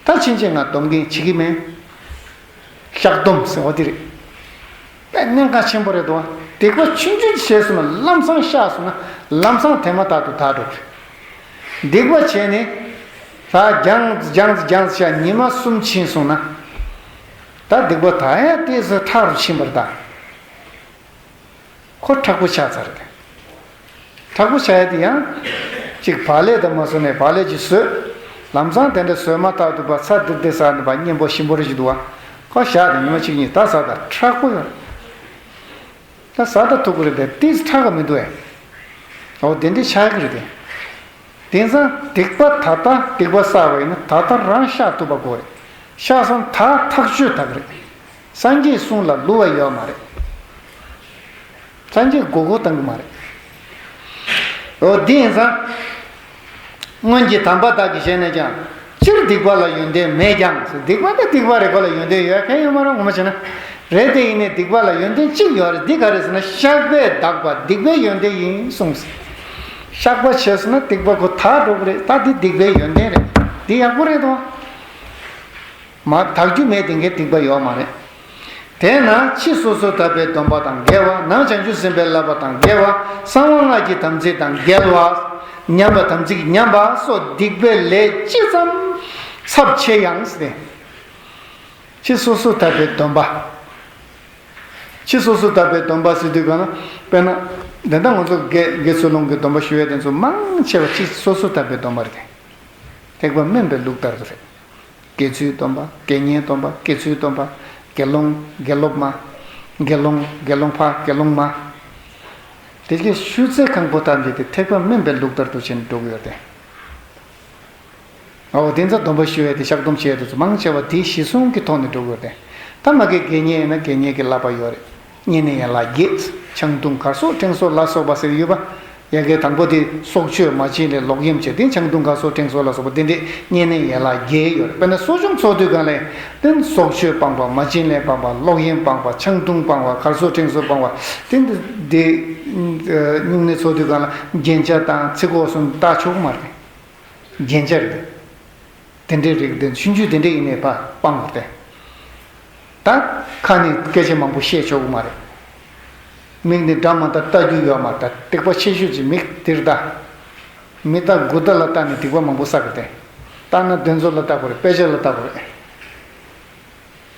ད་ཕྱིན་ཆད་ང་སྡོམ་མཁན་བྱེད་ཀྱི་མེད། བཤགས་སྡོམ་ཟེར་བ་འདི་རེད། དཔེ་གནད་འགག་ཆེན་པོ་རེད་དོ། སྡིག་པ་ཆུང་ཆུང་བྱས་སོང་ན་ལམ་སང་བཤགས་སོང་ན་ལམ་སང་དེ་མ་ཐག་ཏུ་དག་འགྲོ་གི་རེད། སྡིག་པ་བྱས་ནས་ད་རྒྱང་རྒྱང་རྒྱང་བཤགས་ཉི་མ་གསུམ་ཕྱིན་སོང་ན། ད་སྡིག་པ་ད་ཡང་ཏོག་ཙམ་ཁྲག་རུ་ཕྱིན་པར་གདའ། ཁོ་མཁྲེགས་པོ་ཆགས་ཚར་ཏེ། མཁྲེགས་པོ་ཆགས་ཡ་དེ་ཡང་། གཅིག་བག་ལེབ་དང་མ་བཟོ་ནས་བག་ལེབ་ཅིག་བཟོས། ལམ་སང་དེ་འདྲ་བཟོས་མ་ཐག་ཏུ་ཕར་ཚྭ་དིར་དིར་ཟ་ནས་ཕར་གཉེན་པོ་ཞིམ་པོ་རེ་ཞིག་འདུག་བ། ཁོ་བཞག་དེ་ཉི་མ་གཅིག་གཉིས་ད་ཟ་ད་མཁྲེགས་པོ་ཡོད། ད་ཟ་ད་ཐུབ་ཀྱི་རེད་དེ་ཏིས་ཁྲག་ག་མི་འདུག་ཨེ། འོ་དེ་འདྲ་ཆགས་ཀྱི་རེད་དེ། དེང་སང་སྡིག་པ་ད་ལྟ་སྡིག་པ་བསགས་པ་ཡིན་ན་ད་ལྟ་རང་བཤགས་ཐུབ་པ་དགོས་རེད། བཤགས་སོང་ད་ཐག་ཆོད་ད་གི་རེད། སངས་རྒྱས་གསུང་ལ་བསླུ་བ་ཡོད་མ་རེད། སངས་རྒྱས་མགོ་སྐོར་བཏང་གི་མ་རེད། འོ་འདི་ཡིན་ཙང་། སྔོན་གྱི་དམ་པ་དག་གི་ཞལ་ནས་ཀྱང་། སྤྱིར་སྡིག་པ་ལ་ཡོན་ཏན་མེད་ཀྱང་། སྡིག་པ་ནི་སྡིག་པ་རེད། ཁོ་ལ་ཡོན་ཏན་ཡོད་མཁན་ཡོད་མ་རེད་ངོ་མ་བྱས་ན། རེད་དེ་ཡིན་ནའི་སྡིག་པ་ལ་ཡོན་ཏན་གཅིག་ཡོད་རེད། འདི་ག་རེ་ཟེར་ན་བཤགས་པས་འདག་པ་སྡིག་པའི་ཡོན་ཏན་ཡིན་གསུངས། བཤགས་པ་བྱས་སོང་ན་སྡིག་པ་ཁོ་དག་འགྲོ་གི་རེད། ད་འདི་སྡིག་པའི་ཡོན་ཏན་རེད། འདི་ཡག་པོ་རེད་དོ། མ་དག་རྒྱུ་མེད་དེ་འགའི་སྡིག་པ་ཡོད་མ་རེད། དེས་ན་ཕྱི་སོ་སོར་བརྡབ་པའི་སྡོམ་པ་དང་འགལ་བ། ནང་བྱང་ཆུབ་སེམས་དཔའི་བསླབ་པ་དང་འགལ་བ། གསང་བ་སྔགས་ཀྱི་དམ་ཚིག་དང་འགལ་བ། ཉམས་པ་དམ་ཚིག་ཉམས་པ་སོགས་སྡིག་པའི་ལས་ཅི་ཙམ་ཚབས་ཆེ་ཡང་ཟེར་ཏེ། ཕྱི་སོ་སོར་བརྡབ་པའི་སྡོམ་པ། ཕྱི་སོ་སོར་བརྡབ་པའི་སྡོམ་པ་ཟེར་དུས་གང་ན་དཔེར་ན། འདི་ལྟར་ང་ཚོ་དགེ་དགེ་ཚུལ་སློང་གི་སྡོམ་པ་ཞུ་ཡས་དེ་ཚོ་མང་ཆེ་བ་ཕྱི་སོ་སོར་བརྡབ་པའི་སྡོམ་པ་རེད་དེ། ཐེག་པ་དམན་པའི་ལུགས་ལྟར་དུ་རེད། དགེ་ཚུལ་སྡོམ་པ། དགེ་བསྙེན་སྡོམ་པ། དགེ་ཚུལ་སྡོམ་པ། དགེ་སློང་། དགེ་སློབ་མ། དགེ་སློང་དགེ་སློང་ཕ་དགེ་སློང་མ། དེ་གའི་ཆུ་ཚོད་གང་པོ་ལྟར་འདི་དེ་ཐེག་པ་དམན་པའི་ལུགས་ལྟར་དུ་བྱས་ནས་འགྲོ་གི་ཡོད་དེ། ཨོ་དེ་ཚོ་སྡོམ་པ་ཞུ་ཡས་དེ་བཤགས་སྡོམ་བྱེད་དུ་མང་ཆེ་བ་དེ་གཞི་བཟུང་གི་ཐོག་ནས་འགྲོ་གི་ཡོད་དེ། ད་མ་གི་དགེ་བསྙེན་ཡིན་ན་དགེ་བསྙེན་གྱི་བསླབ་པ་ཡོད་རེད། བསྙེན་གནས་ཡན་ལག་བརྒྱད། ཆང་འཐུང་གར་སོགས་ཕྲེང་སོགས་ལ་སོགས་པ་ཟེར་ཡོད་པ། ཡ་གི་དང་པོ་དེ་སྲོག་གཅོད་མ་བྱིན་ལེན་ལོག་གཡེམ་བྱེད་དེ་ཆང་འཐུང་གར་སོགས་ཕྲེང་སོགས་ལ་སོགས་པ་དེ་འདྲས་བསྙེན་གནས་ཡན་ལག་བརྒྱད་ཡོད་རེད། དཔེར་ན་གསོ་སྦྱོང་འཚོགས་དུས་གང་ལས་དེ་སྲོག་གཅོད་སྤངས་པ་མ་བྱིན་ལེན་སྤངས་པ་ལོག་གཡེམ་སྤངས་པ་ཆང་འཐུང་སྤངས་པ་གར་སོགས་ཕྲེང་སོགས་སྤངས་པ་དེ་འདི་དེ་སྨྱུང་གནས་འཚོགས་དུས་གང་ལ་རྒྱན་ཆ་དང་ཚིགས་ཁོག་གསུམ་བཏགས་ཆོག་གི་མ་རེད། རྒྱན་ཆ་རེད། དེ་འདྲའི་རིགས་དེ་ཆུང་ཆུང་དེ་འདྲའི་ཡིན་ནའི་ཕར་སྤང་དགོས་ཏེ། ད་ཁ་ནས་སྐད་ཆ་མང་པོ་བཤད་ཆོག་གི་མ་རེད། མིག་ནས་སྒྲ་མ་དག་ལྟ་རྒྱུ་ཡོད་མ་རེད། ད་སྡིག་པ་ཆེ་ཤོས་ཀྱི་མིག་དེར་ལྟ། མི་ལྟ་དགུ་ལྟ་ལ་ལྟ་ནས་སྡིག་པ་མང་པོ་བསགས་གི་སྟེ། ལྟ་ན་དེ་ཚོ་ལ་ལྟ་དགོས་རེད། དཔེ་ཆ་ལ་ལྟ་དགོས་རེད།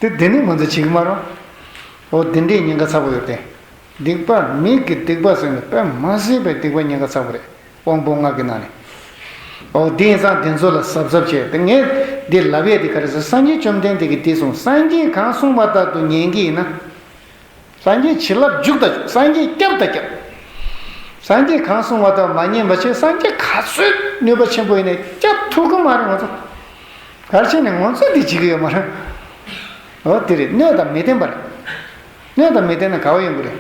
དེ་དེ་ནི་ང་ཚོ་བྱེད་ཀྱི་མ་རེད། འོ་དེ་འདྲའི་ཉེན་ཁ་ཚ་པོ་ཡོད་དེ། སྡིག་པ་མིག་གི་སྡིག་པ་ཟེར་ནས་དཔེ་མ་སྲིད་པའི་སྡིག་པ་ཉེན་ཁ་ཚ་པོ་རེད། དབང་པོ་ལྔ་གི་ནང་ནས། འོ་དེ་ཡིན་ཙང་དེ་ཚོ་ལ་གཟབ་གཟབ་བྱས་ཏེ་ངས་འདི་ལབ་ཡས་དེ་ག་རེ་ཟེར། སངས་རྒྱས་བཅོམ་ལྡན་འདས་ཀྱིས་འདི་གསུངས། སངས་རྒྱས་གང་གསུངས་པ་ལྟར་དུ་ཉན་གྱི་ཡིན་ན། སངས་རྒྱས་བྱིན་རླབས་འཇུག་དང་འཇུག་སངས་རྒྱས་སྐྱབས་དང་སྐྱབས། སངས་རྒྱས་གང་གསུངས་པ་ལྟར་མ་ཉན་པ་བྱས་སངས་རྒྱས་ག་ཚོད་ནུས་པ་ཆེན་པོ་ཡིན་ནའི་སྐྱབས་ཐུབ་ཀྱི་མ་རེད་ང་ཚོ། ག་རེ་བྱས་ནས་ང་ཚོས་འདི་བྱེད་ཀྱི་ཡོད་མ་རེད། འོ་དེ་རེད། གནོད་དང་མི་བསྟེན་པ་རེད། གནོད་དང་མི་བསྟེན་ན་ག་བ་ཡོང་གི་རེད།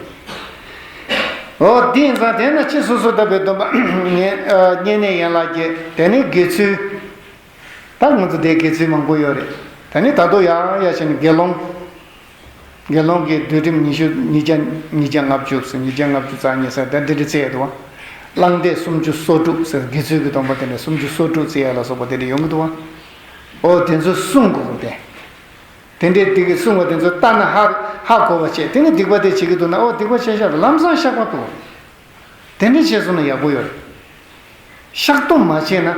འོ་འདི་ཡིན་ཙང་དེ་ན་ཅི་སོ་སོ་ལྟ་བུའི་སྡོམ་པ་ཉེ་ཨ་བསྙེན་གནས་ཡན་ལག་བརྒྱད། དེ་ནས་དགེ་ཚུལ། ད་ང་ཚོ་དེའི་དགེ་ཚུལ་མང་པོ་ཡོད་རེད། ད་ནི་ད་དུང་ཡང་ཡར་བྱས་ནས་དགེ་སློང་། དགེ་སློང་གི་འདུལ་ཁྲིམས་ཉི་ཤུ་ཉིས་བརྒྱ་ཉིས་བརྒྱ་ལྔ་བཅུ་ཟེར། ཉིས་བརྒྱ་ལྔ་བཅུ་རྩ་གཉིས་ཟེར་དེ་འདི་འདྲ་བརྩི་ཡས་འདུག་བ། བླངས་ཏེ་སུམ་ཅུ་སོ་དྲུག་ཟེར། དགེ་ཚུལ་གྱི་སྡོམ་པ་དེ་འདྲ་སུམ་ཅུ་སོ་དྲུག་བརྩི་ཡས་ལ་སོགས་པ་དེ་འདྲ་ཡོང་གི་འདུག་བ། ཨོ་དེ་ཚོ་སྲུང་དགོས་དེ། དེ་འདྲའི་དེ་གི་སྲུང་བ་དེ་ཚོ་ལྟ་ན་ཧ་ཧ་གོ་བ་བྱས། དེ་ནི་སྡིག་པ་དེ་བྱེད་ཀྱི་འདུག་ན་ཨོ་སྡིག་པ་བྱས་ཤག་ལམ་སང་བཤགས་པ་དགོས། དེ་འདྲ་བྱས་སོང་ན་ཡག་པོ་ཡོད་རེད། བཤགས་སྡོམ་མ་བྱས་ན་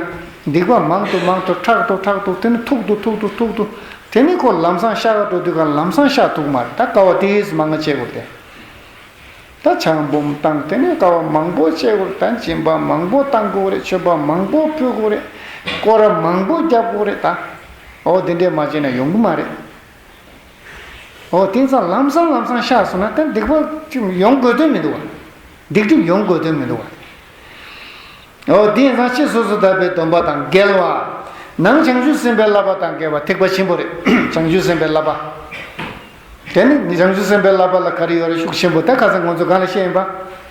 སྡིག་པ་མང་དུ་མང་དུ་ཕྲག་ཏུ་ཕྲག་ཏུ་དེ་ནི་ཐུག་ཏུ་ཐུག་ཏུ་ཐུག་ཏུ། དེ་ནི་ཁོ་ལམ་སང་བཤགས་འགྲོ་དུས་ག་ལམ་སང་བཤགས་ཐུབ་མ་རེད། ད་དཀའ་བ་དེ་ཡིས་མང་ང་བྱེད་དགོས་ཏེ། ད་ཆང་འབུམ་བཏང་། དེ་ནི་དཀའ་བ་མང་པོ་བྱེད་དགོས་རེད། ད་སྦྱིན་པ་མང་པོ་བཏང་དགོས་རེད། མཆོད་པ་མང་པོ་ཕུལ་དགོས་རེད། སྐོར་ར་མང་པོ་རྒྱབ་དགོས་རེད། ད་འོ་དེ་འདྲས་མ་བྱས་ན་ཡོང་གི་མ་རེད། འོ་དེང་སང་ལམ་སང་ལམ་སང་བཤགས་སོང་ན་ད་སྡིག་པ་ཅིག་ཡོང་དགོས་དོན་མི་འདུག་བ། སྡིག་སྒྲིབ་ཡོང་དགོས་དོན་མི་འདུག་བ། འོ་དེང་སང་ཕྱི་སོ་སོ་དག་པའི་སྡོམ་པ་དང་འགལ་བ། ནང་བྱང་ཆུབ་སེམས་དཔའི་བསླབ་པ་དང་འགལ་བ་ཐེག་པ་ཆེན་པོ་རེད། བྱང་ཆུབ་སེམས་དཔའི་བསླབ་པ། དེ་ནི་བྱང་ཆུབ་སེམས་དཔའི་བསླབ་པ་ལ་ག་རེ་ཡོད་རེད། ཤུགས་ཆེན་པོ་ད་ཁ་སང་ང་ཚོ་གང་ལ་བཤད་ཡིན་པ།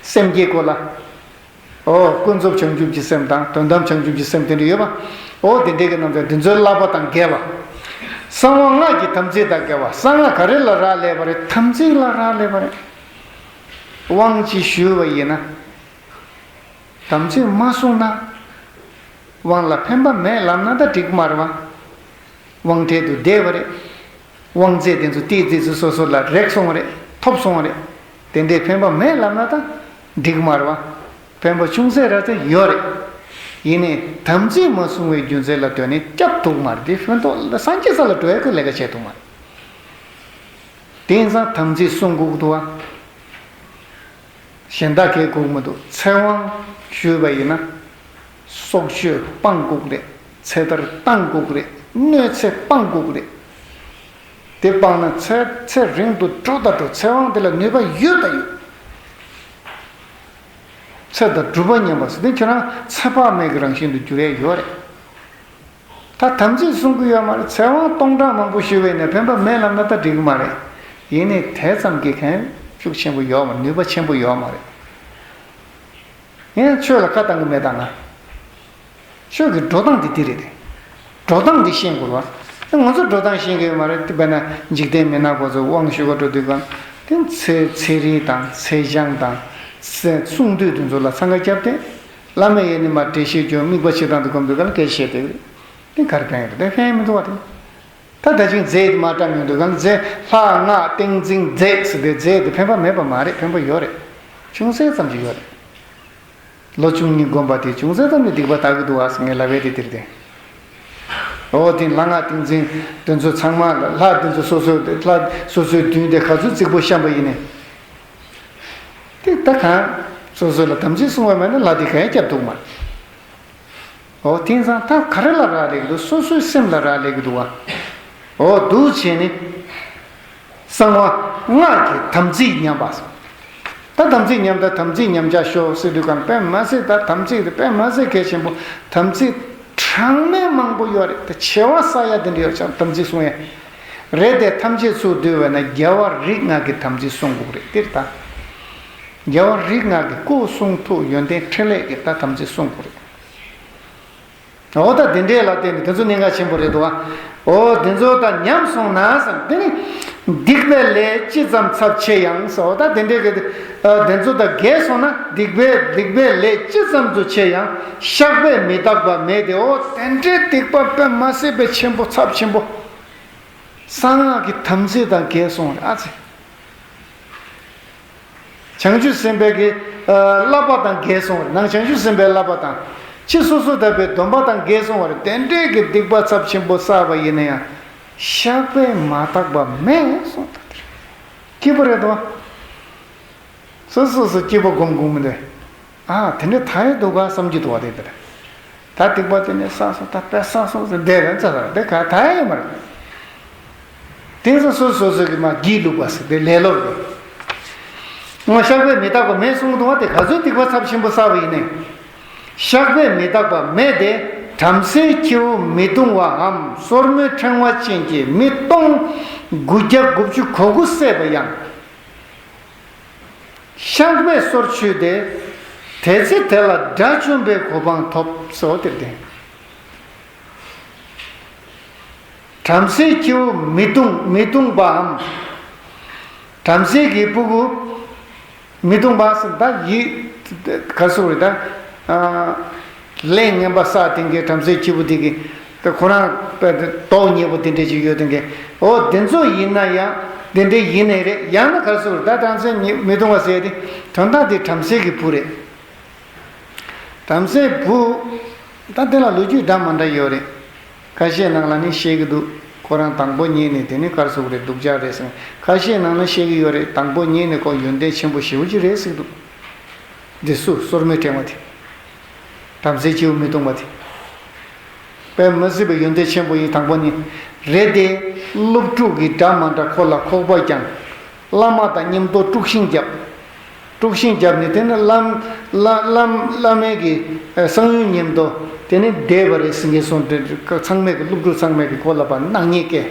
སེམས་བསྐྱེད་སྐོར་ལ། ཨོ་ཀུན་རྫོབ་བྱང་ཆུབ་ཀྱི་སེམས་དང་དོན་དམ་བྱང་ཆུབ་ཀྱི་སེམས་དེ་འདྲ་ཡོད་པ། ཨོ་དེ་འདྲའི་གི་རྣམ་གཞག་དེ་ཚོའི་བསླབ་པ་དང་འགལ་བ། གསང་བ་སྔགས་ཀྱི་དམ་ཚིག་དང་འགལ་བ། གསང་སྔགས་ག་རེ་ལ་རག་ལས་པ་རེད། དམ་ཚིག་ལ་རག་ལས་པ་རེད། དབང་ཅིག་ཞུས་པ་ཡིན་ན། དམ་ཚིག་མ་བསྲུངས་ན། དབང་ལ་ཕན་པ་མེད་ལབ་ན་ད་འགྲིག་མ་རེད་བ། དབང་གྲལ་དུ་བསྡད་པ་རེད། དབང་རྫས་དེ་ཚོ་ཏིག་ཙི་ཙི་སོ་སོ་ལ་རེག་སོང་བ་རེད། ཐོབ་སོང་བ་རེད། དེ་འདྲའི་ཕན་པ་མེད་ལབ་ན་ད་འགྲིག་མ་རེད་བ། ཕན་པ་ཅུང་ཟད་ར་ཙམ་ཡོད་རེད། ཡིན་ནའི་དམ་ཚིག་མ་བསྲུང་བའི་རྒྱུ་མཚན་ལ་ལྟོས་ནས་སྐྱབས་ཐུབ་མ་རེད། དེ་ཕན་ཐོགས་ལ་སངས་རྒྱས་ས་ལ་འགྲོ་ཡ་གི་ལས་ཀ་བྱེད་ཐུབ་མ་རེད། དེང་སང་དམ་ཚིག་བསྲུང་དགོས་འདུག་བ། གཞན་དག་གས་དགོས་མི་འདུག་ཚེ་དབང་ཞུས་པ་ཡིན་ན། སྲོག་གཅོད་སྤང་དགོས་རེད། ཚེ་ཐར་བཏང་དགོས་རེད། གནོད་འཚེ་སྤང་དགོས་རེད། དེ་སྤངས་ན་ཚེ་ཚེ་རིང་དུ་འགྲོ་དང་འགྲོ། ཚེ་དབང་དེ་ལ་ནུས་པ་ཡོད་དང་ཡོད། ཚེ་དང་སྒྲུབ་པ་མཉམ་པ་ཟེར་དུས་ཁྱོད་རང་ཚེ་དཔག་མེད་ཀྱི་རང་བཞིན་དུ་འགྱུར་ཡས་ཡོད་རེད། ད་དམ་ཚིག་བསྲུང་གི་ཡོད་མ་རེད། ཚེ་དབང་སྟོང་ཕྲག་མང་པོ་ཞུས་པ་ཡིན་ན་ཕན་པ་མེད་ལབ་ན་ད་འགྲིག་གི་མ་རེད། ཡིན་ནའི་དེ་ཙམ་གྱིས་གང་ཤུགས་ཆེན་པོ་ཡོད་མ་རེད། ནུས་པ་ཆེན་པོ་ཡོད་མ་རེད། ཡང་ཆོས་ལ་ཁ་བཏང་གི་མེད་ད་ང་། ཆོས་ཀྱི་འགྲོ་སྟངས་དེ་འདི་རེད་དེ། འགྲོ་སྟངས་འདི་ཤེས་དགོས་པ། ང་ཚོ་འགྲོ་སྟངས་ཤེས་ཀྱི་ཡོད་མ་རེད། དེ་བས་ན་འཇིག་རྟེན་མི་ནག་པོ་ཚོ་དབང་ཞུ་ག་འགྲོ་དུས་གང་དེ་ཚེ་ཚེ་རིལ་དང་ཚེ་ཆང་དང་ཚེ་གསུང་འདུས་དེ་ཚོ་ལ་འཚང་ཁ་བརྒྱབ་སྟེ། བླ་མ་ཡིན་ནི་མ་འགྲེལ་བཤད་རྒྱུ་དམིགས་པ་ཕྱེ་སྟངས་དེ་སྒོམ་དུས་གང་སྐད་ཆ་བཤད་དེ་རེད། དེ་ག་རེ་ཕན་ཡོད་རེད། དེ་ཕན་ཡོད་མི་འདུག་བ་དེ། ད་ད་ཅིང་རྫས་དེ་མ་བཀྲམ་ཡོང་དུས་གང་རྫས་ལྷ་སྔགས་ཏིང་འཛིན་རྫས་ཟེར་དེ་རྫས་དེ་ཕན་པ་མེད་པ་མ་རེད། ཕན་པ་ཡོད་རེད། ཅུང་ཟད་ཙམ་ཅིག་ཡོད་རེད། ལོ་བཅུ་གཉིས་བསྒོམས་པ་དེ་ཅུང་ཟད་ཙམ་ནི་སྡིག་པ་དག་གི་འདུག་ཨ་ཟེར་ངས་ལབ་པའི་དེ་དེར་བརྟེན། འོ་དེ་ལྷ་སྔགས་ཏིང་འཛིན་དེ་ཚོ་ཚང་མ་ལ་ལྷ་དེ་ཚོ་སོ་སོའི་ལྷ་སོ་སོའི་མདུན་དེ་ག་ཚོད་རྫིག་པོ་བཤམས་པ་ཡིན་ནའི། དེ་ད་གང་སོ་སོ་ལ་དམ་ཚིག་བསྲུང་བ་མེད་ན་ལྷ་དེ་གང་ཡང་སྐྱབས་འདུག་མ་རེད། འོ་དེང་སང་ད་ག་རེ་ལ་རག་ལས་ཀྱི་འདུག་སོ་སོའི་སེམས་ལ་རག་ལས་ཀྱི་འདུག་བ། འོ་འདུག་བྱས་ནས། གསང་བ་སྔགས་ཀྱི་དམ་ཚིག་ཉམས་པ། ད་དམ་ཚིག་ཉམས། ད་དམ་ཚིག་ཉམས་ཆག་ཤོག་ཟེར་དུས་གང་དཔེ་མ་སྲིད། ད་དམ་ཚིག་དེ་དཔེ་མ་སྲིད་གལ་ཆེན་པོ། དམ་ཚིག་གྲངས་མེད་མང་པོ་ཡོད་རེད། ད་ཆེ་བ་ས་ཡ་དེ་འདྲ་ཡོད་ཀྱང་དམ་ཚིག་སྲུང་ཡས་རེད་དེ། ཐམས་ཅད་ཚུར་བསྡུས་པ་ན་རྒྱལ་བ་རིགས་ལྔ་གི་དམ་ཚིག་སྲུང་དགོས་རེད། དེར་ད་རྒྱལ་བ་རིགས་ལྔ་གི་སྐུ་གསུང་ཐུགས་ཡོན་ཏན་ཕྲིན་ལས་ཀྱི་ད་དམ་ཚིག་སྲུང་དགོས་རེད། འོ་ད་དེ་འདྲས་ལ་བརྟེན་ནས་དེ་ཚོ་གནད་འགག་ཆེན་པོ་རེད་འདུག་ཨ། འོ་དེ་ཚོ་ད་ཉམས་སོང་ན་བསམ། དེ་ནི་སྡིག་པའི་ལས་ཅི་ཙམ་ཚབས་ཆེ་ཡང་ཟེར། འོ་ད་དེ་འདྲས་ཀྱི་ཨ་དེ་ཚོ་ད་རྒས་སོང་ན། སྡིག་པའི་སྡིག་པའི་ལས་ཅི་ཙམ་དུ་ཆེ་ཡང་བཤགས་པས་མི་དག་པ་མེད་དེ། འོ་དེ་འདྲས་སྡིག་པ་དཔེ་མ་སྲིད་པའི་ཆེན་པོ་ཚབས་ཆེན་པོ། གསང་སྔགས་ཀྱི་དམ་ཚིག་དང་འགལ་སོང་རེད་ཨ་ཙི། བྱང་ཆུབ་སེམས་དཔའི་གི་ཨ་བསླབ་པ་དང་འགལ་སོང་བ་རེད། ནང་བྱང་ཆུབ་སེམས་དཔའི་བསླབ་པ་དང་ཕྱི་སོ་སོ་དག་པའི་སྡོམ་པ་དང་འགལ་སོང་བ་རེད། དེ་འདྲས་ཀྱི་སྡིག་པ་ཚབས་ཆེན་པོ་བསགས་པ་ཡིན་ན་ཡང་བཤགས་པས་མ་དག་པ་མེད་གསུངས་ད་དེར། སྐྱིད་པོ་རེད་དོ། སོ་སོ་སོ་སྐྱིད་པོ་སྒོམ་སྒོམ་མི་འདུག་ཨ་དེ་འདྲས་ད་ཡོད་འདུག་ག་བསམ་གྱི་འདུག་བ་དེ་དེར། ད་སྡིག་པ་དེ་ནས་བསགས་སོང་། ད་དཔེ་བསགས་སོང་ཟེར་བསྡད་རན་ཚ་ཚ་དེ་ག་ད་ཡོད་མ་རེད། དེང་སང་སོ་སོ་སོ་གི་མ་སྒྱིད་ལུག་པ་ཟེར་དེ་ལས་སླ་པོ་རེད། ང་བཤགས་པས་མི་དག་པ་མེད་གསུངས་འདུག་བ། དེ་ག་ཚོད་སྡིག་པ་ཚབས་ཆེན་པོ་བསགས་པ་ཡིན་ནའི་བཤགས་པས་མི་དག་པ་མེད་དེ། བྲམ་ཟེའི་ཁྱེའུ་མི་གདུང་བའམ་སོར་མོའི་ཕྲེང་བ་ཅན་གྱི་མི་སྟོང་དགུ་བརྒྱ་དགུ་བཅུ་གོ་དགུ་བསད་པ་ཡང་། བཤགས་པས་སོར་ཆུད་དེ། དེ་ཚེ་དེ་ལ་དགྲ་བཅོམ་པའི་གོ་འཕང་ཐོབ་ཟེར་བ་དེར་བརྟེན། བྲམ་ཟེའི་ཁྱེའུ་མི་གདུང་མི་གདུང་བའམ། བྲམ་ཟེ་གི་སྤུ་གུ་མི་གདུང་བ་ཟེར་ད་ཡིད་ག་སུ་རེད་ད། ལས་ངན་པ་བསགས་དེ་གའི་བྲམ་ཟེའི་ཁྱེའུ་དེ་གི་ད་ཁོ་རང་དཔེ་མདོག་ཉེས་པོ་དེ་འདྲས་ཅིག་ཡོད་དེ་གའི། འོ་དེ་ཚོ་ཡིན་ན་ཡང་དེ་འདྲས་ཡིན་ནའི་རེད། ཡང་ན་ག་སུ་རེད་ད། བྲམ་ཟེ་མི་མི་གདུང་བ་ཟེར་དེ་དོན་དག་དེ་བྲམ་ཟེ་གི་བུ་རེད། བྲམ་ཟེའི་བུ། ད་དེ་ལ་ལོ་རྒྱུས་འདྲ་མ་འདྲ་ཡོད་རེད། ཁ་ཤས་ནང་ལ་ནི་བཤད་ཀྱི་འདུག་ཁོ་རང་དང་པོ་ཉིད་ནས་དེ་ནི་ག་རེ་ཟེར་དགོས་རེད། སྡུག་ཅག་རེད་ཟེར། ཁ་ཤས་ནང་ལ་བཤད་ཀྱི་ཡོད་རེད། དང་པོ་ཉིད་ནས་ཁོ་ཡོན་ཏན་ཆེན་པོ་ཞེ་པོ་ཅིག་རེད་ཟེར་གྱི་འདུག་འདི་སུ་སོར་མོའི་ཕྲེང་བ་དེ། བྲམ་ཟེའི་ཁྱེའུ་མི་གདུང་བ་དེ། དཔེ་མི་སྲིད་པའི་ཡོན་ཏན་ཆེན་པོ་ཡིན། དང་པོ་ནི་རེད་དེ། སློབ་ཕྲུག་གི་འདྲ་མ་འདྲ་ཁོ་ལ་ཁོག་པ་བརྒྱངས། བླ་མ་དང་མཉམ་དུ་དཀྲུག་ཤིང་བརྒྱབ། དཀྲུག་ཤིང་བརྒྱབ་ནས་དེ་ནི་བླ་བླ་བླ་བླ་མའི་གི་གསང་ཡུམ་མཉམ་དུ་དེ་ནི་བསྡད་པ་རེད་ཟེར་མཁན་སོང་། དེ་ཚང་མས་གི་སློབ་ཕྲུག་ཚང་མས་གི་ཁོ་ལ་ཕར་སྣང་བརྙན་བཀལ།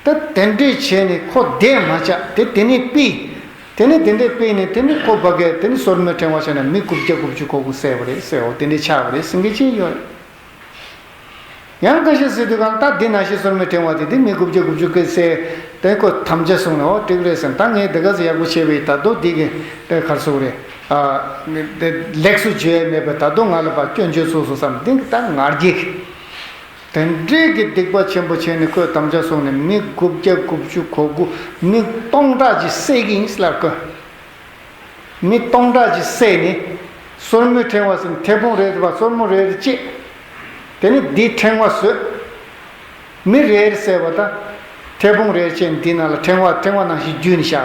ད་དེ་འདྲས་བྱས་ནས་ཁོ་བསྡད་མ་བྱས་དེ་དེ་ནི་ཕུད། དེ་ནི་དེ་འདྲས་ཕུད་ནས་དེ་ནི་ཁོ་ཕ་གིར་དེ་ནི་སོར་མོའི་ཕྲེང་བ་བྱས་ནས་མི་དགུ་བརྒྱ་དགུ་བཅུ་གོ་དགུ་བསད་པ་རེད་ཟེར། འོ་དེ་འདྲས་ཆགས་པ་རེད་ཟེར་མཁན་ཅིག་ཡོད་རེད། ཡང་ཁ་ཤས་ཟེར་དུས་གང་ད་འདི་ནང་བཞིན་སོར་མོའི་ཕྲེང་བ་དེ་དེ་མི་དགུ་བརྒྱ་དགུ་བཅུ་གི་ཟེར་དེ་ཁོ་དམ་བཅའ་བཟུང་ནས་འོ་འགྲིག་རེད་ཟེར། ད་ངས་དེ་ག་ཚོད་ཡག་པོ་བྱས་པའི་ད་དུང་འདི་གི་དེ་ག་རེ་ཟེར་དགོས་རེད། ཨ་ནི་དེ་ལེགས་སུ་བཅོས་ཡས་མེད་པས་ད་དུང་ང་ལ་ཕར་སྐྱོན་བརྗོད་ཚུགས་སོང་བསམ། འདི་གི་ད་ང་རྒྱལ་གི་དེ་འདྲས་ཀྱི་སྡིག་པ་ཆེན་པོ་བྱས་ནས་ཁོས་དམ་བཅའ་བཟུང་ནས་མི་དགུ་བརྒྱ་དགུ་བཅུ་གོ་དགུ་མི་སྟོང་ཕྲག་ཅིག་བསད་ཀྱི་ཡིན་ཟེར་ལབ་ཀྱི། མི་སྟོང་ཕྲག་ཅིག་བསད་ནས། སོར་མོའི་ཕྲེང་བ་ཟེར་ནས་མཐེ་བོང་རེ་རེ་བ་སོར་མོ་རེ་རེ་བཅད། དེ་ནས་འདིའི་ཕྲེང་བ་བཟོས། མི་རེ་རེ་བསད་པ་དང་། མཐེ་བོང་རེ་རེ་བཅད་ནས་འདི་ནང་ལ་ཕྲེང་བ་ཕྲེང་བ་ནང་བཞིན་བརྒྱུས་ནས་བཞག་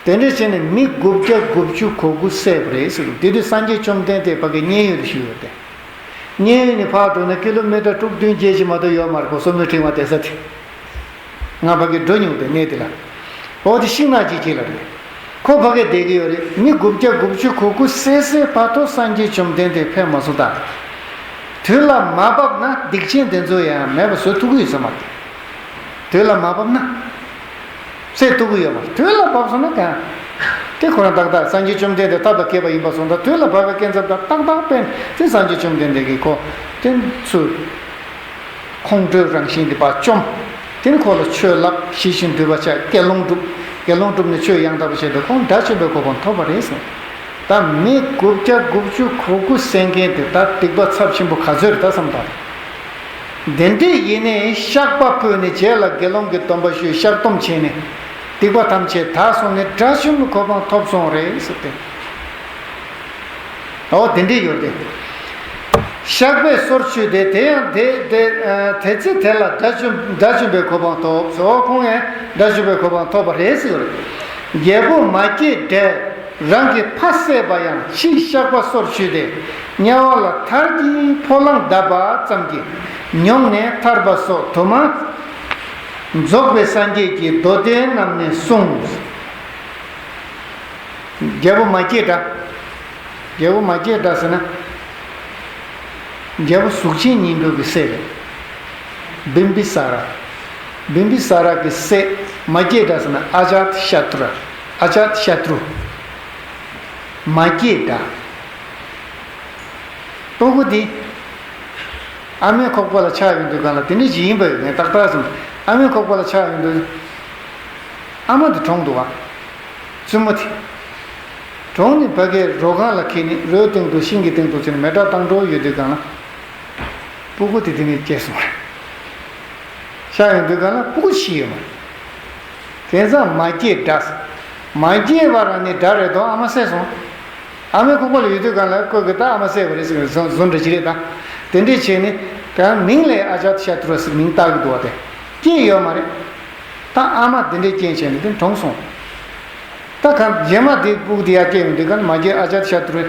རེད། དེ་འདྲས་བྱས་ནས་མི་དགུ་བརྒྱ་དགུ་བཅུ་གོ་དགུ་བསད་པ་རེད་ཟེར་འདུག་དེ་དུས་སངས་རྒྱས་བཅོམ་ལྡན་འདས་ཕ་གི་མཉན་ཡོད་དུ་བཞུགས་ཡོད་དེ། མཉན་ཡོད་ནས་ཕར་འགྲོ་ན་ཀི་ལོ་མི་ཊར་དྲུག་བདུན་བརྒྱད་ཅིག་མ་གཏོགས་ཡོད་མ་རེད་ཁོ་སོར་མོའི་ཕྲེང་བ་བསྡད་ས་དེ། ང་ཕ་གི་འགྲོ་མྱོང་དེ་གནས་དེ་ལ། འོ་དེ་ཤིང་ནགས་ཅིག་ཅིག་ལ་རེད། ཁོ་ཕ་གི་བསྡད་ཀྱི་ཡོད་རེད། མི་དགུ་བརྒྱ་དགུ་བཅུ་གོ་དགུ་བསད་བསད་བར་དུ་སངས་རྒྱས་བཅོམ་ལྡན་འདས་ཕེབས་མ་སོང་ད། དུས་ལ་མ་བབས་ན་སྡིག་ཅན་དེ་ཚོ་ཡང་མེད་པ་བཟོ་ཐུབ་ཀྱི་ཡོད་ས་མ་རེད། དུས་ལ་མ་བབས་ན། བསད་ཐུབ་ཀྱི་ཡོད་མ་རེད། དུས་ལ་བབས་སོང་ན་གང་། དེ་ཁོ་རང་ཏག་ཏག་སངས་རྒྱས་བཅོམ་ལྡན་འདས་ཐབས་དང་མཁས་པ་ཡིན་པ་སོང་ཙང་དུས་ལ་བབས་པའི་སྐབས་ཙམ་དང་ཏག་ཏག་དཔེ་དེ་སངས་རྒྱས་བཅོམ་ལྡན་འདས་ཀྱིས་ཁོ་དེ་ཚུར་ཁོང་ཁྲོའི་རང་བཞིན་དེ་ཕར་བཅོམ། དེ་ནི་ཁོ་ལ་ཆོས་བསླབ། ཞི་ཞིང་དུལ་བར་བྱ། དགེ་སློང་བསྒྲུབ། དགེ་སློང་བསྒྲུབས་ནས་ཆོས་ཡང་དག་པ་བྱས་ཏེ་ཁོང་དགྲ་བཅོམ་པའི་གོ་འཕང་ཐོབ་པ་རེད་ཟེར། ད་མི་དགུ་བརྒྱ་དགུ་བཅུ་གོ་དགུ་བསད་མཁན་དེ་ད་སྡིག་པ་ཚབས་ཆེན་པོ་ག་ཚོད་རེད་ད་བསམ་དང་། དེ་འདྲས་ཡིན་ནའི་བཤགས་པ་ཕུལ་ནས་རྗེས་ལ་དགེ་སློང་གི་སྡོམ་པ་ཞུས། བཤགས་སྡོམ་བྱས་ནས་སྡིག་པ་ཐམས་ཅད་དག་སོང་ནས་དགྲ་བཅོམ་གྱི་གོ་འཕང་ཐོབ་སོང་རེད་ཟེར་ཏེ། འོ་དེ་འདྲས་ཡོད་དེ། བཤགས་པས་སོར་ཆུད་དེ། དེ་ཡང་དེ་དེ་དེ་ཚེ་དེ་ལ་དགྲ་བཅོམ་དགྲ་བཅོམ་པའི་གོ་འཕང་ཐོབ་ཟེར། འོ་ཁོང་ཡང་དགྲ་བཅོམ་པའི་གོ་འཕང་ཐོབ་པ་རེད་ཟེར་གྱི་ཡོད་རེད། རྒྱལ་པོ་མ་སྐྱེས་དགྲས། རང་གི་ཕ་བསད་པ་ཡང་ཕྱིས་བཤགས་པ་སོར་ཆུད་དེ། དམྱལ་བ་ལ་ཐར་གྱི་ཕོ་ལང་བརྡབས་པ་ཙམ་གྱིས་མྱོང་ནས་ཐར་པ་སོགས་དུ་མ་ རྫོགས་པའི་སངས་རྒྱས་ཀྱིས་མདོ་སྡེ་རྣམས་ནས་གསུངས། རྒྱལ་པོ་མ་སྐྱེས་དགྲ། རྒྱལ་པོ་མ་སྐྱེས་དགྲ་ཟེར་ན། རྒྱལ་པོ་གཟུགས་ཅན་སྙིང་པོ་གི་སྲས་རེད། བིམ་བི་ས་ར། བིམ་བི་ས་ར་གི་སྲས་མ་སྐྱེས་དགྲ་ཟེར་ན་ཨ་ཇཱ་ཏི་ཤ་ཏྲུ། ཨ་ཇཱ་ཏི་ཤ་ཏྲུ། མ་སྐྱེས་དགྲ། སྤུ་གུ་འདི། ཨ་མའི་ཁོག་པ་ལ་ཆགས་ཡོང་དུས་སྒང་ལ་དེ་འདྲ་ཞིག་ཡིན་པ་ཡོད་ངས་ཏག་ཏག་སོང་། ཨ་མའི་ཁོག་པ་ལ་ཆགས་ཡོང་དུས། ཨ་མ་དེ་གྲོངས་འདུག་བ། བཙུན་མོ་དེ། གྲོངས་ནས་ཕ་གིར་རོ་ཁང་ལ་འཁྱེར་ནས་རོའི་སྟེང་དུ་ཤིང་གི་སྟེང་དུ་ཕྱིན་ནས་མེ་སྲེག་བཏང་འགྲོ་ཡོད་དུས་སྒང་ལ། སྤུ་གུ་དེ་དེ་ནས་སྐྱེས་སོང་བ་རེད། ཤ་ཡོང་དུས་སྒང་ལ་སྤུ་གུ་ཤི་ཡོད་མ་རེད། དེང་སང་མ་སྐྱེས་དགྲ། མ་སྐྱེས་པ་རང་ནི་དགྲ་རེད་དོ། ཨ་མ་བསད་སོང་། ཨ་མའི་ཁོག་པ་ལ་ཡོད་དུས་སྒང་ལ་ཁོས་གི་ད་ཨ་མ་བསད་པ་རེད་ཟེར་བཟོ་བཟོ་འདྲ་ཅིག་རེད་ད། དེ་འདྲས་བྱས་ནས་ད་མིང་ལས་ཨ་ཇཱ་ཏི་ཤ་ཏྲུ་ཟེར་མིང་བཏགས་གི་འདུག་བ། དེ་སྐྱེས་ཡོད་མ་རེད། ད་ཨ་མ་དེ་འདྲས་རྐྱེན་བྱས་ནས་དེ་གྲོངས་སོང་། ད་གང་རྗེས་མ་དེ་སྤུ་གུ་དེ་ཡར་སྐྱེས་ཡོང་དུས་སྒང་ལ་མ་སྐྱེས་ཨ་ཇཱ་ཏི་ཤ་ཏྲུ།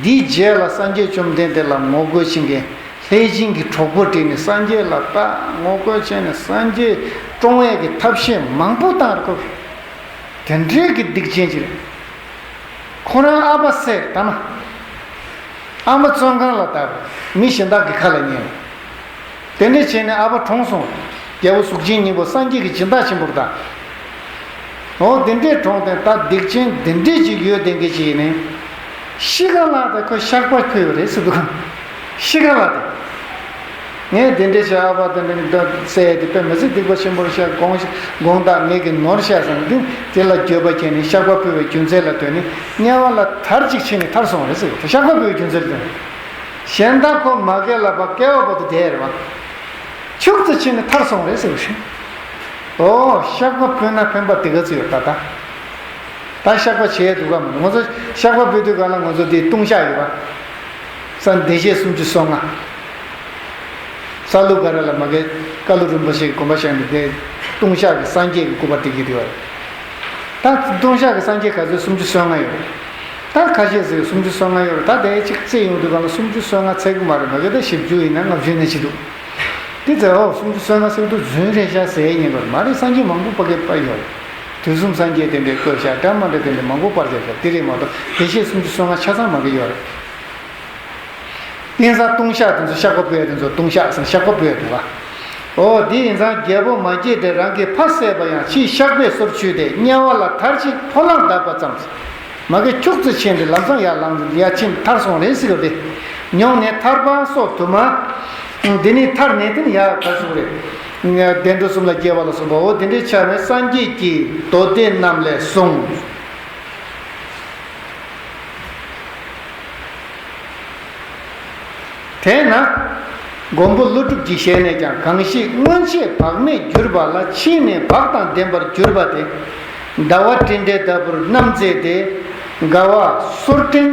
འདིའི་རྗེས་ལ་སངས་རྒྱས་བཅོམ་ལྡན་འདས་ལ་ངོ་རྒོལ་བྱེད་མཁན། ལྷས་བྱིན་གྱི་གྲོགས་པོ་བསྒྲིགས་ནས་སངས་རྒྱས་ལ་ད་ངོ་རྒོལ་བྱས་ནས་སངས་རྒྱས་བཀྲོངས་ཡས་ཀྱི་ཐབས་ཤེས་མང་པོ་བཏང་རེད་ཁོ། དེ་འདྲའི་གི་སྡིག་ཅན་ཅིག་རེད། ཁོ་རང་ཨ་ཕ་བསད་ད་མ། ཨ་མ་བཙོན་ཁང་ལ་བཏབ། མི་གཞན་དག་གི་ཁ་ལ་ཉན། དེ་འདྲ་བྱས་ནས་ཨ་ཕ་གྲོངས་སོང་། རྒྱལ་པོ་གཟུགས་ཅན་སྙིང་པོ་སངས་རྒྱས་ཀྱི་སྦྱིན་བདག་ཆེན་པོར་བཏང་། འོ་དེ་འདྲའི་གྲོངས་ཏེ་ད་སྡིག་ཅན་དེ་འདྲའི་ཅིག་ཡོད་དེ་འགའི་ཅིག་ཡིན་ནའི། ཤི་ཁ་ལ་ད་ཁོས་བཤགས་པ་ཕུལ་བ་རེད་ཟེར་འདུག་གམ། ཤི་ཁ་ལ་དེ། ངས་དེ་འདྲའི་བྱས་ཨ་ཕ་དེ་འདྲ་འདི་བསད་དེ་དཔེ་མི་སྲིད་སྡིག་པ་ཆེན་པོར་བཤགས་དགོངས་དགོངས་དག་ངེད་ཀྱི་ནོར་བཤགས་ཟེར་ནས་དེ་དེ་ལ་འགྱོད་པ་སྐྱེས་ནས་བཤགས་པ་ཕུལ་བའི་རྒྱུ་མཚན་ལ་ལྟོས་ནས་དམྱལ་བ་ལ་དར་ཅིག་ཕྱིན་ནས་ཐར་སོང་བ་རེད་ཟེར་བ་དེ་བཤགས་པ་ཕུལ་བའི་རྒྱུ་མཚན་ལ་ལྟོས་ནས། གཞན་དག་ཁོ་མ་སྐྱེས་ལ་བ་སྐྱེ་བ་པོ་དེ་དེ་རེད་བ། ཁྱུག་ཙམ་ཕྱིན་ནས་ཐར་སོང་བ་རེད་ཟེར་བ་ཞིག་ཨོ་བཤགས་པ་ཕུལ་ན་ཕན་པ་དེ་ག་ཚོད་ཡོད་ད་ད། ད་བཤགས་པ་བྱས་འདུག་གམ། ང་ཚོ་བཤགས་པ་ཕུལ་དུས་གང་ལ་ང་ཚོ་དེ་ལྟུང་བཤགས་ཡོད་པ། ས་བདེ་གཤེགས་སུམ་ཅུ་སོ་ལྔ། ས་ལུ་ག་ར་ལ་མ་གི་ཀ་ལུ་རིན་པོ་ཆེའི་དགོན་པ་བཞེངས་ནས་དེ་ལྟུང་བཤགས་ཀྱི་སངས་རྒྱས་ཀྱི་སྐུ་པར་དེ་གི་དེ་བ་རེད། ད་ལྟུང་བཤགས་ཀྱི་སངས་རྒྱས་ག་ཚོད་སུམ་ཅུ་སོ་ལྔ་ཡོད་རེད། ད་ཁ་ཤས་ཟེར་སུམ་ཅུ་སོ་ལྔ་ཡོད་རེད། ད་དེ་གཅིག་རྩིས་ཡོང་དུས་གང་ལ་སུམ་ཅུ་སོ་ལྔ་ཚད་གི་མ་རེད། མ་གི་ད་བཞི་བཅུ་ཡིན་ན་ལྔ་བཅུ་ནས་བྱེད་འདུག་དེ་ཚེ་ཨོ་སུམ་ཅུ་སོ་ལྔ་ཟེར་དུས་རྫུན་རེད་ཤག་ཟེར་ཉན་པར་མ་རེད། སངས་རྒྱས་མང་པོ་པ་གི་པར་ཡོད་རེད། དུས་གསུམ་སངས་རྒྱས་དེ་འདྲའི་བཀོད་ཤག་འདྲ་མ་འདྲ་དེ་འདྲ་མང་པོ་པར་བརྒྱབ་ཤག་དེ་རེད་མ་གཏོགས་བདེ་གཤེགས་སུམ་ཅུ་སོ་ལྔ་ཆ་ཚང་མ་གི་ཡོད་རེད། དེང་སང་ལྟུང་བཤགས་དེ་ཚོ་བཤགས་པ་འབུལ་ཡ་དེ་ཚོ་ལྟུང་བཤགས་ཟེར་བཤགས་པ་འབུལ་ཡ་འདུག་ག་ཨོ་དེ་ཡིན་ཙང་རྒྱལ་པོ་མ་སྐྱེས་དགྲས་རང་གི་ཕ་བསད་པ་ཡང་ཕྱིས་བཤགས་པའི་སོར་ཆུད་དེ་དམྱལ་བ་ལ་དར་ཅིག་ཕོ་ལང་བརྡབས་པ་ཙམ། མ་གི་ཁྱུག་ཙམ་ཕྱིན་ཏེ་ལམ་སང་ཡར་ལངས་ཡར་ཕྱིན་ཐར་སོང་རེད་ཟེར་གི་རེད། མྱོང་ནས་ཐར་པ་སོགས་དུ་མ། འདི་ནི་ཐར་ནས་དེ་ནི་ཡར་ག་སོང་རེད། བདེ་འགྲོ་གསུམ་ལ་སྐྱེ་བ་ལ་སོགས་པའོ། དེ་འདྲའི་ཆ་ནས་སངས་རྒྱས་ཀྱིས་མདོ་སྡེ་རྣམས་ལས་གསུངས། དེས་ན། མགོན་པོ་ཀླུ་སྒྲུབ་ཀྱི་ཞལ་ནས་ཀྱང་གང་ཞིག་སྔོན་ཆད་བག་མེད་གྱུར་པ་ལ་ཕྱིས་ནས་བག་དང་ལྡན་པར་གྱུར་པ་དེ། ཟླ་བ་སྤྲིན་བྲལ་ལྟ་བུར་རྣམ་མཛེས་ཏེ། དགའ་བ་སོར་ཕྲེང་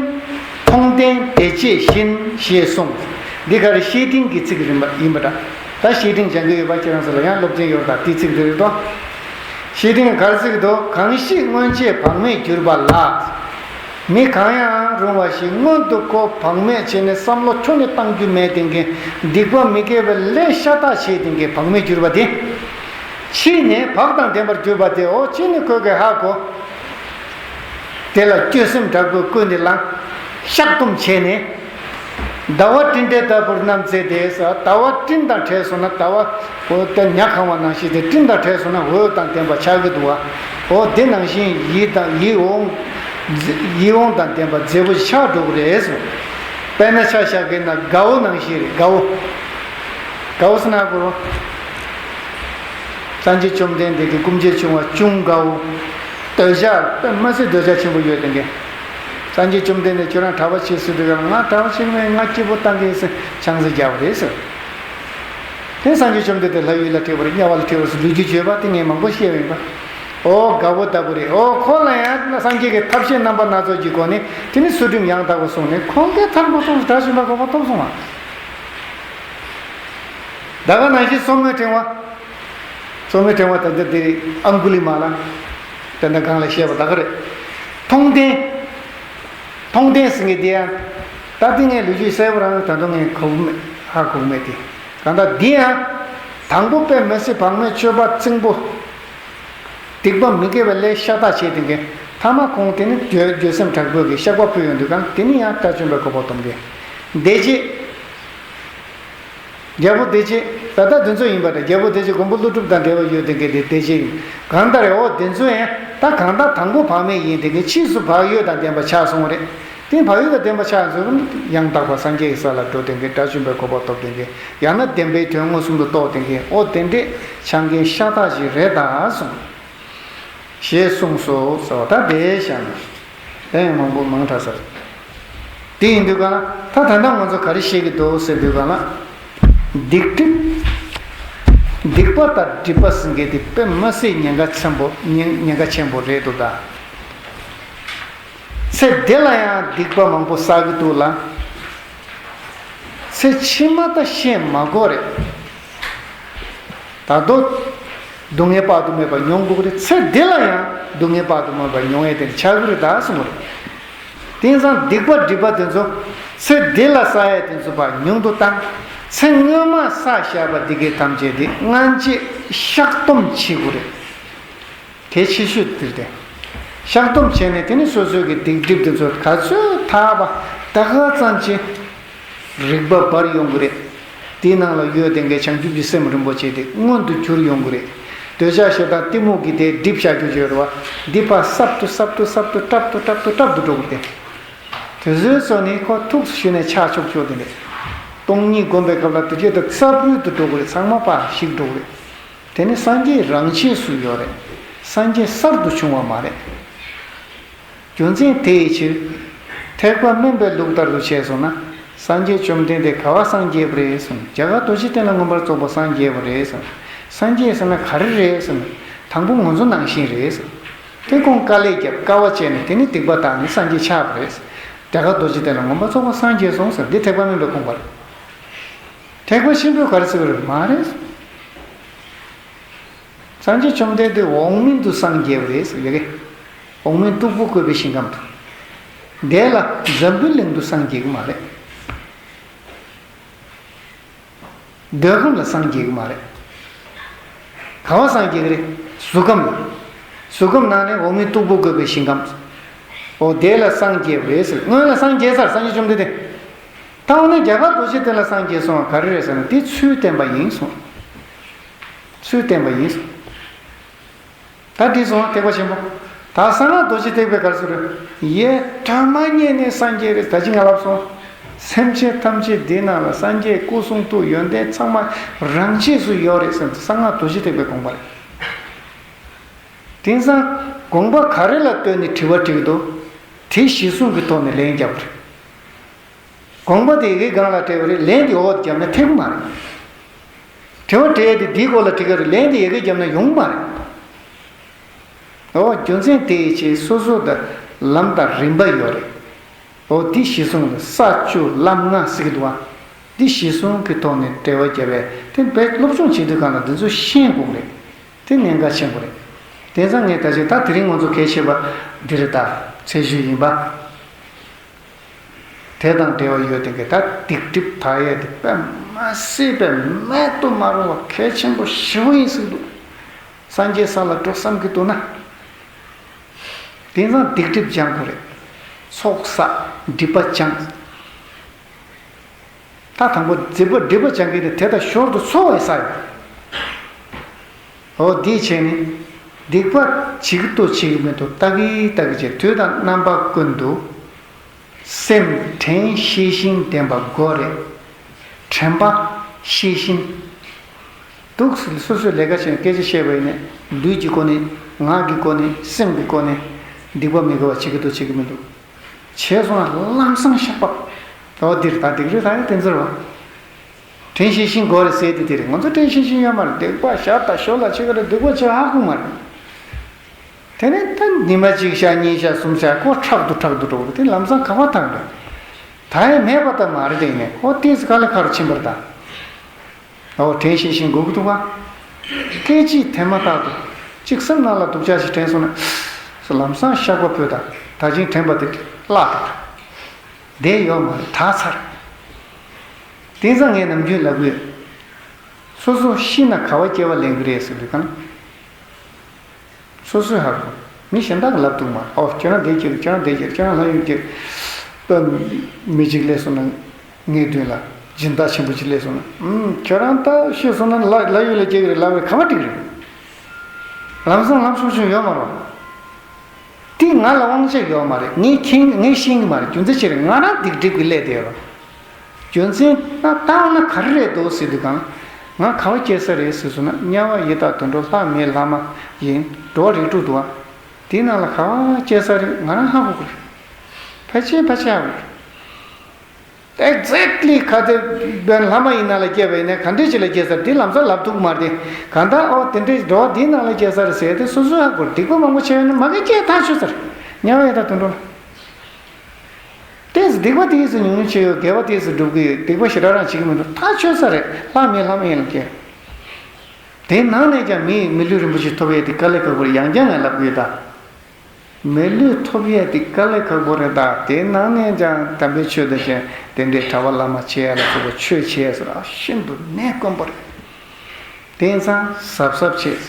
མཐོང་ལྡན་བདེ་བྱེད་བཞིན་ཞེས་གསུངས། འདི་ག་རེ་བཤེས་སྤྲིང་གི་ཚིག་རིམ་པ་ཡིན་པ་འདྲ། ད་བཤེས་སྤྲིང་སྦྱང་གི་ཡོད་པ་ཁྱེད་རང་ཚོ་ལ་ཡང་སློབ་ཚན་ཡོད་རེད་ད་དེ་ཚིག་དེ་རེད་དོ། བཤེས་སྤྲིང་ག་རེ་ཚིག་འདུག་གང་ཞིག་སྔོན་ཆད་བག་མེད་གྱུར་པ་ལ། མི་གང་ཡང་རུང་བ་ཞིག་སྔོན་དུ་ཁོ་བག་མེད་བྱས་ནས་བསམ་བློ་ཁྱོན་ནས་གཏང་རྒྱུ་མེད་དེ་འགན་སྡིག་པ་མི་དགེ་བའི་ལས་ཤ་སྟག་བྱས་དེ་འགན་བག་མེད་གྱུར་པ་དེ། ཕྱིས་ནས་བག་དང་ལྡན་པར་གྱུར་པ་དེ་འོ་ཕྱིས་ནས་ཁོས་གི་ཧ་གོ། དེ་ལ་སྐྱོ་སེམས་དྲག་པོས་ཀུན་ནས་བསླངས། བཤགས་སྡོམ་བྱས་ནས། ཟླ་བ་སྤྲིན་བྲལ་ལྟ་བུར་རྣམ་མཛེས་ཏེ་ཟེར་ཟླ་བ་སྤྲིན་དང་བྲལ་སོང་ན་ཟླ་བ་འོ་དེ་ཉ་གང་བ་ནང་བཞིན་དེ་སྤྲིན་དང་བྲལ་སོང་ན་འོད་དང་ལྡན་པ་ཆགས་ཀྱི་འདུག་བ། འོ་དེ་ནང་བཞིན་ཡིད་དང་ཡིད་འོང་ཡིད་འོང་དང་ལྡན་པ་མཛེས་པོ་ཆགས་འགྲོ་གི་རེད་ཟེར། དཔེར་ན་ཆ་བཞག་གི་ན་དགའ་བོ་ནང་བཞིན་རེད་དགའ་བོ། དགའ་བོ་ཟེར་ན་གོ། སངས་རྒྱས་བཅོམ་ལྡན་འདས་ཀྱི་སྐུ་མཆེད་ཆུང་བ་ཅུང་དགའ་བོ། འདོད་ཆགས་དཔེ་མ་སྲིད་འདོད་ཆགས་ཆེན་པོ་ཡོད་དེ་འགས། སངས་རྒྱས་བཅོམ་ལྡན་འདས་ཁྱོད་རང་གྲྭ་པ་བྱེད་ཟེར་དུས་ཀྱང་ང་གྲྭ་པ་བྱེད་མེད་ང་སྐྱིད་པོ་བཏང་གི་ཡིན་ཟེར་ཆང་ས་རྒྱག་པ་རེད་ཟེར། དེ་སངས་རྒྱས་བཅོམ་ལྡན་འདས་ལྷ་ཡུལ་ལ་ཁྲིད་པ་རེད་དམྱལ་བ་ལ་ཁྲིད་པ་རེད་ཟེར་ལོ་རྒྱུས་བརྗོད་པ་དེ་ངས་མང་པོ་བཤད་པ་ཡིན་པ། ཨོ་དགའ་བོ་ལྟ་བུ་རེད་ཨོ་ཁོ་ལ་ཡང་སངས་རྒྱས་ཀྱི་ཐབས་ཤེས་རྣམ་པ་སྣ་ཚོགས་ཀྱི་སྒོ་ནས་དེ་ནི་ཚུལ་ཁྲིམས་ཡང་དག་པ་བསྲུངས་ནས་ཁོང་གིས་ཐར་པ་ཐོབ་སོང་དགྲ་བཅོམ་པ་གོ་འཕང་ཐོབ་སོང་བ། ད་ག་ནང་བཞིན་སོར་མོའི་ཕྲེང་བ། སོར་མོའི་ཕྲེང་བ་ད་ལྟ་དེ་ཨང་གུ་ལི་མ་ལ། ད་ལྟ་གང་ལ་བཤད་པ་ད་ག་རེད། མཐོང་ལྡན། མཐོང་ལྡན་ཟེར་མཁན་དེ་ཡང་། ད་དེ་ངས་ལོ་རྒྱུས་གསལ་པོ་རང་ད་དུང་ངས་གོ་གི་མེད་ཧ་གོ་གི་མེད་དེ། གང་ལྟར་འདི་ཡང་། དང་པོ་དཔེ་མི་སྲིད་བག་མེད་སྤྱོད་པ་རྩིང་པོ། སྡིག་པ་མི་དགེ་བའི་ལས་ཤ་སྟག་བྱས་ཏེ་གི། ཐ་མ་ཁོང་དེ་ནི་འགྱོད་འགྱོད་སེམས་དྲག་པོས་ཀྱི་བཤགས་པ་ཕུལ་ཡོང་དུས་གང་དེ་ནི་ཡང་དགྲ་བཅོམ་པའི་གོ་འཕང་སྟོན་གི། བདེ་བྱེད། རྒྱལ་པོ་བདེ་བྱེད་ད་ལྟ་དེ་ཚོ་ཡིན་པ་འདྲ། རྒྱལ་པོ་བདེ་བྱེད་མགོན་པོ་ཀླུ་སྒྲུབ་དང་འབྲེལ་བ་ཡོད་དེ་གི་དེ་བདེ་བྱེད་ཡིན། གང་ལྟར་འོ་དེ་ཚོ་ཡང་ད་གང་ལྟར་དང་པོ་བག་མེད་ཡིན་དེ་གི་ཕྱིས་སུ་བག་ཡོད་དང་ལྡན་པ་ཆགས་སོང་བ་རེད། དེ་བག་ཡོད་དང་ལྡན་པ་ཆགས་ཚུལ་ཡང་དག་པ་སངས་རྒྱས་ཀྱི་ས་ལ་འགྲོ་དེ་གི་དགྲ་བཅོམ་པའི་གོ་འཕང་ཐོབ་དེ་གི་ཡང་ན་བདེན་པའི་དོན་མངོན་སུམ་དུ་རྟོགས་དེ་གི་འོ་དེ་འདྲས་ཆགས་མཁན་ཤ་སྟག་ཅིག་རེད་ད་གསུངས། ཞེས་གསུངས་སོ་ཟེར་བ་ད་དེ་བཞག་ན། དེ་ཡང་མང་པོ་མང་དྲགས་ས་རེད། དེ་ཡིན་དུས་ག་ལ་ད་ད་ལྟ་ང་ཚོ་ག་རེ་བཤད་ཀྱི་འདུག་ཟེར་དུས་ག་ལ། སྡིག་སྒྲིབ། སྡིག་པ་དང་སྒྲིབ་པ་ཟེར་མཁན་དེ་དཔེ་མ་སྲིད་ཉེན་ཁ་ཆེན་པོ་ཉེན་ཉེན་ཁ་ཆེན་པོ་རེད་འདུག་ད། ཚེ་འདི་ལ་ཡང་སྡིག་པ་མང་པོ་བསགས་ཀྱི་འདུག་ལ། ཚེ་ཕྱི་མ་ད་བཤད་མ་དགོས་རེད། ད་དུང་སྡུག་བསྔལ་དཔག་ཏུ་མེད་པ་མྱོང་དགོས་ཀྱི་རེད། ཚེ་འདི་ལ་ཡང་སྡུག་བསྔལ་དཔག་ཏུ་མེད་པ་མྱོང་ཡས་དེ་ཆགས་ཀྱི་རེད་ད་གསུངས་པ་རེད། དེང་སང་སྡིག་པ་སྒྲིབ་པ་དེ་ཚོ་ཚེ་འདི་ལ་བསགས་ཡས་དེ་ཚོ་ཕར་ཉུང་དུ་བཏང་། ཚེ་སྔོན་མ་བསགས་བཞག་པ་འདི་གའི་ཐམས་ཅད་དེ་སྔ་རྗེས་བཤགས་སྡོམ་བྱེད་དགོས་རེད། གལ་ཆེ་ཤོས་དེ་རེད། བཤགས་སྡོམ་བྱས་ནས་དེ་ནི་སོ་སོའི་གི་སྡིག་སྒྲིབ་དེ་ཚོ་ག་ཚོད་དག་པ་ད་ག་ཙམ་གྱིས་རིག་པ་འབར་ཡོང་གི་རེད། དེའི་ནང་ལ་ཡོད་དེ་འགའི་བྱང་ཆུབ་ཀྱི་སེམས་རིན་པོ་ཆེ་དེ་མངོན་དུ་གྱུར་ཡོང་གི་རེད། འདོད་ཆགས་ཞེ་སྡང་གཏི་མུག་གི་དེ་སྒྲིབ་བྱ་རྒྱུ་ཡོད་རེད་བ། འདི་ཕར་སྲབ་ཏུ་སྲབ་ཏུ་སྲབ་ཏུ་སྲབ་ཏུ་སྲབ་ཏུ་སྲབ་ཏུ་འགྲོ་གི་རེད། དེ་ཚོའི་ཚོ་ནི་ཁོ་ཐུགས་སུ་ཆུད་ནས་ཆགས་ཆོག་ཆོག་དེ་རེད། སྟོང་ཉིད་སྒོམ་པའི་སྐབས་ལ་དེ་རྗེས་དུ་རྩ་བརྒྱུད་དུ་འགྲོ་གི་རེད། ཚང་མ་ཕར་ཞིག་འགྲོ་གི་རེད། དེ་ནི་སངས་རྒྱས་རང་ཆས་སུ་ཡོད་རེད། སངས་རྒྱས་གསར་དུ་བྱུང་བ་མ་རེད། རྒྱུ་མཚན་དེའི་ཕྱིར། ཐེག་པ་དམན་པའི་ལུགས་ལྟར་དུ་བྱས་སོང་ན། སངས་རྒྱས་བཅོམ་ལྡན་འདས་ག་བ་སངས་རྒྱས་པ་རེད་གསུངས། རྒྱ་གར་རྡོ་རྗེ་གདན་ལ་མངོན་པར་རྫོགས་པར་སངས་རྒྱས་པ་རེད་གསུངས། སངས་རྒྱས་ཟེར་ན་ག་རེ་རེད་གསུངས། དང་པོ་ང་ཚོ་ནང་བཞིན་རེད་གསུངས། དེ་ཁོང་དཀའ་ལས་བརྒྱབ། དཀའ་བ་སྤྱད་ནས་དེ་ནི་སྡིག་པ་དག་ནས་སངས་རྒྱས་ཆགས་པ་རེད། རྒྱ་གར་རྡོ་རྗེ་གདན་ལ་མངོན་པར་རྫོགས་པར་སངས་རྒྱས་སོང་ཟེར། འདི་ཐེག་པ་དམན་པའི་དགོངས་པ་རེད། ཐེག་པ་ཆེན་པོས་ག་རེ་ཟེར་བ་རེད། མ་རེད། སངས་རྒྱས་བཅོམ་ལྡན་འདས་འོག་མིན་དུ་སངས་རྒྱས་པ་རེད་ཟེར་ཡ་གི། འོག་མིན་སྟུག་པོ་བཀོད་པའི་ཞིང་ཁམས་དུ། དེ་ལ་འཛམ་བུའི་གླིང་དུ་སངས་རྒྱས་ཀྱི་མ་རེད། འདོད་ཁམས་ལ་སངས་རྒྱས་ཀྱི་མ་རེད། ག་བ་སངས་རྒྱས་ཀྱི་རེད། གཟུགས་ཁམས་ལ། གཟུགས་ཁམས་ནང་ནས་འོག་མིན་སྟུག་པོ་བཀོད་པའི་ཞིང་ཁམས། འོ་དེ་ལ་སངས་རྒྱས་པ་རེད་ཟེར། སྔོན་ལ་སངས་རྒྱས་ཚར། སངས་རྒྱས་བཅོམ་ལྡན་འདས། ད་འོ་ན་རྒྱ་གར་རྡོ་རྗེ་གདན་ལ་སངས་རྒྱས་སོང་བ་ག་རེ་རེད་ཟེར་ན་དེ་ཚུལ་བསྟན་པ་ཡིན་གསུངས། ཚུལ་བསྟན་པ་ཡིན་གསུངས། ད་འདི་སོང་ཐེག་པ་ཆེན་པོ། ད་གསང་སྔགས་རྡོ་རྗེ་ཐེག་པའི་ག་རེ་ཟེར་རེད། ཡེ་དོན་མ་རྙེད་ནས་སངས་རྒྱས་རེད། ད་ཅི་ང་ལབ་སོང་། སེམས་ཅན་ཐམས་ཅད་འདི་ནང་ལ་སངས་རྒྱས་སྐུ་གསུང་ཐུགས་ཡོན་ཏན་ཚང་མ་རང་ཆས་སུ་ཡོད་རེད་ཟེར་ན་གསང་སྔགས་རྡོ་རྗེ་ཐེག་པའི་དགོངས་པ་རེད། དེང་སང་དགོངས་པ་ག་རེ་ལ་ལྟོས་ནས་དྲི་བ་དྲི་གི་འདུག་དེ་གཞི་བཟུང་གི་ཐོག་ནས་ལན་རྒྱབ་རེད། དགོངས་པ་དེ་ཡི་གེ་སྒང་ལ་བྲིས་པ་རེད། ལན་དེ་འོག་ཏུ་བརྒྱབ་ན་ཐེག་པ་མ་རེད། དྲི་བ་དྲིས་ཏེ་འདིའི་སྐོར་ལ་དྲི་ག་རེད། ལན་དེ་ཡི་གེ་བརྒྱབ་ན་ཡོང་མ་རེད། འོ་རྒྱུ་མཚན་དེ་ཡི་ཆེད་སོ་སོ་དང་ལམ་དང་རིམ་པ་ཡོད་རེད། འོ་འདི་གཞི་བཟུང་ལ་ས་བཅུ་ལམ་ལྔ་ཟེར་གི་འདུག་བ། འདི་གཞི་བཟུང་གི་ཐོག་ནས་འགྲེལ་བ་བརྒྱབ་པས་དེ་བས་སློབ་སྦྱོང་བྱེད་དུས་སྒང་ལ་འདི་ཚོ་ཤེས་དགོས་རེད། དེ་གནད་འགག་ཆེན་པོ་རེད། དེང་སང་ངས་ད་ཅིག་ད་དེ་རིང་ང་ཚོ་གལ་ཆེ་བ་འདི་རེད། ད་ཚེས་བཅུ་ཡིན་པ། དེ་དང་འབྲེལ་བ་ཡོད་དེ་གི་ད་སྡིག་སྒྲིབ་དག་ཡས་དེ་དཔེ་མ་སྲིད་པའི་མེད་དུ་མ་རུང་བ་གལ་ཆེན་པོ་ཞེ་པོ་ཡིན་ཟེར་འདུག་སངས་རྒྱས་ས་ལ་འགྲོ་བསམ་གྱི་འདུག་ན། དེང་སང་སྡིག་སྒྲིབ་སྦྱང་དགོས་རེད། ཚོགས་བསགས་སྒྲིབ་པ་སྦྱང་། ད་དང་པོ་སྒྲིབ་པ་སྒྲིབ་པ་སྦྱང་གི་དེ་དེ་དང་ཞོར་དུ་འཚོ་བའི་ས་ཡོད། འོ་འདི་བྱས་ནས་སྡིག་པ་བྱེད་ཀྱི་འདུག་བྱེད་ཀྱི་མི་འདུག་ལྟ་གི་ལྟ་གི་བྱས། དུས་དང་རྣམ་པ་ཀུན་ཏུ་སེམས་དྲན་ཤེས་བཞིན་ལྡན་པ་དགོས་རེད། དྲན་པ་ཤེས་བཞིན། འདུག་སེ་སོ་སོའི་ལས་ཀ་བྱས་ནས་སྐད་ཆ་བཤད་པ་ཡིན་ནའི་ལུས་ཀྱི་སྒོ་ནས་ངག་གི་སྒོ་ནས་སེམས་ཀྱི་སྒོ་ནས་སྡིག་པ་མི་དགེ་བ་བྱེད་ཀྱི་འདུག་བྱེད་ཀྱི་མི་འདུག་བྱས་སོང་ན་ལམ་སང་བཤགས་པ། ད་འདིར་ད་སྡིག་རེད་ད་ཡིན་དེ་ཚོར་བ། དྲན་ཤེས་བཞིན་དགོས་རེད་ཟེར་དེ་དེ་རེད། ང་ཚོ་དྲན་ཤེས་བཞིན་ཡོད་མ་རེད། སྡིག་པ་བཤགས་ད་ཞོར་ལ་བྱེད་ཀྱི་རེད། སྡིག་པ་བྱེད་ཧ་གོ་མ་རེད། དེ་ནས་ད་ཉི་མ་གཅིག་བཤགས་གཉིས་བཤགས་གསུམ་བཤགས་ཁོ་ཕྲག་ཏུ་ཕྲག་ཏུ་འགྲོ་གི་རེད། དེ་ལམ་སང་ག་པར་ཐག་རེད། ད་ཡང་མེད་པ་ད་མ་རེད། དེ་ནས་ཁོ་ཏོག་ཙམ་ག་ལེ་ཁ་རུ་ཕྱིན་པར་ད། འོ་དྲན་ཤེས་བཞིན་སྒུག་འདུག་ག་སྐད་ཅིག་དེ་མ་ཐག་ཏུ་གཅིག་སེམས་ནང་ལ་སྡུག་ཅག་ཞིག་དྲན་སོང་ན། སོ་ལམ་སང་བཤགས་པ་ཕུལ་དང་ད་ཅིང་དྲན་པ་དེ་བརླག་འགྲོ། བསྡད་ཡོད་མ་རེད། དག་ཚར། དེང་སང་ངས་ནམ་རྒྱུན་ལབ་ཀྱི་ཡོད། སོ་སོ་ཤི་ན་ག་བ་སྐྱེ་བ་ལེན་གི་རེད་ཟེར་དུས་གང་། སོ་སོས་ཧ་གོ། མི་གཞན་དག་གིས་ལབ་ཐུབ་མ་རེད། ཨོ་ཁྱོད་རང་འདི་སྐྱེ་གི། ཁྱོད་རང་འདི་སྐྱེ་གི། ཁྱོད་རང་ལྷ་ཡུལ་སྐྱེ་གི། མི་གཅིག་སླེབས་སོང་ན་ངའི་མདུན་ལ། སྦྱིན་བདག་ཆེན་པོ་གཅིག་སླེབས་སོང་ན། ཨུམ། ཁྱོད་རང་ད་ཤི་སོང་ན་ལྷ་ལྷ་ཡུལ་ལ་སྐྱེ་གི་རེད་ལབ་རེད། ག་བ་འགྲིག་རེད། ལམ་སང་ལམ་ཤོར་ཤོར་ཡོད་མ་རེད། དེ་ང་ལ་དབང་ཆ་ཡོད་མ་རེད། ངས་མཁྱེན། ངས་ཤེས་གི་མ་རེད། རྒྱུ་མཚན་ཅི་རེད། ང་རང་སྡིག་སྒྲིབ་ཀྱིས་བསླད་བསྡད་ཡོད་རེད། རྒྱུ་མཚན་ད་ལྟ་བ་ན་ག་རེ་རེད་འདུག་ཟེར་དུས་གང་། ང་ག་བ་སྐྱེ་ས་རེད་ཟེར་སོང་ན། དམྱལ་བ་ཡི་དྭགས་དུད་འགྲོ་ལྷ་མི་ལྷ་མ་ཡིན། འགྲོ་བ་རིགས་དྲུག་འདུག་བ། དེའི་ནང་ལ་ག་བ་སྐྱེ་ས་རེད། ང་རང་ཧ་གོ་གི་རེད། ཕལ་ཆེར་ཕལ་ཆེར་ཧ་གོ་གི་རེད། Exactly། གལ་ཏེ་བན་ལྷ་མ་ཡི་ནང་ལ་སྐྱེས་པ་ཡིན་ན་ག་འདྲས་ཅིག་ལ་སྐྱེ་ས་རེད། དེ་ལམ་སང་ལབ་ཐུབ་ཀྱི་མ་རེད་དེ། གང་ལྟར་ཨོ་དེ་འདྲས་འགྲོ་བ་འདིའི་ནང་ལ་སྐྱེ་ས་རེད་ཟེར་ཏེ་སོ་སོས་ཧ་གོ་རེད། སྡིག་པ་མང་པོ་བྱས་ཡོད་ན་མ་གི་སྐྱེ་ཐག་ཆོད་ས་རེད། དམྱལ་བ་ཡི་དྭགས་དུད་འགྲོ་ལ། ཏོག་ཙམ་སྡིག་པ་ཏོག་ཙམ་ཉུང་ཉུང་བྱས་ཡོད། དགེ་བ་ཏོག་ཙམ་སྒྲུབ་ཀྱི་ཡོད། སྡིག་པ་ཞེ་དྲག་རང་བྱེད་ཀྱི་མི་འདུག་ཐག་ཆོད་ས་རེད། ལྷ་མི་ལྷ་མ་ཡིན་ལ་སྐྱེ། དེའི་ནང་ནས་ཀྱང་མི་མི་ལུས་རིན་པོ་ཆེ་ཐོབ་ཡས་དེ་དཀའ་ལས་ཁག་པོ་རེད། ཡང་བསྐྱར་ངས་ལབ་ཀྱི་ཡོད་ད། མི་ལུས་ཐོབ་ཡས་དེ་དཀའ་ལས་ཁག་པོ་རེད་ད། དེའི་ནང་ནས་ཀྱང་དམ་པའི་ཆོས་དང་ཅན་དེ་འདྲའི་གྲྭ་པ་བླ་མ་བྱེད་ཡ་ལ་སོགས་པ་ཆོས་བྱེད་ཡ་ཟེར་བ་ཤིན་ཏུ་གནད་དཀོན་པོ་རེད། དེང་སང་གཟབ་གཟབ་བྱེད།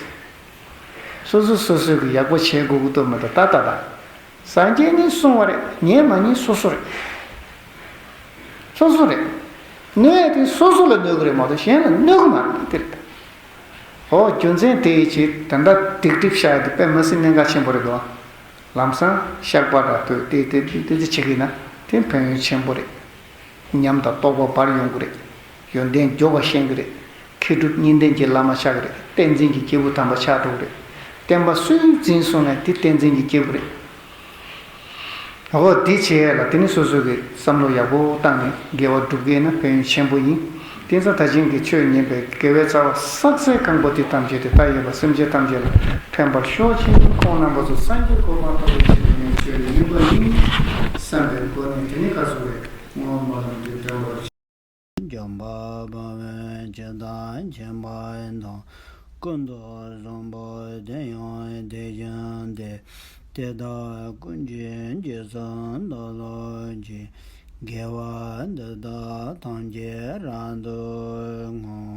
སོ་སོ་སོ་སོས་ཀྱི་ཡག་པོ་བྱེད་དགོས་ཀྱི་འདུག་མི་འདུག་ད་ལྟ་ད། སངས་རྒྱས་ནས་གསུངས་པ་རེད། ཉན་མ་ཉན་སོ་སོ་རེད། སོ་སོ་རེད། གནོད་ཡ་དེ་སོ་སོ་ལ་གནོད་ཀྱི་རེད་མ་གཏོགས་གཞན་ལ་གནོད་ཀྱི་མ་རེད། དེ་རེད། ཨོ་རྒྱུ་མཚན་དེ་ཡི་ཆེད་དེ་འདྲ་སྡིག་སྒྲིབ་བཤགས་ཡ་དེ་དཔེ་མི་སྲིད་གནད་འགག་ཆེན་པོ་རེད་འདུག་ལམ་སང་བཤགས་པ་ར་ཐོས་ཏེ་ཏེ་ཏེ་ཏེ་བྱེད་ཀྱི་ན་དེ་ཕན་ཡོན་ཆེན་པོ་རེད། ཉམས་དང་རྟོགས་པ་འབར་ཡོང་གི་རེད། ཡོན་ཏན་མགྱོགས་པ་ཤེས་ཀྱི་རེད། མཁས་གྲུབ་གཉིས་ལྡན་གྱི་བླ་མ་ཆགས་ཀྱི་རེད། བསྟན་འཛིན་གྱི་སྐྱེས་བུ་དམ་པ་ཆགས་འགྲོ་གི་རེད། བསྟན་པ་སུས་འཛིན་སོང་ན་དེ་བསྟན་འཛིན་གྱི་སྐྱེས་བུ་རེད། འོ་དེ་བྱེད་ཡས་ལ་དེ་ནི་སོ་སོ་གི་བསམ་བློ་ཡག་པོ་བཏང་ནས་དགེ་བ་སྒྲུབ་མཁན་ན་ཕན་ཡོན་ཆེན་པོ་ཡིན། དེང་སང་ད་ཅིང་གི་ཆོས་ཉན་པའི་དགེ་བའི་རྩ་བ་བསགས་ཚད་གང་པོ་དེ་ཐམས་ཅད་དེ་ལྟ་ཡོད་པ་སེམས་ཅན་ཐམས་ཅད་ལ་ཕན་པར་ཤོག་ཅིག་ཁོང་རྣམ་པ་ཚོ་སངས་རྒྱས་གོ་འཕང་ཐོབ་པའི་ཆེད་དུ་ངས་ཆོས་ཉན་པ་ཡིན་བསམ་པའི་སྒོ་ནས། དེ་ནི་ག་སོང་བས་ངོ་མ་ལམ་གྱི་དྲན་པར། འཇམ་དཔལ་དཔའ་བོས་ཇི་ལྟར་མཁྱེན་པ་དང་། ཀུན་ཏུ་བཟང་པོ་དེ་ཡང་དེ་བཞིན་ཏེ། དེ་དག་ཀུན་གྱི་རྗེས་སུ་བདག་སློབ་ཅིང་། དགེ་བ་འདི་དག་ཐམས་ཅད་རབ་ཏུ་བསྔོ།